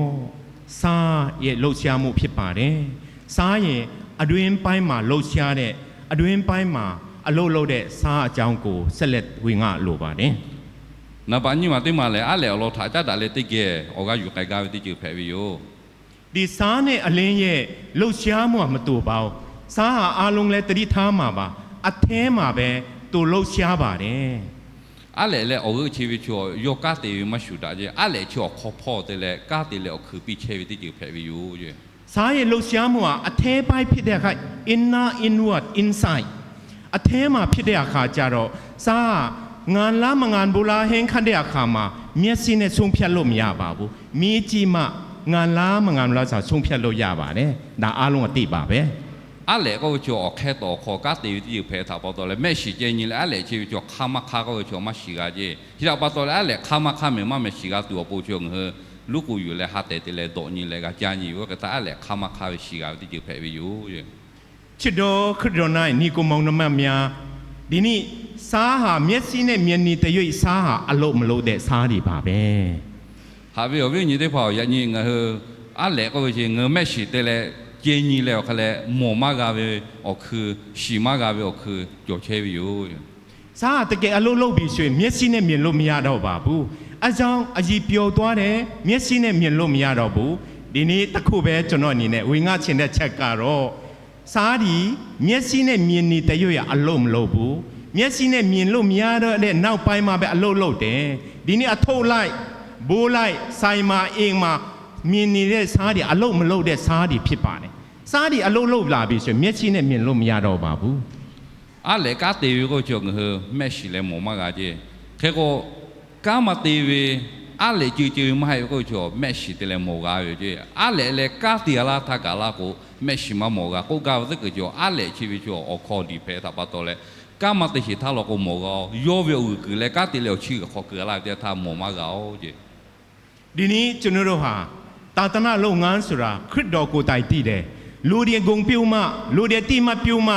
ဆားရဲ့လှုပ်ရှားမှုဖြစ်ပါတယ်။ ဆားရဲ့အတွင်းပိုင်းမှာလှုပ်ရှားတဲ့ အတွင်းပိုင်းမှာအလုပ်လုပ်တဲ့ဆားအကြောင်းကိုဆက်လက်ဝင်ငါလိုပါတယ်။ Naˍ baꞈ nyiˇ maˬ teˇ maˬ lehˬ, aˉ lehꞈ awˬ lawn htaꞈ caˉ daꞈ leh teˇ geh awˬ g'aˇ yuˬ k'ai gaˇ ve teˇ ceuˬ hpehꞈ ve yoˬ. ဒီဆားနဲ့အလင်းရဲ့လှုပ်ရှားမှုဟာမတူပါဘူး။ ဆားဟာအားလုံးလည်းသတိထားမှာပါ။ အထဲမှာပဲသူလှုပ်ရှားပါတယ်။ Aˉ lehꞈ leh awˬ g'euˆ chi ve chaw yawˇ kanˉ te ve maˇ shuˍ daꞈ ceˇ. Aˉ lehꞈ chi awˬ hk'aw hpawˇ te leh kanˉ te leh awˬ hkui piˇ chehˇ ve teˇ ceuˬ hpehꞈ ve yoˬ. ဆားရဲ့လှုပ်ရှားမှုဟာအထဲပိုင်းဖြစ်တဲ့အခါ inner inward insight အထဲမှာဖြစ်တဲ့အခါကျတော့ ဆားက ငန်လားမငန်ဘူးလား ဟင်းခတ်တဲ့အခါမှာ မျက်စိနဲ့ဆုံးဖြတ်လို့မရပါဘူး။ မီးကြည့်မှ ငန်လားမငန်ဘူးလားဆိုတာ ဆုံးဖြတ်လို့ရပါတယ်။ ဒါအားလုံးအသိပါပဲ။ Aˉ lehꞈ k'oˆ ve chaw awˬ hk'e tawˬ awˬ hk'aw kanˉ te ve teˇ ceuˬ hpehꞈ htaꞈ pa taw leh, mehˆ shiˍ ceh nyi leh aˉ lehꞈ chi ve chaw hk'aˇ maˇ hk'aˇ k'oˆ ve chaw maˇ shiˍ g'a ceˇ. Chi htaꞈ pa taw leh aˉ lehꞈ hk'aˇ maˇ hk'aˇ mehˍ maˇ mehˍ shiˍ g'a tuˬ awˬ pon chi ngaˬ hui luˉ k'oˍ yuˬ leh ha tehˬ te leh dawꞈ nyi leh g'a caˇ nyi ve k'o, hk'e htaˇ aˉ lehꞈ hk'aˇ maˇ hk'aˇ ve shiˍ g'a ve teˇ ceuˬ hpehꞈ ve yoˬ. ချစ်တော်ခရစ်တော်၌ ညီအစ်ကိုမောင်နှမများ ဒီနေ့ ဆားဟာ မျက်စိနဲ့မြင်နေသရွေ့ ဆားဟာ အလုပ်မလုပ်တဲ့ ဆားတွေပါပဲ။ Haꞈ ve awˬ viˉ awˬ nyi teˇ hpaˍ-oˬ, yaꞈ nyi ngaˬ hui aˉ lehꞈ k'oˆ ve chi ngaˬ hui mehˆ shiˍ te leh ceh nyi leh awˬ hk'e leh mawˬ maˇ g'a ve awˬ hkui, shiˍ maˇ g'a ve awˬ hkui cawˬ chehˇ ve yoˬ. ဆားဟာ တကယ်အလုပ်လုပ်ပြီဆိုရင် မျက်စိနဲ့မြင်လို့မရတော့ပါဘူး။ အဲဒါကြောင့် အရည်ပျော်သွားတယ်။ မျက်စိနဲ့မြင်လို့မရတော့ဘူး။ ဒီနေ့တစ်ခုပဲ ကျွန်တော်အနေနဲ့ ဝင်ငါချင်တဲ့ချက်ကတော့ ဆားသည် မျက်စိနဲ့မြင်နေသရွေ့ အလုပ်မလုပ်ဘူး။ မျက်စိနဲ့မြင်လို့မရတော့တဲ့နောက်ပိုင်းမှာပဲ အလုပ်လုပ်တယ်။ ဒီနေ့ အထုတ်လိုက်၊ ဘိုးလိုက်၊ ဆိုင်မှာ၊ အိမ်မှာ မြင်နေတဲ့ဆားတွေ အလုပ်မလုပ်တဲ့ဆားတွေဖြစ်ပါတယ်။ ဆားတွေ အလုပ်လုပ်လာပြီဆိုရင် မျက်စိနဲ့မြင်လို့မရတော့ပါဘူး။ Aˉ lehꞈ kanˉ te ve k'oˆ ve chaw ngaˬ hui mehˆ shiˍ leh mawˬ maˇ g'a ceˇ. Hk'e k'o, kanˉ maˇ te ve, aˉ lehꞈ ceu ceu ve maˇ heˆ ve k'oˆ ve chaw mehˆ shiˍ te leh mawˬ g'a ve yoˬ ceˇ. Aˉ lehꞈ leh kanˉ te a laˇ htaˇ kaꞈ laˇ k'o, mehˆ shiˍ maˇ mawˬ g'a k'oˆ gaˇ ve teˇ hkui chaw, aˉ lehꞈ chi ve chaw awˬ hk'aw diˬ hpehꞈ htaꞈ pa taw leh, kanˉ maˇ te sheˍ htaˇ law k'o mawˬ g'a-oˬ. Yawˇ ve awˬ g'uiˬ kuiˬ leh kanˉ te leh awˬ chi g'uiˬ hk'aw keu a laˇ ve teˇ htaˇ mawˬ maˇ g'a-oˬ ceˇ. ဒီနေ့ ကျွန်တော်တို့ဟာ သာသနာလုပ်ငန်းဆိုတာ ခရစ်တော်ကိုယ်တိုင်သိတယ်။ လူတွေဂုဏ်ပြုမှ၊ လူတွေအသိအမှတ်ပြုမှ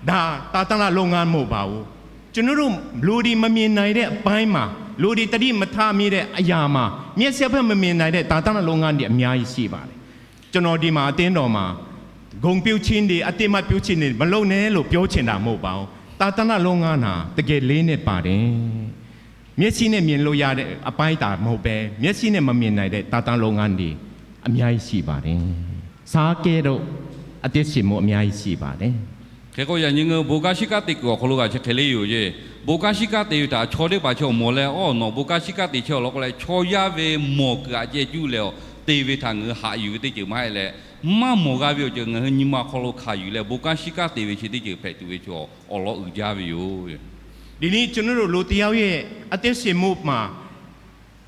ဒါ သာသနာလုပ်ငန်းမဟုတ်ပါဘူး။ ကျွန်တော်တို့ လူတွေမမြင်နိုင်တဲ့အပိုင်းမှာ၊ လူတွေသတိမထားမိတဲ့အရာမှာ မျက်စိဖက်မမြင်နိုင်တဲ့ သာသနာလုပ်ငန်းတွေ အများကြီးရှိပါတယ်။ ကျွန်တော်ဒီမှာ အသင်းတော်မှာ ဂုဏ်ပြုခြင်းတွေ၊ အသိအမှတ်ပြုခြင်းတွေ မလုပ်နဲ့လို့ ပြောချင်တာမဟုတ်ပါဘူး။ သာသနာလုပ်ငန်းဟာ တကယ်လေးနဲ့ပါတယ်။ မျက်စိနဲ့မြင်လို့ရတဲ့အပိုင်းသာမဟုတ်ပဲ မျက်စိနဲ့မမြင်နိုင်တဲ့ သာသနာလုပ်ငန်းတွေ အများကြီးရှိပါတယ်။ ဆားကဲ့သို့ အသက်ရှင်မှု အများကြီးရှိပါတယ်။ Hk'e k'o, yaꞈ nyi ngaˬ hui bon kanˉ shiˉ kanˉ te kuiˬ awˬ hk'aw lo g'a chi hk'e le yoˬ ceˇ. Bon kanˉ shiˉ kanˉ te ve htaꞈ chaw teˇ hpaˍ chi awˬ mawˬ leh, awˬ nawˬ bon kanˉ shiˉ kanˉ te chehˇ awˬ lawn k'o leh, chaw yaˇ ve mawˬ kuiˬ aꞈ ceh cuˇ leh-oˬ, te ve htaꞈ ngaˬ hui haꞈ yuˬ ve teˇ ceuˬ maˇ heˆ leh, maˇ mawˬ g'a ve awˬ ceuˬ ngaˬ hui nyi ma awˬ hk'aw lo hkanˍ yuˬ leh, bon kanˉ shiˉ kanˉ te ve chi teˇ ceuˬ hpehꞈ tuˬ ve chaw awˬ lawn uiˍ jaˇ ve yoˬ. ဒီနေ့ ကျွန်တော်တို့ လူတစ်ယောက်ရဲ့ အသက်ရှင်မှုမှာ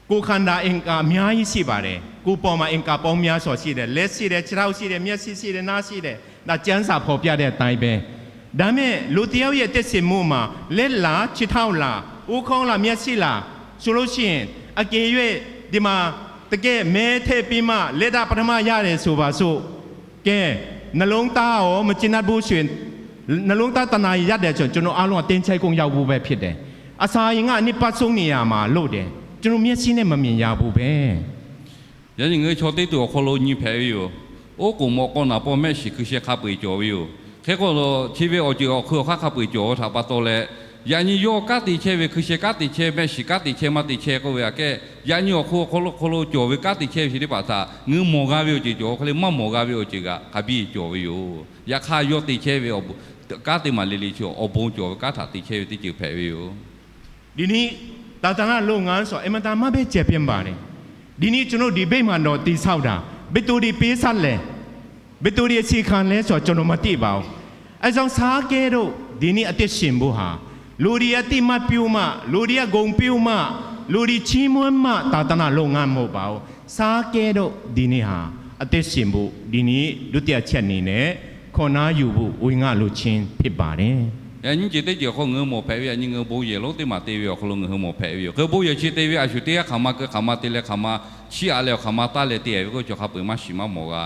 ကိုယ်ခန္ဓာ အင်္ဂါ အများကြီးရှိပါတယ်။ ကိုယ်ပေါ်မှာ အင်္ဂါပေါင်းများစွာရှိတယ်။ လက်ရှိတယ်၊ ခြေထောက်ရှိတယ်၊ မျက်စိရှိတယ်၊ နှာရှိတယ်။ ဒါ ကျမ်းစာ ဖော်ပြတဲ့အတိုင်းပဲ။ ဒါပေမဲ့ လူတစ်ယောက်ရဲ့ အသက်ရှင်မှုမှာ လက်လား၊ ခြေထောက်လား၊ ဦးခေါင်းလား၊ မျက်စိလား ဆိုလို့ရှိရင် အကယ်၍ ဒီမှာ တကယ် မဲထည့်ပြီးမှ လက်တပထမ ရတယ်ဆိုပါစို့။ ကဲ၊ နှလုံးသားရော မကျေနပ်ဘူးဆိုရင်၊ နှလုံးသား တစ်နာရီ ရပ်တယ်ဆိုရင် ကျွန်တော်အားလုံးက သင်္ချိုင်းကုန်းရောက်ဖို့ပဲဖြစ်တယ်။ အစာအိမ်က အနံပါတ်ဆုံးနေရာမှာ လုပ်တယ်။ ကျွန်တော် မျက်စိနဲ့ မမြင်ရဘူးပဲ။ Yaꞈ nyi ngaˬ hui chaw teˇ tuˬ awˬ hk'aw lo nyi hpehꞈ ve yoˬ. Oˉ k'oˍ mawꞈ k'aw naˍ pawˆ mehˆ shiˍ hkui sheh hk'a peu-eˬ cawˬ ve yoˬ. Hk'e k'o, chi ve awˬ ceuˬ awˬ hk'ui awˬ hk'aˇ hk'a peu-eˬ cawˬ ve htaꞈ pa taw leh, yaꞈ nyi yawˇ kanˉ te chehˇ ve, hkui sheh kanˉ te chehˇ, mehˆ shiˍ kanˉ te chehˇ, maˇ te chehˇ k'oˆ ve aꞈ kehˉ, yaꞈ nyi awˬ hk'aw lo cawˬ ve kanˉ te chehˇ ve chi teˇ hpaˍ htaꞈ ngaˬ hui mawˬ g'a ve awˬ ceuˬ cawˬ hk'e leh, maˇ mawˬ g'a ve awˬ ceuˬ kaꞈ hk'a biˇ cawˬ ve yoˬ. Yaꞈ hk'aˇ, yawˇ te chehˇ ve kanˉ teˇ maˬ le le chi awˬ bon cawˬ ve kanˉ htaꞈ te chehˇ ve teˇ ceuˬ hpehꞈ ve yoˬ. ဒီနေ့ သာသနာ့လုပ်ငန်းဆိုတာ အင်မတန်မှပဲ ကျယ်ပြန့်ပါတယ်။ ဒီနေ့ ကျွန်တော် ဒီဗိမာန်တော် တည်ဆောက်တာ ဘယ်သူတွေ ပေးဆပ်လဲ၊ ဘယ်သူတွေ အစီအခံလဲဆိုတာ ကျွန်တော် မသိပါဘူး။ အဲဒါကြောင့် ဆားကဲတို့ ဒီနေ့ အသက်ရှင်ဖို့ဟာ လူတွေ အသိအမှတ်ပြုမှ၊ လူတွေက ဂုဏ်ပြုမှ၊ လူတွေ ချီးမွမ်းမှ သာသနာ့လုပ်ငန်း မဟုတ်ပါဘူး။ ဆားကဲတို့ ဒီနေ့ဟာ အသက်ရှင်ဖို့၊ ဒီနေ့ ဒုတိယအချက်အနေနဲ့ အခွင့်အရေးယူဖို့ ဝင်ငါလိုခြင်း ဖြစ်ပါတယ်။ Yaꞈ nyi ceuˬ teˇ ceuˬ awˬ hk'aw lo ngaˬ hui mawˬ hpehꞈ ve, yaꞈ nyi ngaˬ hui bon yehˬ lonˉ teˇ maˬ te ve awˬ hk'aw lo ngaˬ hui mawˬ hpehꞈ ve yoˬ. Hk'e bon yehˬ chi te ve a shu teˇ g'aˇ hk'aˬ ma keu, hk'aˬ ma te leh hk'aˬ ma chiˇ aꞈ leh awˬ hk'aˬ ma taˇ leh te ve k'oˆ ve chaw hk'a peu-eˬ maˇ shiˍ maˇ mawˬ g'a.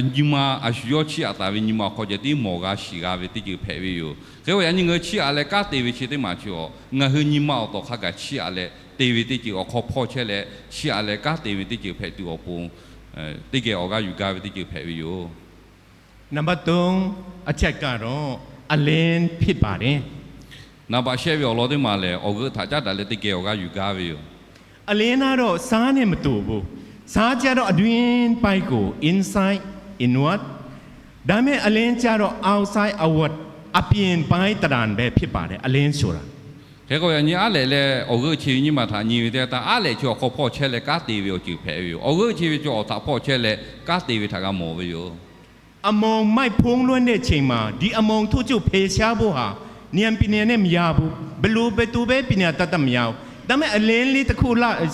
Nyi ma a shu yawˇ chiˇ aꞈ taˍ ve nyi ma awˬ hk'aw ceh tiˉ mawˬ g'a shiˍ g'a ve teˇ ceuˬ hpehꞈ ve yoˬ. Hk'e k'o, yaꞈ nyi ngaˬ hui chiˇ aꞈ leh kanˉ te ve chi teˇ maˬ chi awˬ, ngaˬ hui nyi ma awˬ tawˍ hk'a gaˬ chiˇ aꞈ leh te ve teˇ ceuˬ awˬ hk'aw hpawˇ chehˇ leh, chiˇ aꞈ leh kanˉ te ve teˇ ceuˬ hpehꞈ tuˬ awˬ pon teˇ geh awˬ g'aˇ yuˬ gaˇ ve teˇ ceuˬ hpehꞈ ve yoˬ. နံပါတ်သုံးအချက်ကတော့ အလင်းဖြစ်ပါတယ်။ Naˍ baꞈ shehˆ ve awˬ lawn teˇ maˬ lehˬ, awˬ g'euˆ htaꞈ caˉ daꞈ leh teˇ geh awˬ g'aˇ yuˬ gaˇ ve yoˬ. အလင်းကတော့ ဆားနဲ့ မတူဘူး။ ဆားကျတော့ အတွင်းပိုင်းကို inside, inward, ဒါပေမဲ့ အလင်းကျတော့ outside, outward, အပြင်ပိုင်းသဏ္ဍာန်ပဲ ဖြစ်ပါတယ် အလင်းဆိုတာ။ Hk'e k'o, yaꞈ nyi aˉ lehꞈ leh awˬ g'euˆ chi ve nyiˇ maˬ htaꞈ nyi ve teˇ yanˇ htaˇ, aˉ lehꞈ chi awˬ hk'aw hpawˇ chehˇ leh kanˉ te ve awˬ ceuˬ hpehꞈ ve yoˬ. Awˬ g'euˆ chi ve chi awˬ htaꞈ hpawˇ chehˇ leh kanˉ te ve htaꞈ g'a mawˬ ve yoˬ. အမှောင်မိုက် ဖုံးလွှမ်းတဲ့ချိန်မှာ ဒီအမှောင်ထို့ကျိုး ဖယ်ရှားဖို့ဟာ ဉာဏ်ပညာနဲ့ မရဘူး။ ဘယ်လို ဘယ်သူပဲ ပညာတတ်တတ် မရဘူး။ ဒါပေမဲ့ အလင်းလေးတစ်ခု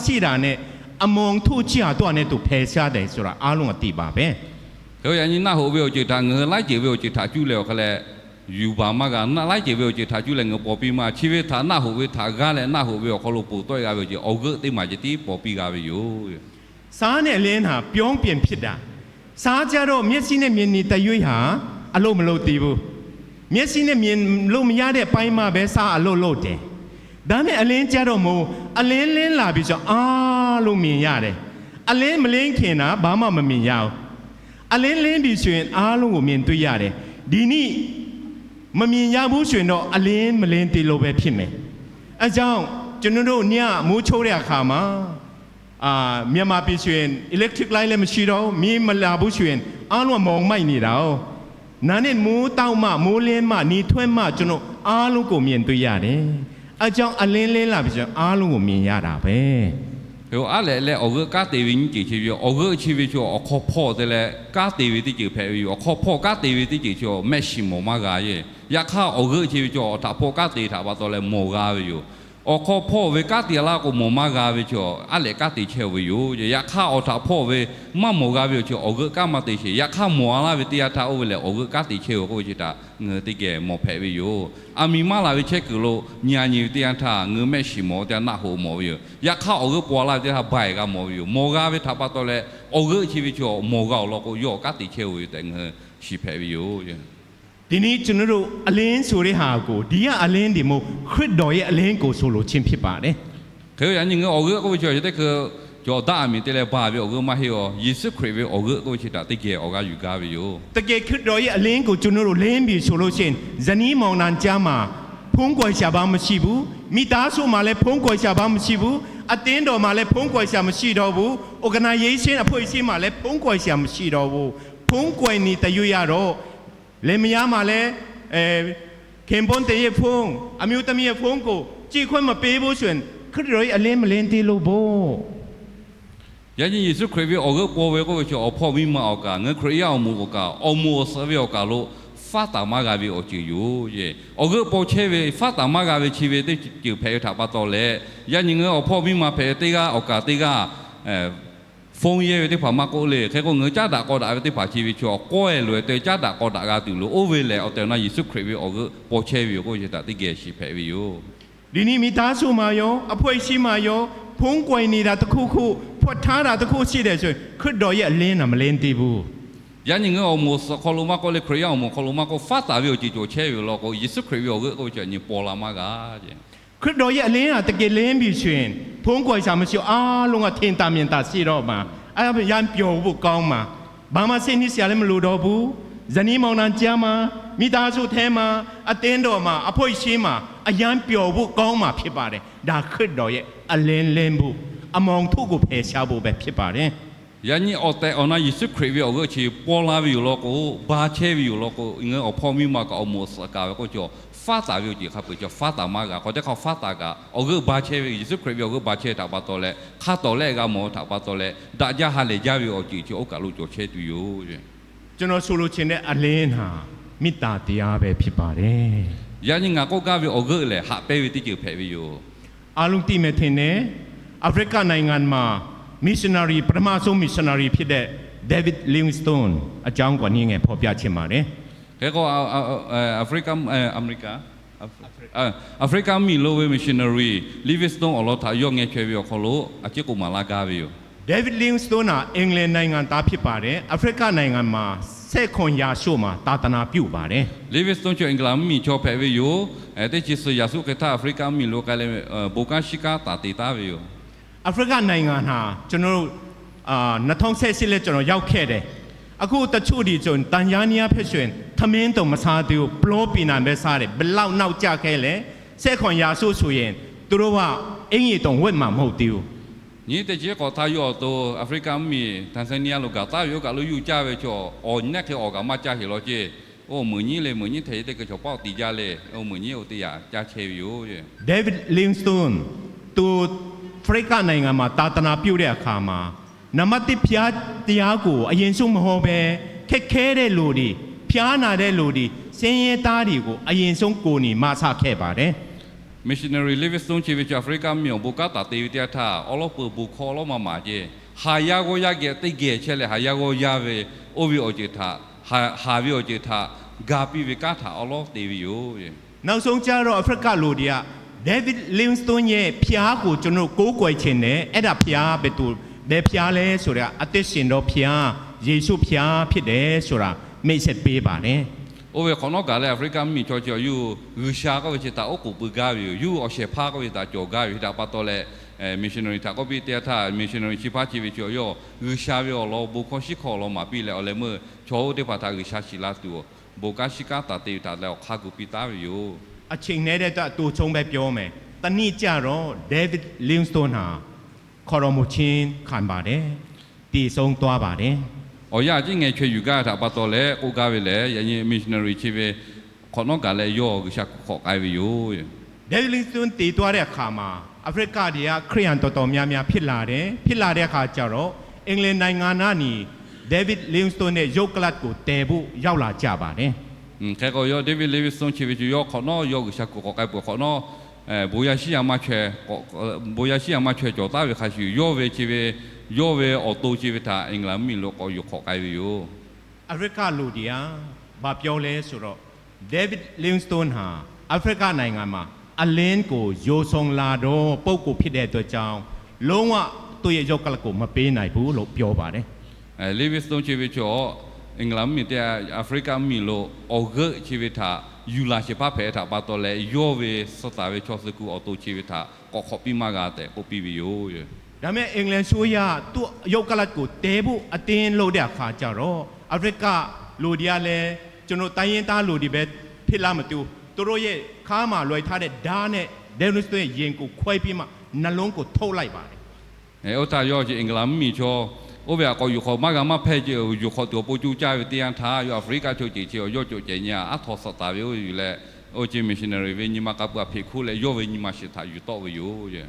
ရှိတာနဲ့ အမှောင်ထို့ကျိုးဟာ သူ့ဟာနဲ့သူ ဖယ်ရှားတယ်ဆိုတာ အားလုံးအသိပါပဲ။ Hk'e k'o, yaꞈ nyi naˆ hoꞈ ve awˬ ceuˬ htaꞈ ngaˬ hui laiˉ ceuˬ ve awˬ ceuˬ htaꞈ cuˇ leh awˬ hk'a leh yuˬ baˬ maˇ g'a. Laiˉ ceuˬ ve awˬ ceuˬ htaꞈ cuˇ leh ngaˬ hui paw piˇ maˇ. Chi ve htaꞈ naˆ hoꞈ ve htaꞈ g'aˇ leh naˆ hoꞈ ve awˬ hk'aw lo ponˬ tawˆ e g'a ve awˬ ceuˬ awˬ g'euˆ teˇ maˬ ceh tiˉ paw piˇ g'a ve yoˬ. ဆားနဲ့ အလင်းဟာ ပြောင်းပြန်ဖြစ်တာ။ ဆားကျတော့ မျက်စိနဲ့ မြင်နေသရွေ့ဟာ အလုပ်မလုပ်သေးဘူး။ မျက်စိနဲ့ မြင်လို့မရတဲ့ အပိုင်းမှပဲ ဆားအလုပ်လုပ်တယ်။ ဒါပေမဲ့ အလင်းကျတော့ မဟုတ်ဘူး။ အလင်းလင်းလာပြီဆို အားလုံးမြင်ရတယ်။ အလင်းမလင်းခင်တာ ဘာမှမမြင်ရဘူး။ အလင်းလင်းပြီဆိုရင် အားလုံးကို မြင်တွေ့ရတယ်။ ဒီနေ့ မမြင်ရဘူးဆိုရင်တော့ အလင်းမလင်းသေးလို့ပဲ ဖြစ်မယ်။ အဲဒါကြောင့် ကျွန်တော်တို့ ညမိုးချုပ်တဲ့အခါမှာ အာ၊ မြန်မာပြည်ဆိုရင် electric light လည်း မရှိတော့ဘူး။ မီးမလာဘူးဆိုရင် အားလုံးက မှောင်မိုက်နေတာကိုး။ နာနဲ့ မိုးတောက်မှ မိုးလင်းမှ နေထွက်မှ ကျွန်တော် အားလုံးကို မြင်တွေ့ရတယ်။ အဲဒါကြောင့် အလင်းလင်းလာပြီဆိုရင် အားလုံးကို မြင်ရတာပဲ။ Hk'e k'o, aˉ lehꞈ leh awˬ g'euˆ kanˉ te ve nyiˇ ceuˬ chi ve yoˬ. Awˬ g'euˆ chi ve chaw awˬ hk'aw hpawˇ te leh kanˉ te ve teˇ ceuˬ hpehꞈ ve yoˬ. Awˬ hk'aw hpawˇ kanˉ te ve teˇ ceuˬ chi mehˆ shiˍ mawˬ maˇ g'a yeˬ. Yaꞈ hk'aˇ, awˬ g'euˆ chi ve chaw awˬ htaꞈ hpawˇ kanˉ te htaꞈ pa taw leh mawˬ g'a ve yoˬ. Awˬ hk'aw hpawˇ ve kanˉ te laˇ k'o, mawˬ maˇ g'a ve chaw aˉ lehꞈ kanˉ te chehˇ ve yoˬ. Yaꞈ hk'aˇ, awˬ htaꞈ hpawˇ ve maˇ mawˬ g'a ve awˬ ceuˬ awˬ g'euˆ kanˉ maˇ te sheˍ. Yaꞈ hk'aˇ, mawˬ a laˇ ve teˇ yanˇ htaˇ oˇ ve lehˬ, awˬ g'euˆ kanˉ te chehˇ ve k'oˆ ve chi htaꞈ ngaˬ hui teˇ geh mawˬ hpehꞈ ve yoˬ. Aˬ miˍ maˇ laˬ ve chehˇ kuiˬ lo nyi a nyi ve teˇ yanˇ htaˇ, ngaˬ hui mehˆ shiˍ mawˬ ve teˇ yanˇ naˆ hoꞈ mawˬ ve yoˬ. Yaꞈ hk'aˇ, awˬ g'euˆ paw a laˇ ve teˇ yanˇ htaˇ baiˬ g'a mawˬ ve yoˬ. Mawˬ g'a ve htaꞈ pa taw leh, awˬ g'euˆ chi ve chaw mawˬ g'a awˬ lawn k'o, yawˇ kanˉ te chehˇ ve yoˬ tehꞈ ngaˬ hui shiˍ hpehꞈ ve yoˬ. ဒီနေ့ ကျွန်တော်တို့ အလင်းဆိုတဲ့ဟာကို ဒီက အလင်းတွေမဟုတ် ခရစ်တော်ရဲ့ အလင်းကို ဆိုလိုခြင်း ဖြစ်ပါတယ်။ Hk'e k'o, yaꞈ nyi ngaˬ hui awˬ g'euˆ k'oˆ ve chi awˬ ceuˬ teˇ hkui cawˬ daꞈ a miˍ te leh baˬ ve awˬ g'euˆ maˇ heˆ aˬ. Yeˍsuˆ Hkriꞈ ve awˬ g'euˆ k'oˆ ve chi htaꞈ teˇ geh awˬ g'aˇ yuˬ gaˇ ve yoˬ. တကယ် ခရစ်တော်ရဲ့ အလင်းကို ကျွန်တော်တို့ လင်းပြီဆိုလို့ရှိရင် ဇနီးမောင်နှံကြားမှာ ဖုန်းကွယ်စရာ ဘာမှမရှိဘူး။ မိသားစုမှာလည်း ဖုန်းကွယ်စရာ ဘာမှမရှိဘူး။ အသင်းတော်မှာလည်း ဖုန်းကွယ်စရာ မရှိတော့ဘူး။ organization အဖွဲ့အစည်းမှာလည်း ဖုန်းကွယ်စရာ မရှိတော့ဘူး။ ဖုန်းကွယ်နေသရွေ့ကတော့ လင်မယားမှာလည်း အဲ၊ ခင်ပွန်းသင်ရဲ့ဖုန်း၊ အမျိုးသမီးရဲ့ဖုန်းကို ကြည့်ခွင့်မပေးဘူးဆိုရင် ခရစ်တော်ရဲ့အလင်း မလင်းသေးလို့ပေါ့။ Yaꞈ nyi Yeˍsuˆ Hkriꞈ ve awˬ g'euˆ paw ve k'oˆ ve chi awˬ hpawˇ miˇ ma awˬ kaˍ, ngaˬ hui Hkriꞈ yaˇ awˬ moˍ awˬ kaˍ, awˬ moˍ awˬ suhˍ ve awˬ kaˍ lo faˉ taˍ maˇ g'a ve awˬ ceuˬ yoˬ. Awˬ g'euˆ paw chehˇ ve, faˉ taˍ maˇ g'a ve chi ve teˇ ceuˬ hpehꞈ ve htaꞈ pa taw leh, yaꞈ nyi ngaˬ hui awˬ hpawˇ miˇ ma hpehꞈ ve teˇ g'aˇ, awˬ kaˍ teˇ g'aˇ, phone yehˇ ve teˇ hpaˍ maˇ k'oˆ le. Hk'e k'o, ngaˬ hui caˉ daꞈ k'aw daꞈ ve teˇ hpaˍ chi ve chi awˬ kawehˇ loꞈ-e te caˉ daꞈ k'aw daꞈ g'a tuˬ loˍ. Oˇ ve lehˬ, awˬ tehˬ awˬ na Yeˍsuˆ Hkriꞈ ve awˬ g'euˆ paw chehˇ ve yoˬ k'oˆ ve chi htaꞈ teˇ geh shiˍ hpehꞈ ve yoˬ. ဒီနေ့ မိသားစုမှာရော အဖွဲ့အစည်းမှာရော ဖုန်းကွယ်နေတာတစ်ခုခု ဖွင့်ထားတာတစ်ခုရှိတယ်ဆိုရင် ခရစ်တော်ရဲ့အလင်းက မလင်းသေးဘူး။ Yaꞈ nyi ngaˬ hui awˬ moˍ awˬ suhˍ hk'aw lo maˇ k'oˆ le, Hkriꞈ yaˇ awˬ moˍ hk'aw lo maˇ k'oˆ, faˉ taˍ ve awˬ ceuˬ cawˬ chehˇ ve yoˬ law k'o, Yeˍsuˆ Hkriꞈ ve awˬ g'euˆ k'oˆ ve chi awˬ nyi paw la maˇ g'a. ခရစ်တော်ရဲ့အလင်းဟာ တကယ်လင်းပြီဆိုရင် ဖုန်းကွယ်စရာမရှိဘူး။ အားလုံးက ထင်သာမြင်သာရှိတော့မှာ။ အဲဒါ ရမ်းပျော်ဖို့ကောင်းမှာ။ ဘာမှစိတ်ညစ်စရာလည်း မလိုတော့ဘူး။ ဇနီးမောင်နှံကြားမှာ၊ မိသားစုထဲမှာ၊ အသင်းတော်မှာ၊ အဖွဲ့အစည်းမှာ အရမ်းပျော်ဖို့ကောင်းမှာ ဖြစ်ပါတယ်။ ဒါ ခရစ်တော်ရဲ့အလင်းလင်းဖို့၊ အမောင်ထုကို ဖယ်ရှားဖို့ပဲ ဖြစ်ပါတယ်။ Yaꞈ nyi awˬ tehˬ awˬ na Yeˍsuˆ Hkriꞈ ve awˬ g'euˆ chi paw la ve yoˬ law k'o, ba chehˇ ve yoˬ law k'o, ngaˬ hui awˬ hpawˇ miˇ ma kaꞈ awˬ moˍ awˬ suhˍ kaˍ ve k'oˆ ve chi, faˉ taˍ ve awˬ ceuˬ hk'a peuˬ chi faˉ taˍ maˇ g'a. Hk'aw teˇ hk'aˇ faˉ taˍ kaꞈ awˬ g'euˆ ba chehˇ ve, Yeˍsuˆ Hkriꞈ ve awˬ g'euˆ ba chehˇ ve htaꞈ pa taw leh, hk'a tawˍ lehˆ g'a mawˬ ve htaꞈ pa taw leh, daꞈ jaˇ ha lehˬ jaˇ ve awˬ ceuˬ chi oˇ kaˬ lo cawˬ chehˇ tuˬ yoˬ. ကျွန်တော်ဆိုလိုချင်တဲ့ အလင်းဟာ မေတ္တာတရားပဲ ဖြစ်ပါတယ်။ Yaꞈ nyi ngaˬ k'oˆ gaˇ ve awˬ g'euˆ lehˬ, haꞈ pehnˇ ve teˇ ceuˬ hpehꞈ ve yoˬ. အားလုံးသိမယ်ထင်တယ်။ အာဖရိကနိုင်ငံမှာ missionary ပထမဆုံး missionary ဖြစ်တဲ့ David Livingstone အကြောင်းကို အနည်းငယ် ဖော်ပြချင်ပါတယ်။ Hk'e k'o, Aˍfriˆkaˍ, Aˍmeˍriˍkaˍ, Aˍfriˆkaˍ miˬ lo ve missionary Livingstone awˬ lawn htaꞈ yawˇ ngeh chaweh ve awˬ hk'aw lo a ciˉ k'oˆ maˍ laˇ gaˇ ve yoˬ. David Livingstone ဟာ England နိုင်ငံသား ဖြစ်ပါတယ်။ အာဖရိကနိုင်ငံမှာ စက္ကန့်ရာစုမှာ သာသနာပြုပါတယ်။ Livingstone chi England mvuhˇmiˬ chaw hpehꞈ ve yoˬ. Teˇ chi suhˍ yaꞈ suˉ hk'e htaˇ Aˍfriˆkaˍ miˬ lo k'ai leh, bon kanˉ shiˉ kanˉ taˍ te taˉ ve yoˬ. အာဖရိကနိုင်ငံဟာ ကျွန်တော်တို့ အာ နှစ်ထောင်ဆယ့်ရှစ် လည်း ကျွန်တော် ရောက်ခဲ့တယ်။ အခု တချို့တွေဆိုရင် တန်ဇါနီးယား ဘက်ဆိုရင် ထမင်းတောင် မစားသေးဘူး။ ဘလောပီနံပဲ စားတယ်။ ဘယ်လောက် နောက်ကျခဲ့လဲ။ စက္ကန့်ရာစုဆိုရင် သူတို့က အင်္ကျီတောင် ဝတ်မှာ မဟုတ်သေးဘူး။ Nyi teˇ chi k'awꞈ htaˇ yawˇ awˬ to Aˍfriˆkaˍ miˬ Tanzania lo gaˬ taˉ ve oˇ kaˬ lo yuˇ caˇ ve chaw, awˬ nyi naˆ hk'e awˬ kaꞈ maˇ caˇ sheˍ law ceˇ. Oˇ meuꞈ nyi le, meuꞈ nyi hteꞈ teˇ hkui chaw paˆ awˬ tiˍ jaˇ le. Oˇ meuꞈ nyi oˇ teˇ yaꞈ caˇ chehˇ ve yoˬ. David Livingstone သူ အာဖရိကနိုင်ငံမှာ သာသနာပြုတဲ့အခါမှာ နံပါတ်တစ် ဘုရားတရားကို အရင်ဆုံး မဟောဘဲ ခက်ခဲတဲ့လူတွေ၊ ဖျားနာတဲ့လူတွေ၊ ဆင်းရဲသားတွေကို အရင်ဆုံး ကူညီမဆခဲ့ပါတယ်။ Missionary Livingstone chi ve chi Aˍfriˆkaˍ miˬ awˬ bon kanˉ taˍ te ve teˇ yanˇ htaˇ, awˉ lawˉ peuˬ bon hkawˇ awˉ lawˉ maˇ maˍ ceˇ. Haˍ yaˇ g'awˇ yaˇ geh teˇ geh chehˇ leh, haˍ yaˇ g'awˇ yaˇ ve oˇ ve awˬ ceuˬ htaꞈ, haˍ ve awˬ ceuˬ htaꞈ ga piˇ ve kanˉ htaꞈ awˉ lawˉ te ve yoˬ. နောက်ဆုံးကျတော့ အာဖရိကလူတွေက David Livingstone ရဲ့ဘုရားကို ကျွန်တော်တို့ ကိုးကွယ်ချင်တယ်။ အဲ့ဒါ ဘုရား ဘယ်သူ၊ ဘယ်ဘုရားလဲဆိုတာ အသက်ရှင်သောဘုရား ယေရှုဘုရားဖြစ်တယ်ဆိုတာ မိတ်ဆက်ပေးပါတယ်။ Oˇ ve hk'awꞈ nawˉ gaˬ leh Aˍfriˆkaˍ miˬ chaw chi awˬ yuˇ G'uiˬsha k'oˆ ve chi htaꞈ oˉ k'oˍ pui gaˇ ve yoˬ. Yuˇ awˬ shehˍ hpaˇ k'oˆ ve htaꞈ cawˬ gaˇ ve yoˬ. Hk'e htaꞈ pa taw leh, missionary htaꞈ k'oˆ piˇ teˇ yanˇ htaˇ, missionary chi hpaˇ chi ve chi awˬ yawˇ G'uiˬsha ve awˬ lawn bon hkawˇ shiˉ hkawˇ awˬ lawn maˍ piˇ leh, awˬ leh meuˇ chaw oˇ teˇ hpaˍ htaꞈ G'uiˬsha shiˍ la tuˬ, bon kanˉ shiˉ kanˉ taˍ te ve htaꞈ leh awˬ hk'aˇ gu piˇ taˉ ve yoˬ. အချိန်နဲ့တဲ့အတွက် အတိုဆုံးပဲ ပြောမယ်။ တစ်နေ့ကျတော့ David Livingstone ဟာ ခေါ်တော်မူခြင်း ခံပါတယ်။ သေဆုံးသွားပါတယ်။ Awˬ yanˇ a ciˉ ngeh chaweh yuˬ gaˇ ve htaꞈ pa taw leh k'oˆ gaˇ ve lehˬ, yaꞈ nyi missionary chi ve hk'awꞈ nawˉ gaˬ leh yawˇ G'uiˬsha kuˬ hk'awꞈ k'ai ve yoˬ. David Livingstone သေသွားတဲ့အခါမှာ အာဖရိကတွေက ခရစ်ယာန်တော်တော်များများ ဖြစ်လာတယ်။ ဖြစ်လာတဲ့အခါကျတော့ အင်္ဂလန်နိုင်ငံကနေ David Livingstone ရဲ့ရုပ်ကလပ်ကို တည်ဖို့ ရောက်လာကြပါတယ်။ Hk'e k'o, yawˇ David Livingstone chi ve chi yawˇ hk'awꞈ nawˉ yawˇ G'uiˬsha kuˬ k'awꞈ k'ai peuˬ hk'awꞈ nawˉ, bon yaˇ shiˉ yaˇ maˇ chaweh, bon yaˇ shiˉ yaˇ maˇ chaweh cawˬ taˉ ve hk'a shuˍ, yawˇ ve chi ve, yawˇ ve awˬ to chi ve htaꞈ England mvuhˇmiˬ lo k'awꞈ yuˬ hk'awꞈ k'ai ve yoˬ. အာဖရိကလူတွေက ဘာပြောလဲဆိုတော့ David Livingstone ဟာ အာဖရိကနိုင်ငံမှာ အလင်းကို ယူဆောင်လာသော ပုဂ္ဂိုလ်ဖြစ်တဲ့အတွက်ကြောင့် လုံးဝ သူ့ရဲ့ရုပ်ကလပ်ကို မပေးနိုင်ဘူးလို့ ပြောပါတယ်။ Livingstone chi ve chaw, England mvuhˇmiˬ teˇ Aˍfriˆkaˍ mvuhˇmiˬ lo awˬ g'euˆ chi ve htaꞈ yuˬ laˬ shehˍ hpaˇ hpehꞈ htaꞈ pa taw leh, yawˇ ve suh taˍ ve chaw suh kuˬ awˬ to chi ve htaꞈ k'awꞈ hk'awꞈ piˇ maˇ g'a tehꞈ k'oˆ piˇ ve yoˬ. ဒါပေမဲ့ အင်္ဂလန်အစိုးရ သူ့ရုပ်ကလပ်ကို တည်ဖို့ အတင်းလုပ်တဲ့အခါကျတော့ အာဖရိကလူတွေကလည်း ကျွန်တော် တိုင်းရင်းသားလူတွေပဲ ဖြစ်လားမသိဘူး။ သူတို့ရဲ့ ခါမှာ လွှဲထားတဲ့ဓာတ်နဲ့ Livingstone ရဲ့ရင်ကို ခွဲပြီးမှ နှလုံးကို ထုတ်လိုက်ပါတယ်။ Oˇ htaˇ yawˇ chi England mvuhˇmiˬ chaw, oˇ ve htaꞈ k'awꞈ yuˬ hk'awꞈ maˇ g'a maˇ hpehˇ ce, yuˬ hk'awꞈ tuˬ awˬ pon coˇ caˇ ve teˇ yanˇ htaˇ, yawˇ Aˍfriˆkaˍ chaw ceuˬ chi awˬ yawˇ cawˬ cehˬ nyi a aˉ htaw suh taˍ ve oˇ ve yuˬ leh, oˇ chi missionary ve nyi ma k'a pui a hpeꞈ hkuˇ leh yawˇ ve nyi ma shiˍ htaꞈ yuˬ tawˆ ve yoˬ.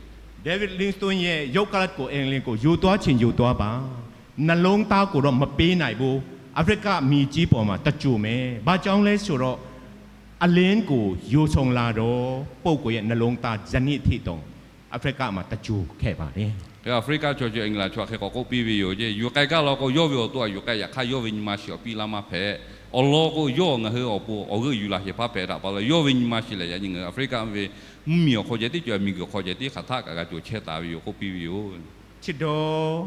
เดวิด ลิงสโตน ရဲ့ ရုပ်ကလပ်ကို အင်္ဂလိပ်ကို ယူသွားချင်ယူသွားပါ။ နှလုံးသားကိုတော့ မပေးနိုင်ဘူး။ အာဖရိက မြေကြီးပေါ်မှာ တစ်ချို့မယ်။ ဘာကြောင့်လဲဆိုတော့ အလင်းကို ယူဆောင်လာတော့ ပုဂ္ဂိုလ်ရဲ့ နှလုံးသား ယနေ့ထိတောင် အာဖရိကမှာ တစ်ချို့ခဲ့ပါတယ်။ Aˍfriˆkaˆ chaw cawˬ English chaw hk'e k'awꞈ k'oˆ piˇ ve yoˬ ceˇ. Yuˬ k'ai gaˇ law k'o, yawˇ ve awˬ to a yuˬ k'ai, yaꞈ hk'aˇ yawˇ ve nyi ma shiˍ awˬ piˇ laˇ maˇ hpehꞈ. Awˬ lawn k'o, yawˇ ngaˬ hui awˬ pon awˬ g'euˆ yuˬ laˬ shehˍ hpaˇ hpehꞈ htaꞈ pa taw, yawˇ ve nyi ma shiˍ lehˬ, yaꞈ nyi ngaˬ hui Aˍfriˆkaˆ ve mvuhˇmiˬ awˬ hk'aw ceh tiˉ cawˬ, miˬguiˬ awˬ hk'aw ceh tiˉ hk'aˬ htaˆ kaꞈ g'a cawˬ chehˇ taˍ ve yoˬ k'oˆ piˇ ve yoˬ. ချစ်တော်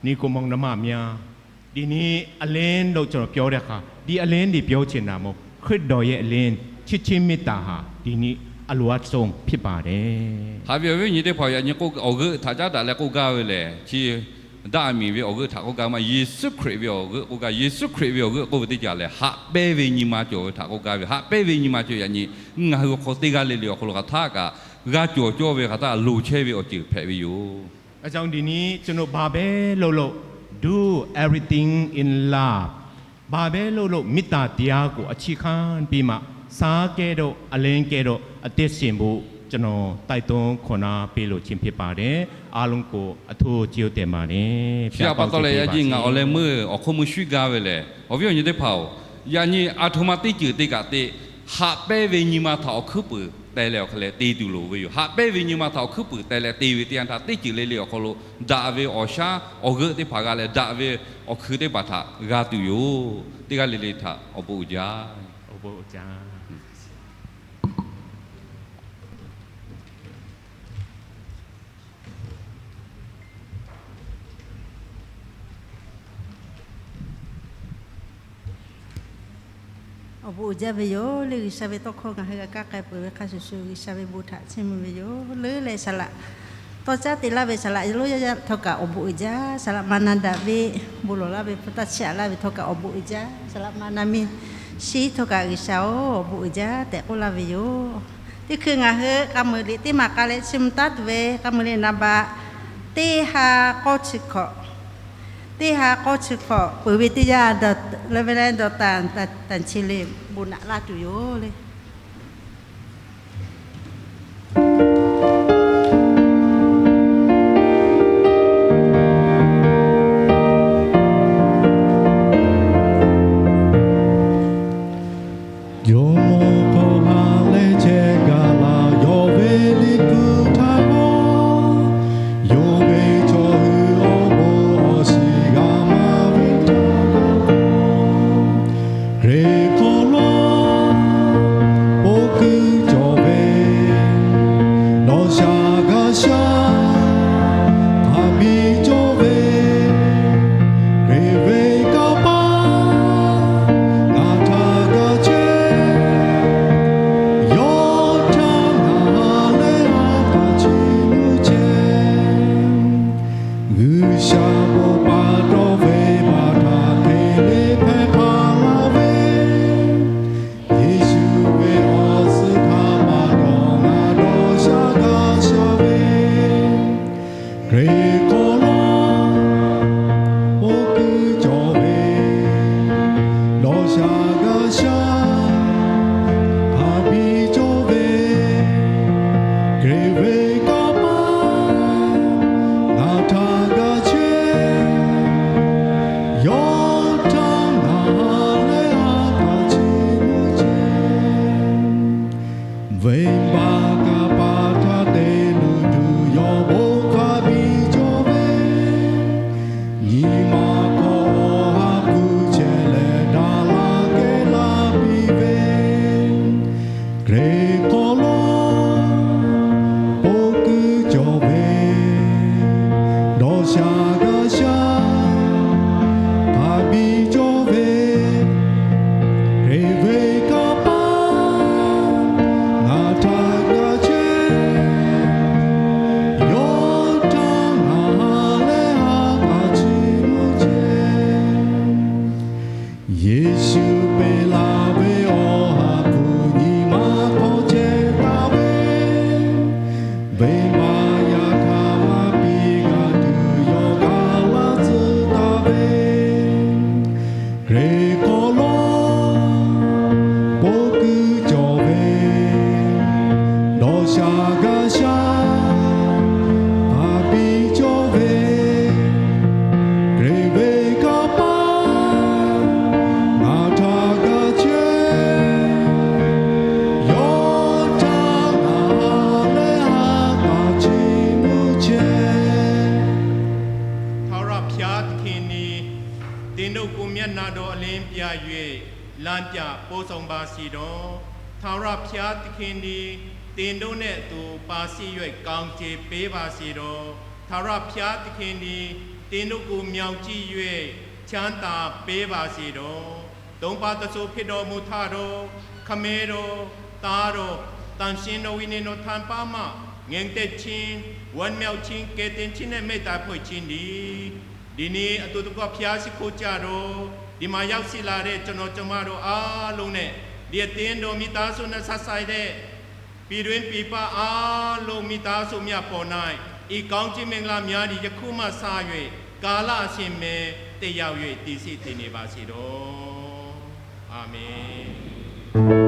ညီအစ်ကိုမောင်နှမများ, ဒီနေ့အလင်းလို့ ကျွန်တော်ပြောတဲ့အခါ ဒီအလင်းတွေ ပြောချင်တာမဟုတ်၊ ခရစ်တော်ရဲ့အလင်း၊ ချစ်ခြင်းမေတ္တာဟာ ဒီနေ့အလိုအပ်ဆုံးဖြစ်ပါတယ်။ Haꞈ ve awˬ viˉ awˬ nyi teˇ hpaˍ, yaꞈ nyi k'o awˬ g'euˆ htaꞈ caˉ daꞈ leh k'oˆ gaˇ ve lehˬ, chi daꞈ miˬ ve awˬ g'euˆ htaꞈ k'oˆ gaˇ maˇ, Yeˍsuˆ Hkriꞈ ve awˬ g'euˆ k'oˆ gaˇ. Yeˍsuˆ Hkriꞈ ve awˬ g'euˆ k'oˆ ve teˇ caˬ lehˬ, haꞈ pehnˇ ve nyi ma cawˬ ve htaꞈ k'oˆ gaˇ ve. Haꞈ pehnˇ ve nyi ma cawˬ, yaꞈ nyi ngaˬ hui awˬ hk'aw teˇ g'aˇ le le awˬ hk'aw lo hk'aˬ htaˆ kaꞈ g'a cawˬ cawˇ ve, hk'aˬ htaˆ loˍ chehˇ ve awˬ ceuˬ hpehꞈ ve yoˬ. ဒါကြောင့် ဒီနေ့ ကျွန်တော် ဘာပဲလုပ်လုပ် do everything in love, ဘာပဲလုပ်လုပ် မေတ္တာတရားကို အခြေခံပြီးမှ ဆားကဲတော့ အလင်းကဲတော့ အသက်ရှင်ဖို့ ကျွန်တော် တိုက်တွန်း ခွန်အားပေးလိုခြင်း ဖြစ်ပါတယ်။ အားလုံးကို အထူးကျေးဇူးတင်ပါတယ်။ Chi htaꞈ pa taw leh, yaꞈ nyi ngaˬ awˬ leh meuˇ awˬ hk'oˆ meuˇ shuˉ gaˇ ve lehˬ, awˬ viˉ awˬ nyi teˇ hpaˍ-oˬ, yaꞈ nyi aˬ htoꞈ ma teˇ ceuˬ te kaꞈ te, haꞈ pehnˇ ve nyi ma htaꞈ awˬ hkuiˉ puiˍ teh leh awˬ hk'e leh te tuˬ loˍ ve yoˬ. Haꞈ pehnˇ ve nyi ma htaꞈ awˬ hkuiˉ puiˍ teh leh te ve teˇ yanˇ htaˇ, teˇ ceuˬ le le awˬ hk'aw lo daꞈ ve awˬ shaˉ awˬ g'euˆ teˇ hpaˍ g'a leh, daꞈ ve awˬ hkui teˇ hpaˍ htaꞈ g'a tuˬ yoˬ. Teˇ g'aˇ le le htaꞈ awˬ bon uiˍ jaˇ. Awˬ bon uiˍ jaˇ ve yoˬ. Lehˬ, G'uiˬsha ve tawˇ hkawˇ ngaˬ hui g'a kaˇ k'ai peuˬ ve hk'a shuˍ shuˍ, G'uiˬsha ve bon htaꞈ chiˇ mvuh ve yoˬ. Leuˉ leh saˍ laꞈ tawˇ caˉ te laˇ ve saˍ laꞈ yawˇ lonˉ yaˇ yaˇ htawˇ kaꞈ awˬ bon uiˍ jaˇ. Saˍ laꞈ ma na daꞈ ve bon lawˬ laˇ ve hpu taˇ chiˇ aꞈ laˇ ve htawˇ kaꞈ awˬ bon uiˍ jaˇ. Saˍ laꞈ ma na miˇ shiˉ htawˇ kaꞈ G'uiˬsha-oˬ, awˬ bon uiˍ jaˇ tehꞈ k'oˆ laˇ ve yoˬ. Teˇ hkui ngaˬ hui k'a muiˬ liꞈ teˇ maˬ k'a leh chiˇ mvuh taˉ tuˬ ve k'a muiˬ liꞈ naˍ baꞈ teˇ ha k'awˇ chi hkawꞈ, teˇ ha k'awˇ chi hkawꞈ peuˬ ve teˇ yanˇ, Reverend Doctor Tanˍ Chi Liꞈ bon naꞈ laˇ tuˬ yoˬ le. Jawˇmawˇ hk'aw ha leh chehˇ gaˬ la, yawˇ ve Liꞈ hpu htaꞈ g'awˇ, yawˇ ve chaw hui awˬ bon awˬ shiˍ g'a maˍ ve htaꞈ g'a k'oˆ, Hkriꞈ hk'aw lo bon kuiˬ cawˬ ve, dawˇ sha g'a sha, hk'a biˇ cawˬ ve, Hkriꞈ ve kanˇ paˆ ngaˬ htaꞈ g'a chehˇ, yawˇ htaꞈ ngaˬ ha leh ha k'a chiˇ mvuh chehˇ. G'uiˬsha bon pa taw ve maˇ htaꞈ hk'e le hpehˇ hk'a laˇ ve, Yeˍsuˆ ve awˬ suhˍ htaꞈ pa taw ngaˬ dawˇ sha g'a sha ve, Hkriꞈ hk'aw lo bon kuiˬ cawˬ ve, dawˇ sha g'a sha, hk'a biˇ cawˬ ve, Hkriꞈ ve kanˇ paˆ ngaˬ htaꞈ g'a chehˇ, yawˇ htaꞈ ngaˬ ha leh ha k'a chiˇ mvuh chehˇ. Venˇbaˆ kanˇ paˆ htaꞈ te luˬ tuˬ yawˇ bon hk'a biˇ cawˬ ve, nyi ma hk'aw awˬ ha hpu chehˇ leh daꞈ la kehˉ la piˇ ve, Hkriꞈ hk'aw lo bon kuiˬ cawˬ ve, dawˇ sha g'a sha, hk'a biˇ cawˬ ve, Hkriꞈ ve kanˇ paˆ ngaˬ htaꞈ g'a chehˇ, yawˇ htaꞈ ngaˬ ha leh ha k'a chiˇ mvuh သင်တို့ကို မျက်နှာတော်အလင်းပြ၍ လမ်းပြပို့ဆောင်ပါစေတော့။ ထာဝရဘုရားသခင်သည် သင်တို့နှင့်အတူ ပါစေ၍ ကောင်းချီးပေးပါစေတော့။ ထာဝရဘုရားသခင်သည် သင်တို့ကို မျှော်ကြည့်၍ ချမ်းသာပေးပါစေတော့။ သုံးပါးတစ္ဆေဖြစ်တော်မူထတော့ ခမည်းတော်၊ သားတော်၊ သန့်ရှင်းသောဝိညာဉ်တော်ထံပါးမှ ငြိမ်သက်ခြင်း၊ ဝမ်းမြောက်ခြင်း၊ ကယ်တင်ခြင်းနှင့် မေတ္တာဖွယ်ခြင်းတည်း။ ဒီနေ့ အတူတကွ ဘုရားရှိခိုးကြတော့ ဒီမှာရောက်ရှိလာတဲ့ ကျွန်တော် ကျွန်မတို့အားလုံးနဲ့ ဒီအသင်းတော်မိသားစုနဲ့ ဆက်ဆိုင်တဲ့ ပြည်တွင်းပြည်ပအားလုံး မိသားစုများပေါ်၌ ဤကောင်းချီးမင်္ဂလာများသည် ယခုမှစ၍ ကာလအစဉ်မပြတ် သက်ရောက်၍ တည်ရှိတည်နေပါစေတော့။ အာမင်။